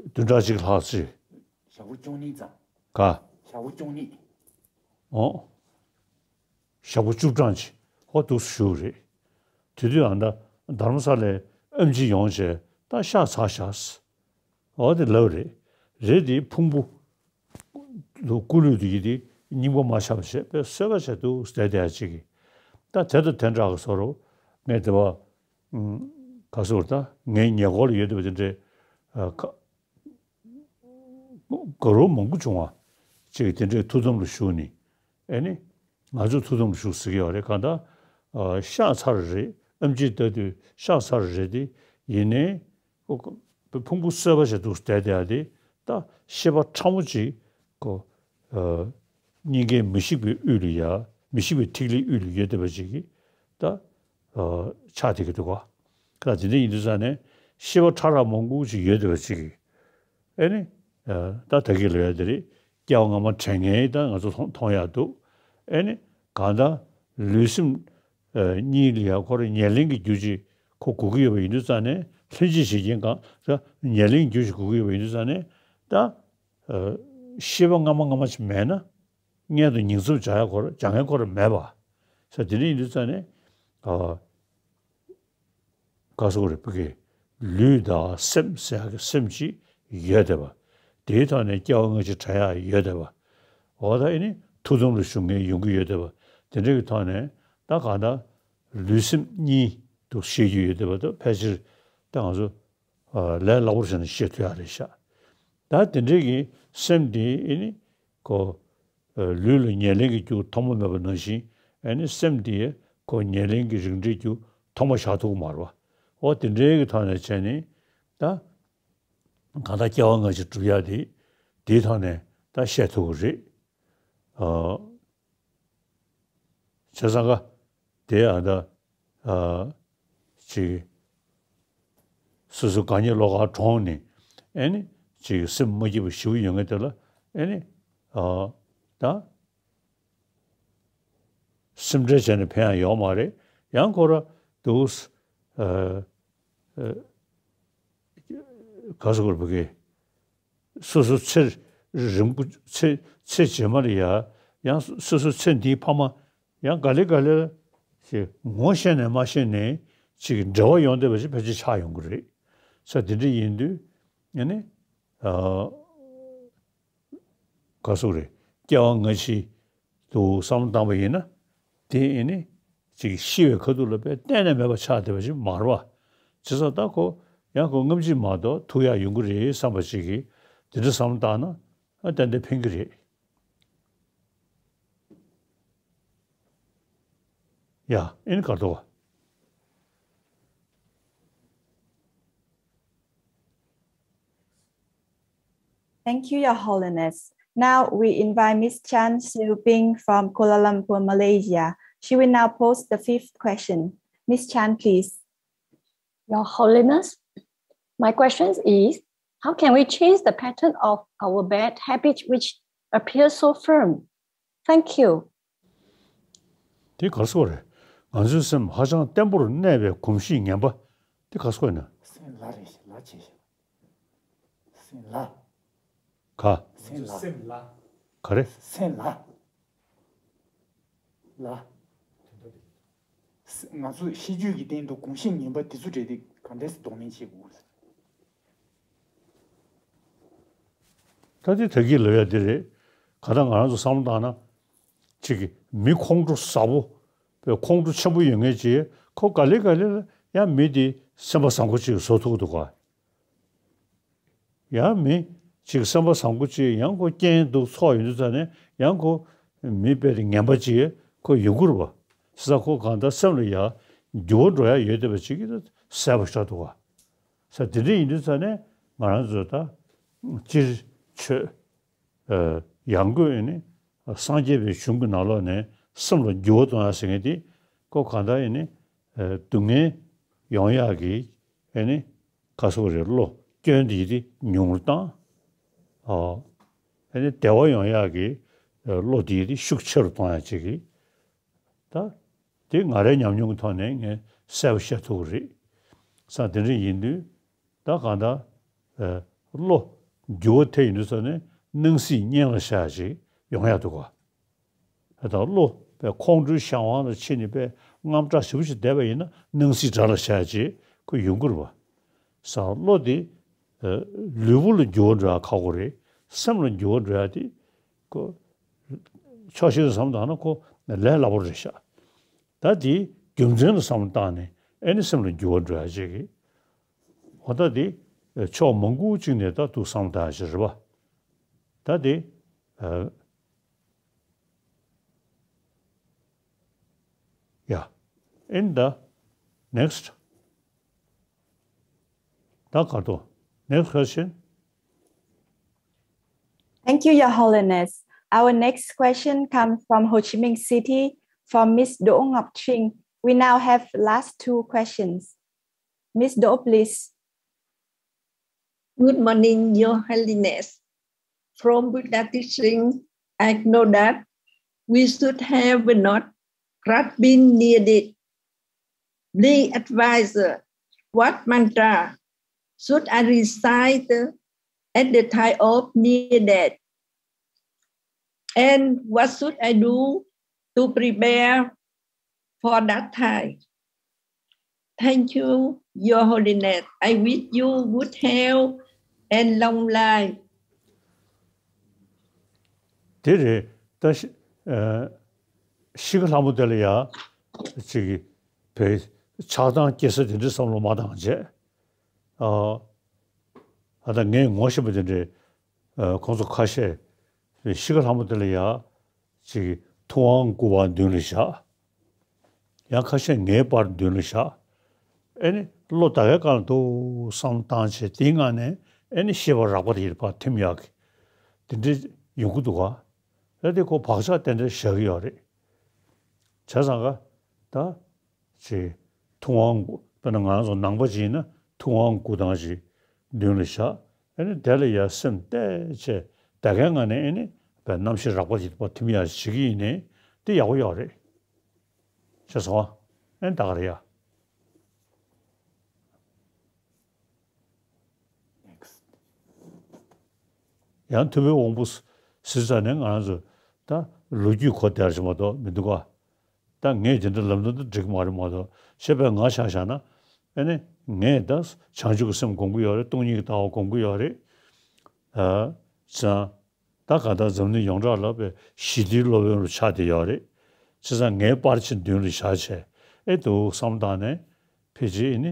བདུན་ཕྲག་གཅིག་ལྷག་ཙམ། ཞག་པོ་བཅུ་གཉིས་ཙམ། ག་ཞག་པོ་བཅུ་གཉིས། ཨོ། ཞག་པོ་བཅུ་གྲངས་ཅིག་ཧོ་འདུག་སེ་བཞུགས་རེད། དེ་དུས་ཨ་ད་དྷ་རམ་ས་ལའི་ཨེམ་ཆི་ཡོང་བྱས་ད་ཤག་ཚར་ཤག་ཟེར། འོ་དེ་ལབ་རེད། རེད་དེ་ཕུང་པོ་ལུ་སྐུ་ལུས་དེ་ཡི་དེ་སྙིང་པོ་མ་ཆགས་པ་བྱས་པས་གསོད་པ་བྱས་འདུག་བསྡད་བསྡད་ཡག་ཅིག་གིས། ད་དེ་དང་དེ་འདྲ་གི་བཟོ་འདྲ་ངས་དེ་བ་ག་ཟེར་ད་ངའི་ཉེ་འཁོར་ལ་ཡོད་བསྡད་པ་དེ་འདྲའི་ཨ་ཁ་དགའ་རབ་མང་པོ་བྱུང་བ་ཅིག་དེ་འདྲའི་ཐུགས་དམ་ལ་བཞུགས་ནས་ཨེ་ནི། ང་ཚོ་ཐུགས་དམ་བཞུགས་ཟེར་གྱི་ཡོད་རེད་གང་ལྟར། ཨ་ཤག་ཚར་རེད། ཨེམ་ཆི་ལྟ་དུས་ཤག་ཚར་རེད་དེ། ཡིན་ནའི་ཁོ་ཁོ་ཕུང་པོ་གསོད་པ་བྱས་འདུག་བསྡད་བསྡད་ཡག་དེ་ད་ཤེས་པ་ཕྲ་མོ་ཅིག་ཁོ་ཨ་སྙིང་གའི་མི་ཤིགས་པའི་དབུས་ལ་ཡ་མི་ཤིགས་པའི་ཐིག་ལེའི་དབུས་ལ་ཡོད་བསྡད་པ་ཅིག་གིས་ད་ཨ་ཆགས་བསྡད་ཀྱི་འདུག་ག་ད་དེ་འདྲ་ཡིན་དུས་ཙང་ནས་ཤེས་པ་ཕྲ་རགས་མང་པོ་ཅིག་ཡོད་བསྡད་པ་ཅིག་གིས། ཨེ་ནི། ཨ་ད་ད་གི་ལོ་ཡ་དེ་རེད། སྐྱེ་བ་སྔ་མ་དྲན་མཁན་ད་ང་ཚོ་མཐོང་མཐོང་ཡག་འདུག་ཨེ་ནི། གང་ལྟར་ལུས་སེམས་ཨ་གཉིས་ལ་ཡ་ཁོ་རང་ཉེར་ལེན་གྱི་རྒྱུ་ཅིག་ཁོ་དགོས་ཀྱི་ཡོད་པ་ཡིན་དུས་ཙང་ནས་ལྷན་ཅིག་བྱེད་རྐྱེན་གང་ད་ཉེར་ལེན་གྱི་རྒྱུ་ཞིག་དགོས་ཀྱི་ཡོད་པ་ཡིན་དུས་ཙང་ནས་ད་ཨ་ཤེས་པ་སྔ་མ་སྔ་མ་ཅིག་མེད་ན་སྔོན་དུ་ཉིང་མཚམས་སྦྱང་ཡག་ཁོ་རང་སྦྱང་མཁན་ཁོ་རང་མེད་པ། ས་དེ་འདྲ་ཡིན་དུས་ཙང་ནས་ཨ། ག་ཟེར་དགོས་རེད། ཕ་གི་ལུས་དང་སེམས་ཟེར་ཡག་གི་སེམས་ཅིག་ཡོད་བསྡད་པ། དེའི་ཐོག་ནས་སྐྱེ་བ་སྔ་ཕྱི་དྲན་ཡག་ཡོད་བསྡད་པ། འོ་ད་ཨེ་ནི་ཐུགས་དམ་ལ་བཞུགས་མཁན་ཡོང་གི་ཡོད་བསྡད་པ། དེ་འདྲ་གི་ཐོག་ནས་ད་གང་ལྟར་ལུས་སེམས་གཉིས་འདུག་ཤེས་རྒྱུ་ཡོད་བསྡད་པ་དང་ཕལ་ཆེར་ད་ང་ཚོ་ལས་སླ་པོར་བྱས་ན་ཤེས་ཐུབ་ཡག་རེད་ཤག་ད་དེ་འདྲ་གི་སེམས་དེ་ཨེ་ནི་ཁོ། ལུས་ལ་ཉེར་ལེན་གྱི་རྒྱུ་ཐོག་མ་མེད་པ་ནང་བཞིན་ཨེ་ནི་སེམས་དེ་ཁོ་ཉེར་ལེན་གྱི་རིགས་འགྲེའི་རྒྱུ་ཐོག་མ་བཞག་ཐུབ་ཀྱི་མ་རེད་པ། འོ་དེ་འདྲའི་གི་ཐོག་ནས་བྱས་ནས་ད་གང་ལྟར་སྐྱེ་བ་སྔ་ཕྱི་སྒྲུབ་ཡག་དེ་དེའི་ཐོག་ནས་ད་བཤད་ཐུབ་ཀྱི་རེད། ཨ། བྱས་ཙང་ཀ་དེ་ཨ་ད་ ཨ་ཅིག་སོ་སོ་དགའ་ཉེ་བློ་དགའ་གྲོངས་ནས་ཨེ་ནི་ཅིག་སེམས་མ་སྐྱིད་པ་ཞེ་པོ་ཡོད་མཁན་དེ་ལ་ཨེ་ནི་ཨ་ད་སེམས་ཁྲལ་བྱས་ནས་ཕན་ཡང་ཡོད་མ་རེད། ཡང་ཁོ་ར་དུ་ཨ་ཨ་ག་ཟེར་དགོས་རེད། བོད་སྐད། སོ་སོ་ཚེ་རིང་པོ་ཚེ་ཚེ་རྗེས་མ་ལ་ཡ་ཡང་སོ་སོ་ཚེ་འདིའི་ཕ་མ་ཡང་ག་ལེ་ག་ལེ་ལ་ཞེས་ངོ་ཤེས་ནས་མ་ཤེས་ནས་ཅིག་འབྲེལ་བ་ཡོང་བསྡད་པ་ཞིག་ཕལ་ཆེར་ཆགས་ཡོང་གི་རེད། ས་དེ་འདྲ་ཡིན་དུས་ཨ་ནི་ཨ་ག་ཟེར་རེད། སྐྱེ་བ་སྔ་ཕྱི་དུ་བསམ་བློ་བཏང་པ་ཡིན་ན་དེ་ཨེ་ནི་ཅིག་ཤི་བའི་ཁ་ཐུག་ལ་དཔེ་གཏན་ནས་མེད་པ་ཆགས་བསྡད་པ་ཞིག་མ་རེད་པ། བྱས་ཙང་ད་ཁོ་ཡང་ཁོ་སྔ་ཕྱི་མ་གཏོགས་ཐུག་ཡག་ཡོང་གི་རེད་བསམ་པ་ཅིག་གིས་དེ་འདྲ་བསམ་བློ་བཏང་ན་ཨ་ཏན་ཏན་ཕན་གི་རེད། ཡ་ཨེ་ནི་ག་འདུག་ག Thank you, Your Holiness. Now we invite Miss Chan Siew Ping from Kuala Lumpur, Malaysia. She will now pose the fifth question. Miss Chan, please. Your Holiness, my question is, how can we change the pattern of our bad habits which appear so firm? Thank you. དེ་ག་རེ་ཟེར་བ་རེད། ང་ཚོའི་སེམས་ཧ་ཅང་བརྟན་པོར་གནས་པའི་གོམས་གཤིས་ངན་པ་དེ་ག་རེ་ཟེར་བ་ཡིན་ན། སེམས་ལ་རེད་ཤག་ལ་བྱས་ཤག་སེམས་ལ། ག་སེམས་ལ། སེམས་ལ། ག་རེ། སེམས་ལ། ལ། ང་ཚོ་ཤེས་རྒྱུད་ཀྱི་སྟེང་དུ་གོམས་གཤིས་ངན་པ་དེ་ཚོ་འདྲ་དེ་ག་འདྲས་སེ་གདོང་ལེན་བྱེད་དགོས་རེད། ད་དེ་ད་གིན་ལབ་ཡ་དེ་རེད། ག་ད་ང་རང་ཚོ་བསམ་བློ་བཏང་ན། གཅིག་གི་མི་ཁོང་ཁྲོ་ཟབ་པོ། ཁོང་ཁྲོ་ཆེན་པོ་ཡོད་མཁན་ཅིག་ཁོ་ག་ལེ་ག་ལེ་ལ་ཡང་མི་དེ་སེམས་པ་བཟང་པོ་ཅིག་བཟོ་ཐུབ་ཀྱི་འདུག་ག་ཡང་མི་གཅིག་སེམས་པ་བཟང་པོ་ཅིག་ཡང་ཁོ་རྐྱེན་སྡུག་ཚོགས་ཡོང་དུས་ཙ་ནས་ཡང་ཁོ་མི་དཔེ་དེ་ངན་པ་ཅིག་ཁོ་ཡོང་གི་རེད་པ། ས་ཁོ་གང་ལྟར་སེམས་ལ་ཡ་འགྱུར་བ་འགྲོ་ཡ་ཡོད་བསྡད་པ་ཅིག་གིས་གསལ་པོ་ཤར་འདུག་ག་ས་དེ་འདྲ་ཡིན་དུས་ཙ་ནས་ང་རང་ཚོས་ད་སྤྱིར་ཆོས་ཨ་ཡང་སྒོས་ཨེ་ནི་སངས་རྒྱས་པའི་གཞུང་གི་ནང་ལོགས་ནས་སེམས་ལ་འགྱུར་བ་གཏོང་ཡ་ཟེར་མཁན་དེ་ཁོ་གང་ལྟར་ཨེ་ནི་ཨ་སྡུག་བསྔལ་ཡོང་ཡག་གི་ཨེ་ནི་ག་ཟེར་དགོས་རེད། བློ་སྐྱོན་དེ་དེ་ཉུང་རུ་བཏང་། ཨ་ཨེ་ནི་བདེ་བ་ཡོང་ཡག་གི་བློ་དེ་དེ་ཤུགས་ཆེ་རུ་གཏོང་ཡ་ཅིག་གི་ད་དེ་ང་རའི་ཉམས་མྱོང་གི་ཐོག་ནས་ངས་གསལ་པོ་བཤད་ཐུབ་ཀྱི་རེད། ས་དེ་འདྲ་ཡིན་དུས་ད་གང་ལྟར་ཨ་བློ་འགྱུར་བ་ཐེབས་ཡོང་དུས་ཙ་ནས་སྣང་སྲིད་གཉེན་ལ་བཞག་ཅིག་ཡོང་ཡག་འདུག་ག་ད་བློ་དཔེ་ཁོང་ཁྲོའི་གཞན་དབང་ལ་ཕྱིན་ནས་དཔེ་དངངས་སྐྲག་ཞེ་པོ་ཞིག་བསྡད་པ་ཡིན་ན་སྣང་སྲིད་དགྲ་ལ་བཞག་ཅིག་ཁོ་ཡོང་གི་རེད་པ། ས་བློ་དེ་ཨ་ལུས་པོ་ལ་འགྱུར་བ་འགྲོ་ཡག་ཁག་པོ་རེད། སེམས་ལ་འགྱུར་བ་འགྲོ་ཡག་དེ་ཁོ་ཕྱོགས་གཅིག་ནས་བསམ་བཏང་ན་ཁོ་ལས་སླ་པོ་རེད་ཤག་ད་དེ་རྒྱུ་མཚན་ལ་བསམ་བློ་བཏང་ནས་ཨེ་ནི་སེམས་ལ་འགྱུར་བ་འགྲོ་ཡག་ཅིག་གི་འོ་ད་དེ་ཕྱོགས་མང་པོ་གཅིག་ནས་ད་འདུག་བསམ་བློ་བཏང་ཡག་ཅིག་རེད་པ། ད་དེ་ཨ་Yeah. In the next. ད་ག་དོ། Next question. Thank you, Your Holiness. Our next question comes from Ho Chi Minh City, from Miss Do Ngap Ching. We now have last two questions. Miss Do, please. Good morning, Your Holiness. From Buddha teaching, I know that we should have not grasping needed. Please advise, uh, what mantra should I recite at the time of needed? And what should I do to prepare for that time? Thank you, Your Holiness. I wish you good health and long life. དེ་རེད། ད་ཤི་ཨ་ཤི་ཁ་ལྷ་མོ་དེ་ལ་ཡ་ཅིག་བའི་ཆགས་སྡང་སྐྱེ་ས་དེ་འདྲའི་བསམ་བློ་མ་བཏང་བྱས། ཨ་ཨ་ད་ངས་ངོ་ཤེས་པ་དེ་འདྲའི་ཨ་ཁོང་ཚོ་ཁ་ཤས་ཤི་ཁ་ལྷ་མོ་དེ་ལ་ཡ་ཅིག་ཐུབ་དབང་བསྐུར་བ་མདུན་ལ་བཞག་ཡང་ཁ་ཤས་ངེས་པར་མདུན་ལ་བཞག་ཨེ་ནི་བློ་ད་གའི་སྒང་ལ་འདུག་བསམ་བཏང་བྱས་དེའི་ངང་ནས་ཨེ་ནི་ཤེས་པ་རགས་པ་དེ་ཡིད་ཕར་ཐིམ་ཡག་གི་དེ་འདྲའི་ཡོང་གི་འདུག་ག་ཨེ་དེ་ཁོ་བག་ཆགས་ཏན་ཏན་བཞག་གི་ཡོད་རེད། བྱས་ཙང་ག་ད་ཅིག་ ཐུབ་དབང་དགུ། དཔེར་ན་ང་ཚོ་ནང་པ་ཅིག་ཡིན་ན་ཐུབ་དབང་དགུ་སྟོང་ཅིག་མདུན་ལ་བཞག་ཨེ་ནི་དེ་ལ་ཡ་སེམས་གཏད་བྱས་དེ་གའི་ངང་ནས་ཨེ་ནི་བའི་རྣམ་ཤེས་རགས་པ་ཅིག་པ་ཐིམ་ཡ་ཞིག་ཡིན་ནའི་དེ་ཡག་པོ་ཡོད་རེད། ཅེས་སོ། ཨེ་ནི་ད་ག་རེད་ཡ། ཡང་ཐུབ་པའི་དབང་པོ་ཟེར་ཙང་ནས་ང་རང་ཚོ་ད་ལོ་རྒྱུས་གོ་བདེ་བ་ཞིག་མ་གཏོགས་མི་འདུག་ག་ད་ངས་དེ་འདྲ་ལབ་ན་ད་འགྲིག་གི་མ་རེད་མ་གཏོགས། བྱས་པས་ང་ཆ་བཞག་ན་ཨེ་ནི་ངས་ད་བྱང་ཆུབ་ཀྱི་སེམས་སྒོམ་གྱི་ཡོད་རེད། སྟོང་ཉིད་ཀྱི་ལྟ་བ་སྒོམ་གྱི་ཡོད་རེད། ཨ་ཙང་། ད་ག་ད་འཛམ་གླིང་ཡོངས་གྲགས་ལ་བའི་ཞི་བདེའི་སློབ་དཔོན་རུ་ཆགས་བསྡད་ཡོད་རེད། བྱས་ཙང་ངའི་པར་ཆས་མདུན་ལ་བཞག་བྱས་ཨེ་འདུག་བསམ་བཏང་ནས་ཕལ་ཆེར་ཨེ་ནི།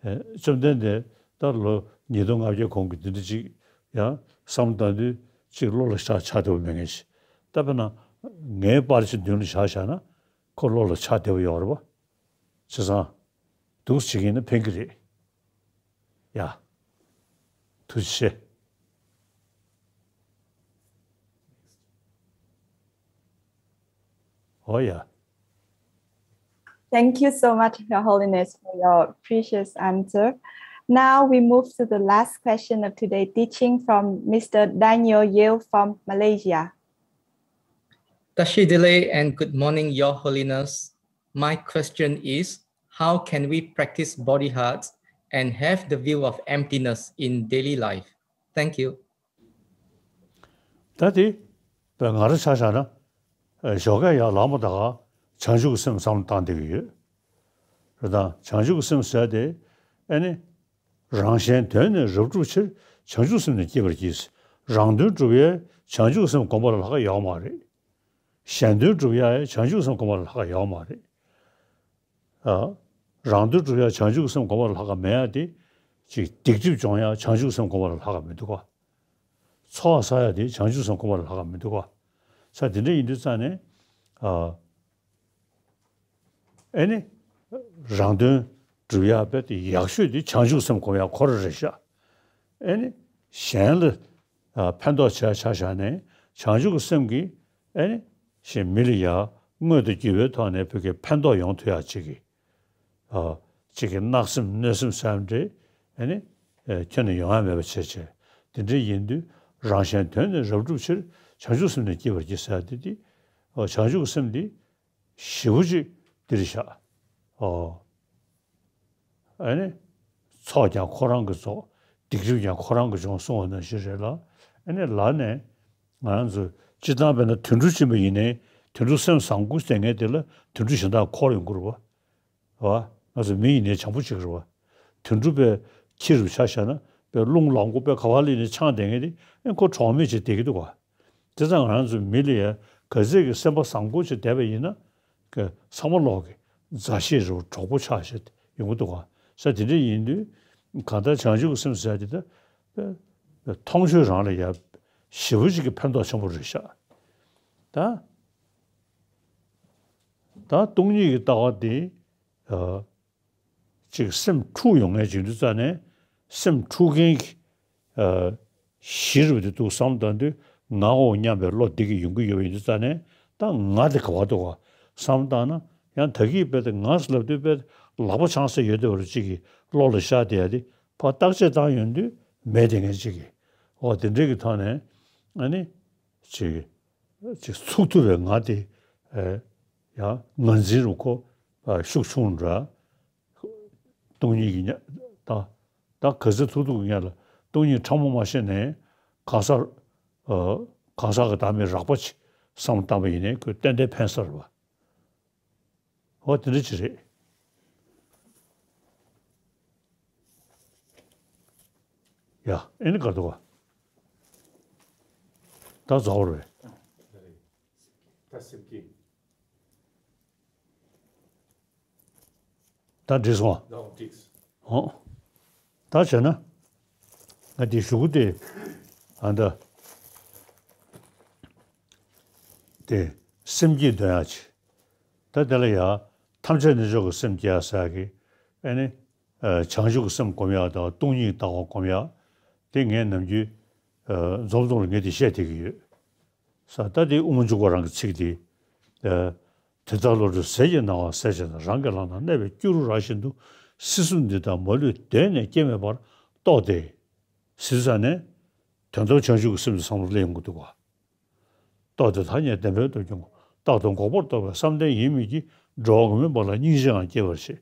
ཨེ་བཅོམ་ལྡན་འདས་ད་ལོ་ཉིས་སྟོང་ལྔ་བརྒྱ་གོང་གི་འདི་འདྲ་ཅིག་ཡང་བསམ་བཏང་དུས་ཅིག་བློ་ལ་ཆགས་ཆགས་བསྡད་པ་མེད་མཁན་ཞིག་ད་དཔེར་ན་ངའི་པར་ཆས་མདུན་ལ་བཞག་བཞག་ན་ཁོ་བློ་ལ་ཆགས་བསྡད་པ་ཡོད་རེད་པ། བྱས་ཙང་འདུག་བྱེད་ཀྱི་ཡིན་ན་ཕན་གྱི་རེད། ཡ། ཐུགས་རྗེ་ཆེ། ཨོ་ཡ། Thank you so much, Your Holiness, for your precious answer. Now we move to the last question of today's teaching from Mister Daniel Yeo from Malaysia. Tashi Delek and good morning, Your Holiness. My question is, how can we practice bodhi heart and have the view of emptiness in daily life? Thank you. ད་དེ་བས་ང་རང་ཆ་བཞག་ན་ཞོགས་ཀས་ཡར་ལངས་པ་ད་ག་བྱང་ཆུབ་ཀྱི་སེམས་བསམ་བློ་བཏང་བསྡད་ཀྱི་ཡོད་རེད། ད་བྱང་ཆུབ་ཀྱི་སེམས་ཟེར་དེ་ཨེ་ནི། རང་གཞན་དོན་ནི་རབ་བསྒྲུབ་ཕྱིར། བྱང་ཆུབ་སེམས་ནི་བསྐྱེད་པར་གྱིས། རང་དོན་སྒྲུབ་ཡས་བྱང་ཆུབ་སེམས་སྒོམ་པ་ལ་ལྷག་ཡོད་མ་རེད། གཞན་དོན་སྒྲུབ་ཡས་བྱང་ཆུབ་སེམས་སྒོམ་པ་ལ་ལྷག་ཡོད་མ་རེད། ཨ། རང་དོན་སྒྲུབ་ཡས་བྱང་ཆུབ་སེམས་སྒོམ་པ་ལ་ལྷག་མེད་ཡ་དེ། ཅིག་སྡིག་སྒྲིབ་སྦྱོང་ཡས་བྱང་ཆུབ་སེམས་སྒོམ་པ་ལ་ལྷག་མི་འདུག་ག་ཚོགས་བསགས་ཡས་དེ་བྱང་ཆུབ་སེམས་སྒོམ་པ་ལ་ལྷག་མི་འདུག་ག་ས་དེ་འདྲ་ཡིན་དུས་ཙང་ནས། ཨ། ཨེ་ནི། རང་དོན་སྒྲུབ་ཡག་དཔེ་དེ་ཡག་ཤོས་དེ་བྱང་ཆུབ་སེམས་སྒོམ་ཡག་ཁོ་རང་རེད་ཤག་ཨེ་ནི། གཞན་ལ་ཨ་ཕན་ཐོགས་བྱས་ཆ་བཞག་ནས་བྱང་ཆུབ་ཀྱི་སེམས་ཀྱིས་ཨེ་ནི། གཞན་མི་ལ་ཡ་དངོས་དང་བརྒྱུད་པའི་ཐོག་ནས་བོད་ཀྱི་ཕན་ཐོགས་ཡོང་ཐུབ་ཡག་ཅིག་གི་ཨ་ཅིག་གི་བརྣག་སེམས་གནོད་སེམས་ཟེར་ཡག་འདྲ་ཨེ་ནི། ཨེ་ཁྱོན་ནས་ཡོང་ཡག་མེད་པ་བྱས་བྱས། དེ་འདྲ་ཡིན་དུས་རང་གཞན་དོན་ནི་རབ་བསྒྲུབ་ཕྱིར། བྱང་ཆུབ་སེམས་ནི་བསྐྱེད་པར་གྱིས་ཟེར་ཡག་དེ་དེ། ཨ་བྱང་ཆུབ་ཀྱི་སེམས་འདི། ཞེ་པོ་ཅིག་འདིར་བཞག་ཨོ། ཨ་ནི། ཚོགས་ཀྱང་ཁོ་རང་གི་ཚོགས། སྡིག་སྒྲིབ་ཀྱང་ཁོ་རང་གིས་སྦྱོང་གསུངས་པ་ནང་བཞིན་རེད་ལ། ཨ་ནི་ལར་ནས། ང་རང་ཚོ་སྤྱིར་བཏང་དཔེར་ན་དུད་འགྲོ་ཕྱིན་པ་ཡིན་ནའི་དུད་འགྲོ་སེམས་བཟང་པོ་ཟེར་མཁན་དེ་ལ་དུད་འགྲོ་གཞན་དག་འཁོར་ཡོང་གི་རེད་པ། བ། ང་ཚོ་མི་ཡིན་ནའི་བྱང་བུ་གཅིག་རེད་བ། དུད་འགྲོ་པའི་ཁྱི་རུ་ཆ་བཞག་ན་པའི་རླུང་ལངས་གོ་པའི་ག་བ་ལི་ནས་ཆང་བསྡད་མཁན་དེ་ཨེ་ཁོ་གྲོགས་མེད་ཅིག་བསྡད་ཀྱི་འདུག་བ། དེ་ཙང་ང་རང་ཚོ་མི་ལ་ཡ་ག་ཚད་ཀྱི་སེམས་པ་བཟང་པོ་ཅིག་བསྡད་པ་ཡིན་ན། ཚང་མ་ལོག་གི་མཛའ་བཤེས་རུ་གྲོགས་པོ་ཆགས་བྱས་ཡོང་གི་འདུག་བ། ས་དེ་འདྲ་ཡིན་དུས་གང་ལྟར་བྱང་ཆུབ་ཀྱི་སེམས་ཟེར་དེ་ད་མཐོང་ཆོས་རང་ལ་ཡ་ཞེ་པོ་ཅིག་གི་ཕན་ཐོགས་ཆེན་པོ་རེད་ཤག་ད་ད་སྟོང་ཉིད་ཀྱི་ལྟ་བ་དེ། ཅིག་སེམས་འཁྲུག་ཡོང་ངེས་བྱེད་དུས་ཙ་ནས་སེམས་འཁྲུག་མཁན་གྱི་གཞི་རུ་དེ་འདུག་བསམ་བཏང་དུས་ངའོ་སྙམ་པའི་བློ་འདི་གི་ཡོང་གི་ཡོད་པ་ཡིན་དུས་ཙ་ནས་ད་ང་དེ་ག་བར་འདུག་ག་བསམ་བཏང་ན་ཡང་ད་གིས་དཔེ་དེ་ང་ལབ་དུས་དཔེ་ལག་པ་འཆང་ས་ཡོད་དེ་བར་ཅིག་གི་བློ་ལ་ཤར་བསྡད་ཡ་དེ་ཕར་བརྟག་དཔྱད་བཏང་ཡོང་དུས་མེད་དེ་ངེས་ཅིག་གི་འོ་དེ་འདྲས་ཀྱི་ཐོག་ནས་ཨ་ནི་ཅིག་ཅིག་ཚུགས་ཐུབ་པའི་ང་དེ། ཨེ། ཡང་ངར་འཛིན་རུ་ཁོ། ཨ་ཤུགས་ཆུང་འདྲ། སྟོང་ཉིད་ཀྱི་ཉ། ད། ད་ག་ཚོད་ཐུག་ཐུག་གི་ཉ་ལ་སྟོང་ཉིད་ཕྲ་མོ་མ་ཤེས་ནས་གང་ཟག་ཨ། གང་ཟག་གི་བདག་མེད་རགས་པ་ཅིག་བསམ་བཏང་པ་ཡིན་ནའི་ཁོས་ཏན་ཏན་ཕན་ས་རེད་བ། འོ་དེ་འདྲ་ཅིག་རེད། ཡ། ཨེ་ནི་ག་འདུག་ག་ད་རྫོགས་རེད། ད་སེམས་ཀྱི། ད་འགྲིག་སོང་། ད་འགྲིག་སོང་། ཨོ། ད་བྱས་ན། ང་འདི་ཞུ་གི་དེ། ཨ་ད། དེ། སེམས་བསྐྱེད་འདོན་ཡག་ཅིག་ད་དེ་ལ་ཡ། ཐམས་ཅད་རྣལ་འབྱོར་གྱི་སེམས་བསྐྱེད་ཡག་ཟེར་ཡག་གི་ཨ་ནི། ཨ་བྱང་ཆུབ་ཀྱི་སེམས་སྒོམ་ཡག་དང་སྟོང་ཉིད་ལྟ་བ་སྒོམ་ཡག་དེ་ངས་ནམ་རྒྱུན། ཨ་འཛོམས་རྫོང་ལ་ངས་དེ་བཤད་བསྡད་ཀྱི་ཡོད། ས་ད་དེ་དབུ་མ་འཇུག་པ་རང་གི་ཚིག་དེ། ཨ་ དེ་ལྟར་བློ་གྲོས་ཟས་ཀྱི་སྣང་བ་ཟད་བྱེད་དང་། རང་གི་ལག་ན་གནས་པའི་སྐྱུ་རུ་ར་བཞིན་དུ། སྲིད་གསུམ་འདི་དག་མ་ལུས་གདོད་ནས་སྐྱེ་མེད་པར་རྟོགས་ཏེ། ཟེར་ཙ་ནས། དོན་དམ་བྱང་ཆུབ་ཀྱི་སེམས་དེ་བསམ་བློ་སླེབས་ཡོང་གི་འདུག་ག་རྟོགས་ཏེ་ཐ་སྙད་བདེན་པའི་སྟོབས་ཀྱིས་རྟག་ཏུ་འགོག་པར་རྟོགས་པའི་བསམ་གཏན་ཡིན་མིན་གྱིས། འགྲོ་བ་མགོན་མེད་པ་ལ་སྙིང་རྗེའང་སྐྱེ་བར་བྱེད།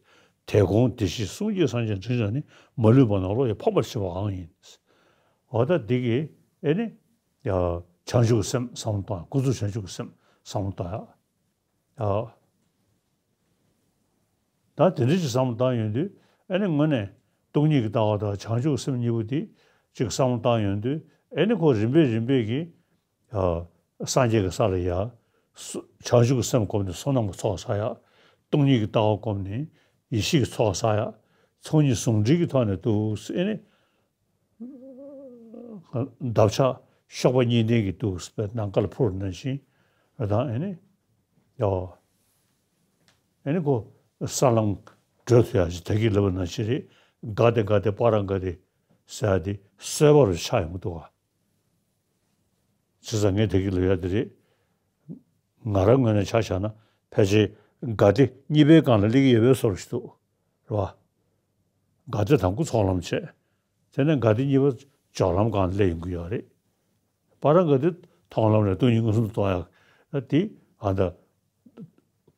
དེ་དགོངས་བདེ་གཤེགས་གསུང་གཅིག་སངས་རྒྱས་དྲིན་ཅན་ནི། མ་ལུས་པ་ནང་ལོགས་ཡང་ཕོག་པར་བྱེད་པའང་ཡིན། འོ་ད་འདི་གིས་ཨེ་ནི། ཡ། བྱང་ཆུབ་ཀྱི་སེམས་བསམ་བློ་གཏོང་ཡ། ཀུན་རྫོབ་བྱང་ཆུབ་ཀྱི་སེམས་བསམ་བློ་གཏོང་ཡ། ཡ། ད་དེ་འདྲ་ཞིག་བསམ་བློ་བཏང་ཡོང་དུས། ཨེ་ནི་དངོས་གནས་སྟོང་ཉིད་ཀྱི་ལྟ་བ་དང་བྱང་ཆུབ་སེམས་གཉིས་པོ་དེ་ཅིག་བསམ་བློ་བཏང་ཡོང་དུས། ཨེ་ནི་ཁོ་རིམ་པས་རིམ་པས་ཀྱིས། ཡ། སངས་རྒྱས་ཀྱི་ས་ལ་ཡ། སུ། བྱང་ཆུབ་ཀྱི་སེམས་བསྒོམས་ནས་བསོད་ནམས་ཀྱི་ཚོགས་བསགས་ཡ། སྟོང་ཉིད་ཀྱི་ལྟ་བ་བསྒོམས་ནས་ཡེ་ཤེས་ཀྱི་ཚོགས་བསགས་ཡ། ཚོགས་གཉིས་ཟུང་འབྲེལ་གྱི་ཐོག་ནས་འདུག་ཟེར་ནས། འདབ་ཆགས་གཤོག་པ་གཉིས་ལྡན་གྱི་འདུག་ཟེར་བའི་ནམ་མཁའ་ལ་འཕུར་ནང་བཞིན། ཨ་དང་ཨེ་ནི། ཡ། ཨེ་ནི་ཁོ་ས་ལམ་བགྲོད་ཐུབ་ཡ་ཞིག་ད་གིན་ལབ་པ་ནང་བཞིན་རེད། ག་དེ་ག་དེ་པ་ར་ག་དེ་ཟེར་ཡ་དེ་གསོད་པ་རུ་ཆགས་ཡོང་གི་འདུག་ག་བྱས་ཙང་ངས་དེ་གི་ལབ་ཡ་དེ་རེད། ང་རང་ངོས་ནས་ཆ་བཞག་ན་ཕལ་ཆེར་དགའ་བདེ་གཉིས་པའི་སྒང་ལ་སླེབས་ཀྱི་ཡོད་པའི་བཟོ་འདྲ་ཞིག་འདུག་རེད་བ། དགའ་བདེ་དང་པོ་ཚོགས་ལམ་བྱས། དེ་ནས་དགའ་བདེ་གཉིས་པ་སྦྱོར་ལམ་སྒང་ལ་སླེབས་ཡོང་གི་ཡོད་རེད། པ་ར་དགའ་བདེ་མཐོང་ལམ་ནས་སྟོང་ཉིད་མངོན་སུམ་དུ་མཐོང་ཡ་དེ་ཨ་ད།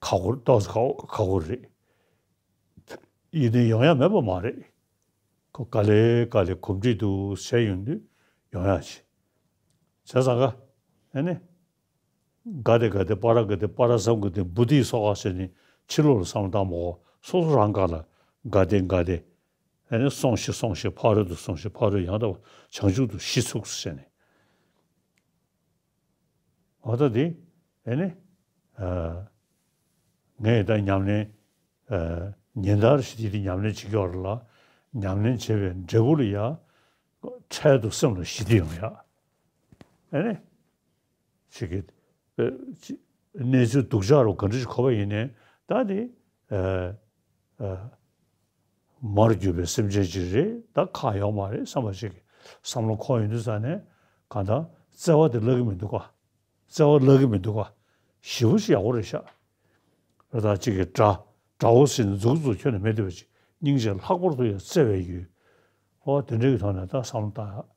ཁག་པོ་ཏོག་ཙམ་ཁག་ཁག་པོ་རེད། ཡིན་ནའི་ཡོང་ཡ་མེད་པ་མ་རེད། ཁོ་ག་ལེ་ག་ལེ་གོམས་འདྲིས་འདུག་བྱས་ཡོང་དུས་ཡོང་ཡ་ཆེ། བྱས་ཙང་ག་ཨེ་ནི། ག་དེ་ག་དེ་པ་ར་ག་དེ་པ་ར་སམ་ག་དེ་བུ་དྷི་སོ་ཧ་ཟེར་ནས་ཕྱི་ལོགས་ལ་བསམ་བློ་བཏང་མ་དགོས། སོ་སོ་རང་སྒང་ལ་ག་དེ་ག་དེ་ཨེ་ནི་སོང་ཞིག་སོང་ཞིག་ཕ་རོལ་ཏུ་སོང་ཞིག་ཕ་རོལ་ཡང་དག་པར་བྱང་ཆུབ་ཏུ་གཞི་ཚུགས་ཟེར་ནས། འོ་ད་དེ་ཨེ་ནི། ཨ། ངས་ད་ཉམས་ལེན། ཨ། ཉིན་ལྟར་ཞི་བདེ་དེ་ཉམས་ལེན་བྱེད་ཀྱི་ཡོད་རེད་ལ། ཉམས་ལེན་བྱེད་པའི་འབྲས་བུ་ལ་ཡ། འཕྲལ་དུ་སེམས་ལ་ཞི་བདེ་ཡོང་ཡ། ཨེ་ནི། ཞིག་གི། ཨ། ཅི། གནས་ཚུལ་སྡུག་ཅག་རུ་ག་འདྲ་ཞིག་གོ་བ་ཡིན་ནའི་ད་དེ། ཨ། ཨ། མར་གྱུར་པའི་སེམས་ཅན་ཅིག་རེད། ད་ཁག་ཡོད་མ་རེད་བསམ་པ་ཅིག་གི་བསམ་བློ་འཁོར་ཡོང་དུས་ཙ་ནས་གང་ལྟར་བརྩེ་བ་དེ་བརླག་གི་མི་འདུག་ག་བརྩེ་བ་བརླག་གི་མི་འདུག་ག་ཞེ་པོ་ཞིག་ཡག་པོ་རེད་ཤག་རེད། ད་ཅིག་གི་དགྲ་དགྲ་བོ་ཟེར་ནས་མཛུབ་གུ་ཚོ་ཁྱོན་ནས་མེད་བསྡད་པ་ཅིག་སྙིང་རྗེ་ལྷག་པར་དུ་ཡང་བརྩེ་བའི་ཡུལ། ཨོ་དེ་འདྲའི་གི་ཐོག་ནས་ད་བསམ་བློ་བཏང་ཡག་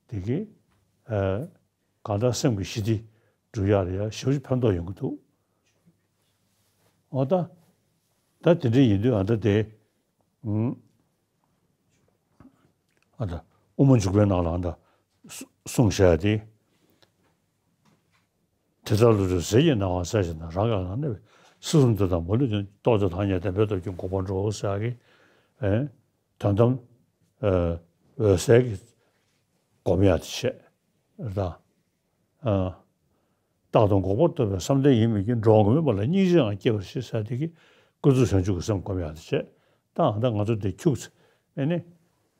དེ་གི། ཨ། གང་ལྟར་སེམས་ཀྱི་ཞི་བདེ་སྒྲུབ་ཡག་ལ་ཡ་ཞེ་པོ་ཅིག་ཕན་ཐོགས་ཡོང་གི་འདུག་འོ་ད། ད་དེ་འདྲ་ཡིན་དུས་ཨ་ད་དེ། ཨུམ། ཨ་ད། དབུ་མ་འཇུག་པའི་ནང་ལ་ཨ་ད། གསུ་གསུངས་བཞག་དེ། དེ་ལྟར་བློ་གྲོས་ཟས་ཀྱི་སྣང་བ་ཟད་བྱེད་དང་། རང་གི་ལག་ན་གནས་པའི་སྲིད་གསུམ་འདི་དག་མ་ལུས་དོན། རྟོགས་ཏེ་ཐ་སྙད་བདེན་པའི་སྟོབས་ཀྱིས་འགོག་པར་འགྲོ་ཟེར་ཡག་གི། ཨེ། དོན་དམ། ཨ། འོད་གསལ་གྱི་སྒོམ་ཡག་དེ་བྱས། ད། ཨ། རྟག་ཏུ་འགོག་པར་རྟོགས་པའི་བསམ་གཏན་ཡིན་མིན་གྱིས། འགྲོ་བ་མགོན་མེད་པ་ལ་སྙིང་རྗེའང་སྐྱེ་བར་བྱེད་ཟེར་དེ་གིས་ཀུན་རྫོབ་བྱང་ཆུབ་ཀྱི་སེམས་སྒོམ་ཡག་དེ་བྱས། ད་ཨ་ད་ང་ཚོ་འདི་འཁྱུག་ཚེ་ཨེ་ནི།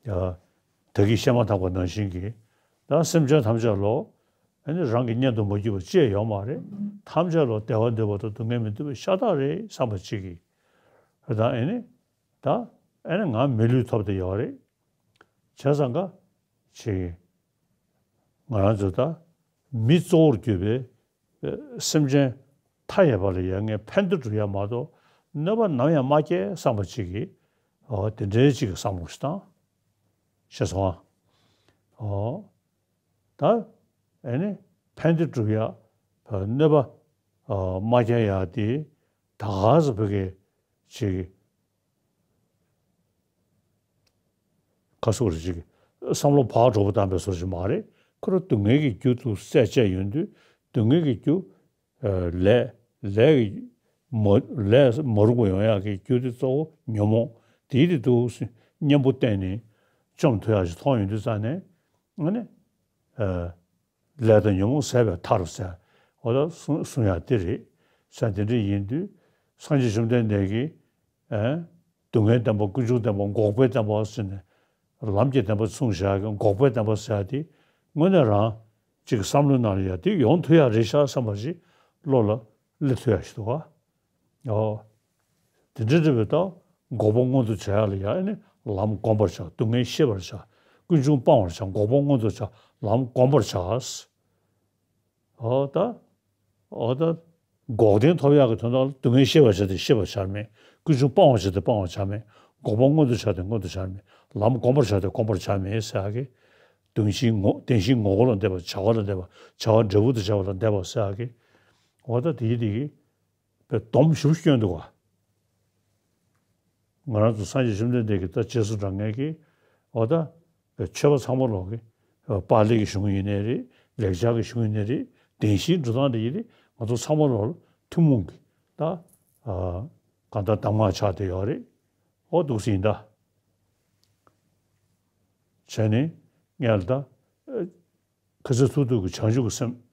ཡ། ད་གིན་བཤད་མ་ཐག་པ་ནང་བཞིན་གྱི། ད་སེམས་ཅན་ཐམས་ཅད་ལོ། ཨེ་ནི་རང་གི་གཉེན་དུ་མ་གྱུར་པ་ཅི་ཡང་ཡོད་མ་རེད། ཐམས་ཅད་ལོ་བདེ་བ་འདོད་པ་དང་སྡུག་བསྔལ་མི་འདོད་པ་ཤ་སྟག་རེད་བསམ་པ་ཅིག་གིས། ད་ཨེ་ནི། ད་ཨེ་ནི་ང་མི་ལུས་ཐོབ་བསྡད་ཡོད་རེད། བྱས་ཙང་ག་ཅིག་ང་རང་ཚོ་ད་མི་གཙོ་བོར་གྱུར་པའི་སེམས་ཅན་མཐའ་ཡས་པ་ལ་ཡ་ངས་ཕན་བདེ་སྒྲུབ་ཡ་མ་གཏོགས་གནོད་པ་ནམ་ཡང་མ་སྐྱེལ་བསམ་པ་ཅིག་གིས། འོ་དེ་འདྲའི་ཅིག་གི་བསམ་བློ་ཞིག་བཏང་། ཤེས་སོང་ཨ། འོ་ད་ཨེ་ནི་ཕན་བདེ་སྒྲུབ་ཡ་གནོད་པ་མ་སྐྱེལ་ཡ་དེ་ད་ག་ཟེ་བོད་སྐད་ཅིག་ཁ་སོ་རེ་ཅིག་བསམ་བློ་བག་དྲོ་པོ་བཏང་པའི་བཟོ་ཞིག་མ་རེད། ཁོ་རང་སྡུག་བསྔལ་གྱི་རྒྱུ་དེ་བསལ་བཅད་ཡོང་དུས་སྡུག་བསྔལ་གྱི་རྒྱུ། ཨ། ལས་ལས་ཀྱི་མ་ལས་མ་རུངས་པ་ཡོང་ཡག་གི་རྒྱུ་དེ་གཙོ་བོ་ཉོན་མོངས་དེ་དེ་འདུག་གཉེན་པོ་བསྟེན་ནས་བཅོམ་ཐུབ་ཡག་ཅིག་མཐོང་ཡོང་དུས་ཙ་ནས་ཨ་ནི། ཨ། ལས་དང་ཉོན་མོངས་ཟད་པའི་མཐའ་རུ་ཟེར། འོ་ད་གསུང་གསུང་ཡག་དེ་རེད། ས་དེ་འདྲ་ཡིན་དུས་སངས་རྒྱས་བཅོམ་ལྡན་འདས་ཀྱིས། ཨ། སྡུག་བསྔལ་བདེན་པ། ཀུན་འབྱུང་བདེན་པ། འགོག་པའི་བདེན་པ་ཟེར་ནས་ལམ་གྱི་བདེན་པ་གསུངས་བཞག་གི། འགོག་པའི་བདེན་པ་ཟེར་ཡག་དེ་དངོས་གནས་རང་ཅིག་བསམ་བློའི་ནང་ལ་ཡ་དེ་ཡོང་ཐུབ་ཡག་རེད་ཤག་བསམ་པ་ཞིག་བློ་ལ་སླེབས་ཐུབ་ཡག་ཞིག་འདུག་ག་འོ། དེ་འདྲ་འདྲ་བའི་ད་འགོག་པ་མངོན་དུ་བྱ་ཡག་ལ་ཡ་ཨ་ནི་ལམ་བསྒོམ་པར་བྱ། སྡུག་བསྔལ་ཤེས་པར་བྱ། ཀུན་འབྱུང་སྤང་བར་བྱ། འགོག་པ་མངོན་དུ་བྱ། ལམ་བསྒོམ་པར་བྱ། འོ་ད། འོ་ད། འགོག་བདེན་ཐོབ་ཡག་གི་དོན་དག་ལ་སྡུག་བསྔལ་ཤེས་པར་བྱ་སྟེ་ཤེས་པར་བྱར་མེད། ཀུན་འབྱུང་སྤང་བར་བྱ་སྟེ་སྤང་བར་བྱར་མེད། འགོག་པ་མངོན་དུ་བྱ་སྟེ་མངོན་དུ་བྱར་མེད། ལམ་བསྒོམ་པར་བྱ་སྟེ་བསྒོམ་པར་བྱར་མེད་ཟེར་ཡག་གི། དོན་བཞིའི་ངོ་བོ་བདེན་བཞིའི་ངོ་བོ་ལ་འདེབས་པ། བྱ་བ་ལ་འདེབས་པ། བྱ་བ་འབྲས་བུ་དང་བྱ་བ་ལ་འདེབས་པ་ཟེར་ཡག་གི། འོ་ད་དེ་ཡི་དེ་གི་པའི་སྡོམ་ཞིབ་སྐྱོན་འདུག་ག་ང་རང་ཚོ་སངས་རྒྱས་བཅོམ་ལྡན་འདས་ཀྱི་ད་རྗེས་སུ་འབྲང་མཁན་གྱི་འོ་ད་པའི་ཆོས་པ་ཚང་མ་ལོག་གི་པཱ་ལི་གི་གཞུང་ཡིན་ནའི་རེད། ལེགས་སྦྱར་གྱི་གཞུང་ཡིན་ནའི་རེད། བདེན་བཞིའི་འགྲོ་སྟངས་དེ་ཡིན་རེད། ང་ཚོ་ཚང་མ་ལོག་ལ་ཐུན་མོང་གི་ད་གང་ལྟར་གདམས་ངག་ཆགས་བསྡད་ཡོད་རེད། འོ་འདུག་སེ་ཡིན་ད། བྱས་ནས་ངས་ལ་ད། ཁ་ཚིག་ཐུག་ཐུག་གི་བྱང་ཆུབ་ཀྱི་སེམས།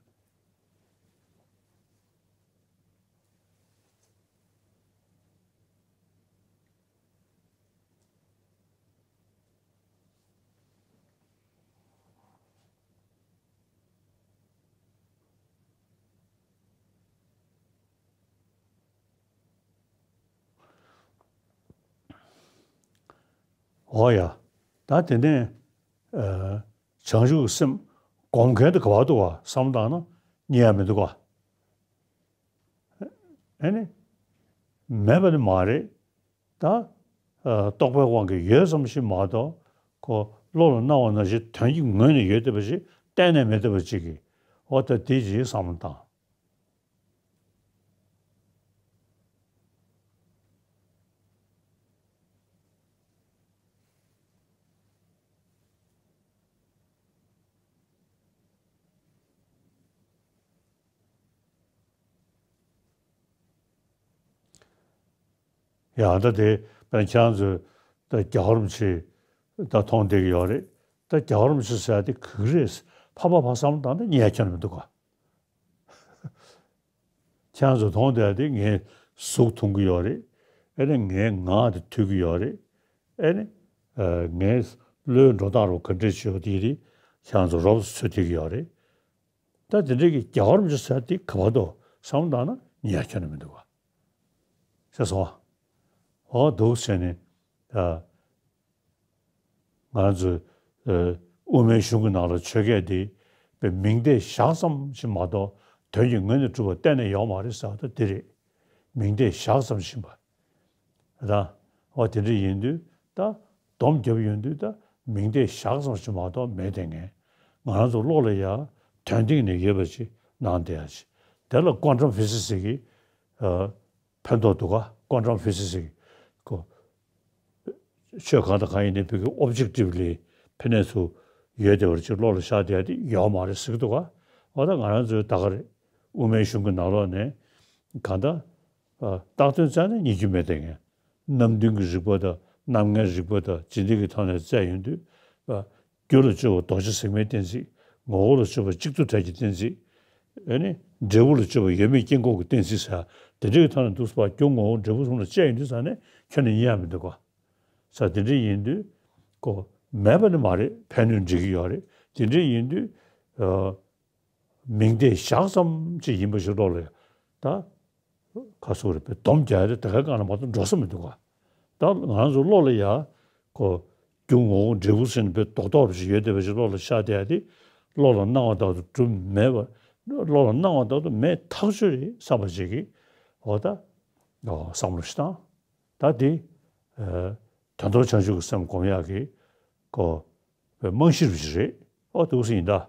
འོ་ཡ། ད་དེ་ནས་ཨ། བྱང་ཆུབ་ཀྱི་སེམས་སྒོམ་མཁན་དེ་ག་པར་འདུག་ག་བསམ་བཏང་ན་རྙེད་ཡ་མི་འདུག་ག་ཨེ་ནི། མེད་པ་ནི་མ་རེད། ད། ཨ། རྟོག་པའི་དབང་གིས་ཡོད་ཙམ་ཞིག་མ་གཏོགས། ཁོ་བློ་ལ་སྣང་བ་ནང་བཞིན་དོན་གྱི་ངོས་ནས་ཡོད་བསྡད་པ་ཞིག་གཏན་ནས་མེད་བསྡད་པ་ཅིག་གིས། འོ་ད་དེ་ཅིག་བསམ་བློ་བཏང་། ཡང་ད་དེ་དཔེར་ན་ཁྱེད་རང་ཚོས་ད་རྒྱལ་བ་རིན་པོ་ཆེ་ད་མཐོང་བསྡད་ཀྱི་ཡོད་རེད། ད་རྒྱལ་བ་རིན་པོ་ཆེ་ཟེར་ཡ་དེ་ག་རེ་རེད། ཕར་ཕར་ཕར་བསམ་བློ་བཏང་ན་རྙེད་ཡ་ཁྱོན་ནས་མི་འདུག་ག་ཁྱེད་རང་ཚོ་མཐོང་བསྡད་ཡ་དེ་ངའི་གཟུགས་མཐོང་གི་ཡོད་རེད། ཨེ་ནི་ངའི་ངག་དེ་ཐོས་ཀྱི་ཡོད་རེད། ཨེ་ནི་ངའི་བློའི་འགྲོ་སྟངས་རུ་ག་འདྲས་བྱེད་ཡོད་དེ་རེད། ཁྱེད་རང་ཚོ་རོབ་ཙམ་ཚོད་ཐིག་གི་ཡོད་རེད། ད་དེ་འདྲའི་གི་རྒྱལ་བ་རིན་པོ་ཆེ་ཟེར་དེ་ག་པར་འདུག་བསམ་བློ་བཏང་ན་རྙེད་ཡ་ཁྱོན་ནས་མི་འདུག་ག་ཤེས་སོང་ཨ། འོ་འདུག་ཟེར་ནས། ཨ། ང་ཚོས་ཨ། དབུ་མའི་གཞུང་གི་ནང་ལ་ཆོས་སྐད་དེ་པའི་མིང་བརྡས་བཞག་ཙམ་ཞིག་མ་གཏོགས་དོན་གྱི་ངོས་ནས་གྲུབ་པ་གཏན་ནས་ཡོད་མ་རེད་ཟེར་བ་ད་དེ་རེད། མིང་བརྡས་བཞག་ཙམ་ཞིག་པ། ད་འོ་དེ་འདྲ་ཡིན་དུས་ད་སྡོམ་བརྒྱབ་ཡོང་དུས་ད་མིང་བརྡས་བཞག་ཙམ་ཞིག་མ་གཏོགས་མེད་དེ། ངས་ང་རང་ཚོ་བློ་ལ་ཡ་དོན་སྟེང་ནས་ཡོད་པ་ཅིག་སྣང་བསྡད་ཡ་ཅིག་དེ་ལ་ཀོན་ཊམ་ཕི་སི་སི་ཟེར་གི་ཨ། ཕན་ཐོགས་འདུག་ག་ཀོན་ཊམ་ཕི་སི་སི་ཟེར་གི་ཁོ། ཆོས་གང་དང་གང་ཡིན་ནའི་བོད་ཀྱི་ཨོབ་ཇེག་ཊིབ་ལི་ཕན་ནས་སུ་ཡོད་བསྡད་པ་ཅིག་བློ་ལ་ཤར་བསྡད་ཡ་དེ་ཡོད་མ་རེད་ཟེར་གི་འདུག་ག་འོ་ད་ང་རང་ཚོའི་ད་ག་རེད། དབུ་མའི་གཞུང་གི་ནང་ལོགས་ནས་གང་ལྟར་ཨ། བཏགས་དོན་བཙལ་ན་རྙེད་རྒྱུ་མེད་དེ། ངས་རྣམ་བདུན་གྱི་རིགས་པ་དང་རྣམ་ལྔའི་རིགས་པ་དང་ཇི་འདྲ་གི་ཐོག་ནས་བཙལ་ཡོང་དུས་ཨ། རྒྱུ་ལ་དཔྱོད་པ་རྡོ་རྗེ་ཟེགས་མའི་གཏན་ཚིགས། ངོ་བོ་ལ་དཔྱོད་པ་གཅིག་ཏུ་བྲལ་གྱི་གཏན་ཚིགས། ཨེ་ནི། འབྲས་བུ་ལ་དཔྱོད་པ་ཡོད་མེད་དཀྱིལ་འཁོར་གྱི་གཏན་ཚིགས་ཟེར། དེ་འདྲའི་ཐོག་ནས་འདུག་སེ་རྒྱུ་ངོ་བོ་འབྲས་བུ་གསུམ་ལ་དཔྱད་ཡོང་དུས་ཙ་ནས་ཁྱོན་ནས་རྙེད་ཡ་མི་འདུག་ག་ས་དེ་འདྲ་ཡིན་དུས་ཁོ་མེད་པ་ནི་མ་རེད། ཕན་ནུས་འགྲིག་གི་ཡོད་རེད། དེ་འདྲ་ཡིན་དུས་ཨ། མིང་བརྡས་བཞག་ཙམ་ཅིག་ཡིན་པ་ཞིག་བློ་ལ་ད་ག་སོགས་རེད་པས་སྡོམ་རྒྱག་ཡ་དེ་ད་ག་གང་ལ་མ་གཏོགས་འགྲོ་ས་མི་འདུག་ག་ད་ང་ཚོ་བློ་ལ་ཡ་ཁོ་རྒྱུ་ངོ་བོ་འབྲས་བུ་ཟེར་ནས་པའི་རྡོག་རྡོག་རེ་ཞིག་ཡོད་བསྡད་པ་ཞིག་བློ་ལ་ཤར་བསྡད་ཡ་དེ་བློ་ལ་སྣང་བ་ལྟར་དུ་གྲུབ་མེད་པ། བློ་ལ་སྣང་བ་ལྟར་དུ་མེད་ཐག་ཆོད་རེད་བསམ་པ་ཅིག་གིས་འོ་ད་བསམ་བློ་ཞིག་བཏང་། ད་དེ་དོན་རྟོགས་བྱང་ཆུབ་ཀྱི་སེམས་སྒོམ་ཡག་གི་ཁོ། རྨང་གཞི་རུ་ཞིག་རེད། ཨོ་འདུག་སེ་ཡིན་ད།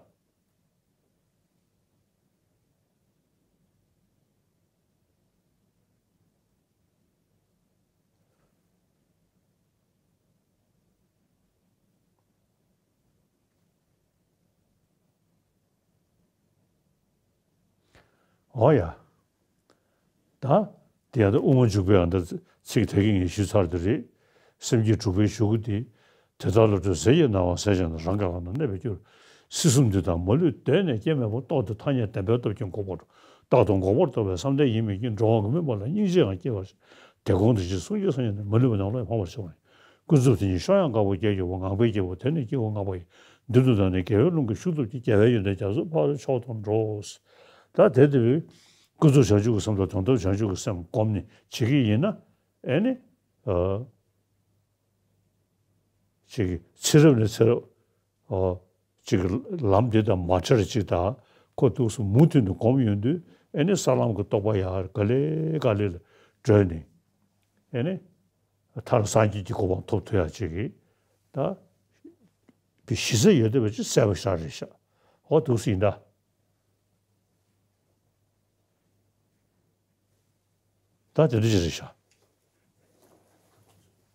ཨོ་ཡ། ད། དེ་ཡང་ད་དབུ་མ་འཇུག་པའི་ཨ་ད་ཚིག་ད་གིན་ངས་ཞུས་ཚར་དེ་རེད། སེམས་བསྐྱེད་དྲུག་པའི་གཞུག་གུ་འདི། དེ་ལྟར་བློ་གྲོས་ཟད་ཀྱི་སྣང་བ་ཟད་ཀྱང་རང་གི་ངང་དུ་གནས་པའི་རྒྱུར། སྲིད་གསུམ་འདི་དག་མ་ལུས་གདོད་ནས་སྐྱེ་མེད་པར། རྟོགས་ཏེ་ཐ་སྙད་བདེན་པའི་སྟོབས་ཀྱིས་འགུགས་པར་འགྲོ། རྟག་ཏུ་འགོག་པར་དོགས་པའི་བསམ་གཏན་ཡིན་མིན་གྱི། འགྲོ་བ་མགོན་མེད་པ་ལ་སྙིང་རྗེའང་སྐྱེ་བར་བྱ། དེ་དགོངས་ཏེ་ཅི་གསུང་གིས་གསུང་ཡང་མ་ལུས་པ་ནང་ལོགས་སུ་འཕངས་པར་བྱ་བ་ཡིན། ཀུན་རྫོབ་དེ་ཉིད་གཤོག་ཡངས་དཀར་པོ་རྒྱས་གྱུར་པ། ངང་པས་རྒྱལ་པོ་དེ་ནི་སྐྱེས་བུ་ལྔ་པ་ཡིན། མདུན་དུ་བདར་ནས་དགེ་བའི་རླུང་གིས་ཤུགས་ཐུབ་ཀྱིས། རྒྱལ་བའི་ཡོན་ཏན་རྒྱ་མཚོ་ཕར་ཕྱོགས་དང་འགྲོ། ད་དེ་ལྟ་བུའི་ཀུན་རྫོབ་བྱང་ཆུབ་ཀྱི་སེམས་དང་དོན་རྟོགས་བྱང་ཆུབ་ཀྱི་སེམས་བསྒོམས་ནས་བྱེད་ཀྱི་ཡིན་ན། ཨེ་ནི། ཨ། ཅིག་ཚེ་རབས་ནས་ཚེ་རབས། ཨ། ཅིག་ལམ་འདི་དང་མ་བྲལ་ཅིག་དང་ཁོ་འདུག་སེ་མུ་མཐུད་དུ་སྒོམ་ཡོང་དུས། ཨེ་ནི་ས་ལམ་གྱི་རྟོགས་པ་ཡར་ག་ལེ་ག་ལེ་ལ་བགྲོད་ནས་ཨེ་ནི་མཐར་སངས་རྒྱས་ཀྱི་གོ་འཕང་ཐོབ་ཐུབ་ཡ་ཅིག་གི་ད་པའི་གཞི་རྩ་ཡོད་བསྡད་པ་ཅིག་གསལ་པོ་ཞིག་རེད་ཤག་འོ་འདུག་སེ་ཡིན་ད། ད་དེ་འདྲ་ཞིག་རེད་ཤག་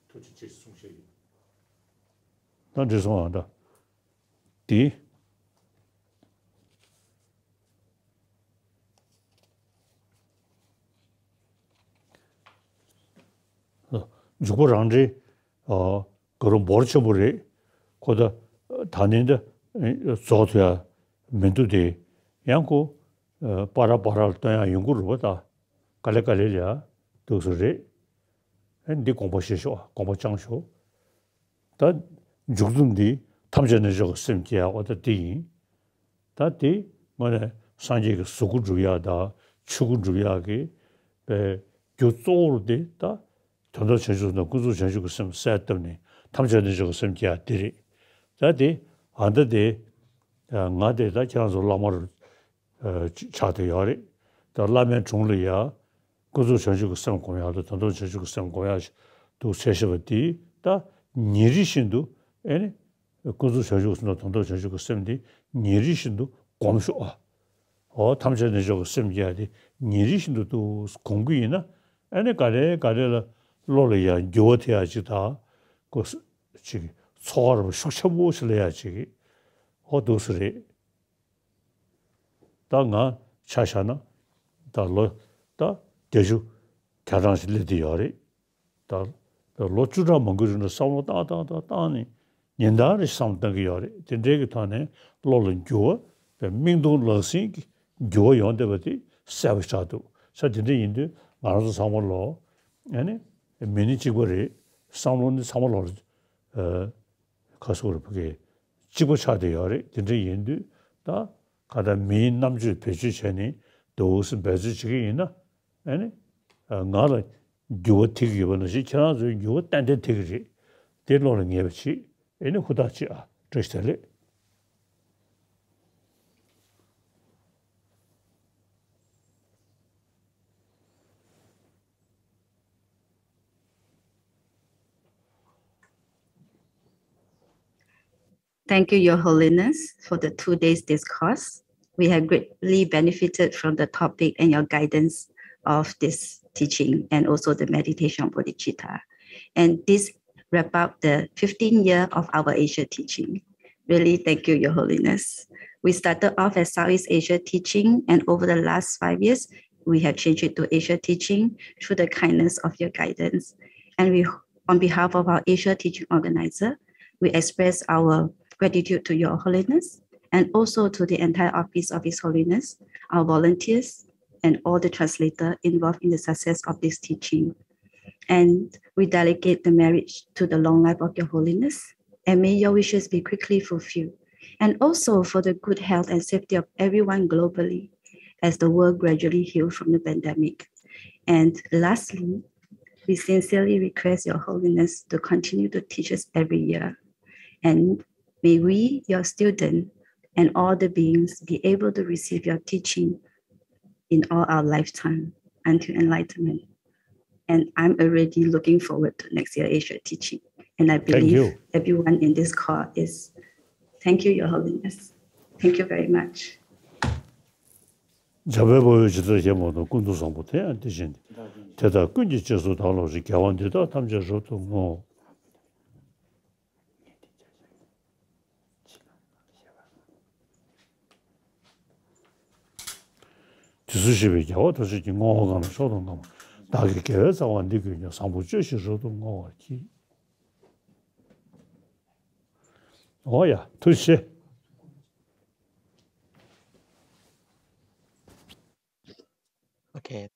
ཐུགས་རྗེ་ཆེ་གསུང་བཤད་ཡིན། ད་འགྲིག་སོང་ཨ་ད། དེ། འཇུག་པ་རང་འགྲེལ། ཨ། ག་རུ་འབོར་ཆེན་པོ་རེད། ཁོ་ད་ད་ནི་འདི་རྫོགས་ཐུབ་ཡ་མི་འདུག་སྟེ། ཡང་ཁོ་ཨ་པ་ར་པ་ར་ལ་སྟོན་ཡ་ཡོང་གི་རེད་པ་ད། ག་ལེ་ག་ལེ་ལ་ཡ་འདུག་སེ་རེད། ཨེ་འདི་དགོངས་པ་བཞེས་ཤོག་དགོངས་པ་བཅངས་ཤོག་ད་མཇུག་སྡོམ་འདི་ཐམས་ཅད་རྣམ་དག་གི་སེམས་བསྐྱེད་ཡག་པ་ད་འདི་ཡིན། ད་དེ་དངོས་གནས་སངས་རྒྱས་ཀྱི་གཟུགས་སྐུ་སྒྲུབ་ཡག་དང་ཆོས་སྐུ་སྒྲུབ་ཡག་གི་པའི་རྒྱུ་གཙོ་བོ་དེ་ད་དོན་དམ་བྱང་ཆུབ་དང་ཀུན་རྫོབ་བྱང་ཆུབ་ཀྱི་སེམས་གསལ་བཏབ་ནས་ཐམས་ཅད་རྣམ་དག་གི་སེམས་བསྐྱེད་ཡག་དེ་རེད། ད་དེ་ཨ་ད་དེ་ང་དེ་ད་ཁྱེད་རང་ཚོ་བླ་མར་ཨ་ཆགས་བསྡད་ཡོད་རེད། ད་བླ་མའི་དྲུང་ལ་ཡ་ཀུན་རྫོབ་བྱང་ཆུབ་ཀྱི་སེམས་སྒོམ་ཡག་དང་དོན་དམ་བྱང་ཆུབ་ཀྱི་སེམས་སྒོམ་ཡག་ཅིག་འདུག་བྱས་ཤེས་པ་དེ་ད་ཉིན་རེ་བཞིན་དུ་ཨེ་ནི་ཀུན་རྫོབ་བྱང་ཆུབ་ཀྱི་སེམས་དང་དོན་དམ་བྱང་ཆུབ་ཀྱི་སེམས་དེ་ཉིན་རེ་བཞིན་དུ་སྒོམ་ཤོག་ཨ། འོ་ཐམས་ཅད་རྣམ་དག་གི་སེམས་བསྐྱེད་དེ་ཉིན་རེ་བཞིན་དུ་འདུག་སྒོམ་གྱི་ཡིན་ན་ཨེ་ནི་ག་ལེ་ག་ལེ་ལ་བློ་ལ་ཡང་འགྱུར་བ་ཐེབས་ཡག་ཅིག་དང་ཀོ་ཅིག་ཚོར་བ་ཤུགས་ཆེན་པོ་ཞིག་སླེབས་ཡག་ཅིག་འོ་འདུག་སེ་རེད། ད་ང་ཆ་བཞག་ན་ད་ལོ་ད་བརྒྱད་ཅུ་གྱ་གྲངས་ཤིག་སླེབས་བསྡད་ཡོད་རེད། ད་ད་ལོ་བཅུ་ཕྲག་མང་པོའི་རིང་ལ་བསམ་བློ་བཏང་བཏང་བཏང་བཏང་ནས་ཉིན་ལྟར་རེ་བསམ་བློ་གཏོང་གི་ཡོད་རེད། དེ་འདྲའི་གི་ཐོག་ནས་བློ་ལ་འགྱུར་བ་དཔེ་མིག་མཐོང་ལག་ཟིན་གྱི་འགྱུར་བ་ཡོང་བསྡད་པ་དེ་གསལ་པོ་ཆགས་འདུག་ས་དེ་འདྲ་ཡིན་དུས་ང་རང་ཚོ་ཚང་མ་ལོ་ཨ་ནི་མི་ནི་གཅིག་པ་རེད། བསམ་བློ་ནི་ཚང་མ་ལོ་ཨ། ཁ་སོག་རུ་ཕ་གི་གཅིག་པ་ཆགས་བསྡད་ཡོད་རེད། དེ་འདྲ་ཡིན་དུས་ད་ག་ད་མིའི་རྣམ་དཔྱོད་བེད་སྤྱོད་བྱས་ནས་འདུག་སེ་འབད་རྩོལ་བྱེད་ཀྱི་ཡིན་ན་ཨ་ནི་ང་ལ་འགྱུར་བ་ཐེབས་ཀྱི་ཡོད་པ་ནང་བཞིན་ཁྱེད་རང་ཚོའི་འགྱུར་བ་ཏན་ཏན་ཐེབས་ཀྱི་རེད། དེ་བློ་ལ་ངེས་པ་བྱེད། ཨ་ནི་ཧུར་ཐག་བྱེད་ཨ། བཀྲ་ཤིས་བདེ་ལེགས། Thank you, Your Holiness, for the two days discourse. We have greatly benefited from the topic and your guidance of this teaching and also the meditation bodhicitta. And this wrap up the fifteen year of our Asia teaching. Really, thank you, Your Holiness. We started off as Southeast Asia teaching, and over the last five years, we have changed it to Asia teaching through the kindness of your guidance. And we, on behalf of our Asia teaching organizer, we express our gratitude to Your Holiness and also to the entire office of His Holiness, our volunteers, and all the translator involved in the success of this teaching. And we delegate the marriage to the long life of Your Holiness, and may your wishes be quickly fulfilled. And also for the good health and safety of everyone globally as the world gradually heals from the pandemic. And lastly, we sincerely request Your Holiness to continue to teach us every year. And may we, your student, and all the beings be able to receive your teaching in all our lifetime until enlightenment. And I'm already looking forward to next year Asia teaching. And I believe everyone in this call is. Thank you, Your Holiness. Thank you very much. འཇམ་དཔལ་དཔའ་བོས་ཇི་ལྟར་བཞེད་པ་དང་ཀུན་ཏུ་བཟང་པོ་དེ་ཡང་དེ་བཞིན་ཏེ། དེ་དག་ཀུན་གྱི་རྗེས་སུ་བདག་སློབ་ཅིང་། དགེ་བ་འདི་དག་ཐམས་ཅད་རབ་ཏུ་བསྔོ། དུས་སུ་བཞེས་པའི་རྒྱལ་བ་ཐམས་ཅད་ཀྱིས། བསྔོ་བ་གང་ལ་མཆོག་ཏུ་བསྔགས་པ། བདག་གི་དགེ་བའི་རྩ་བ་འདི་ཀུན་ཀྱང་། བཟང་པོ་སྤྱོད་ཅིང་རབ་ཏུ་བསྔོ་བར་བགྱི། འོ་ཡ། ཐུགས་རྗེ་ཆེ། Okay.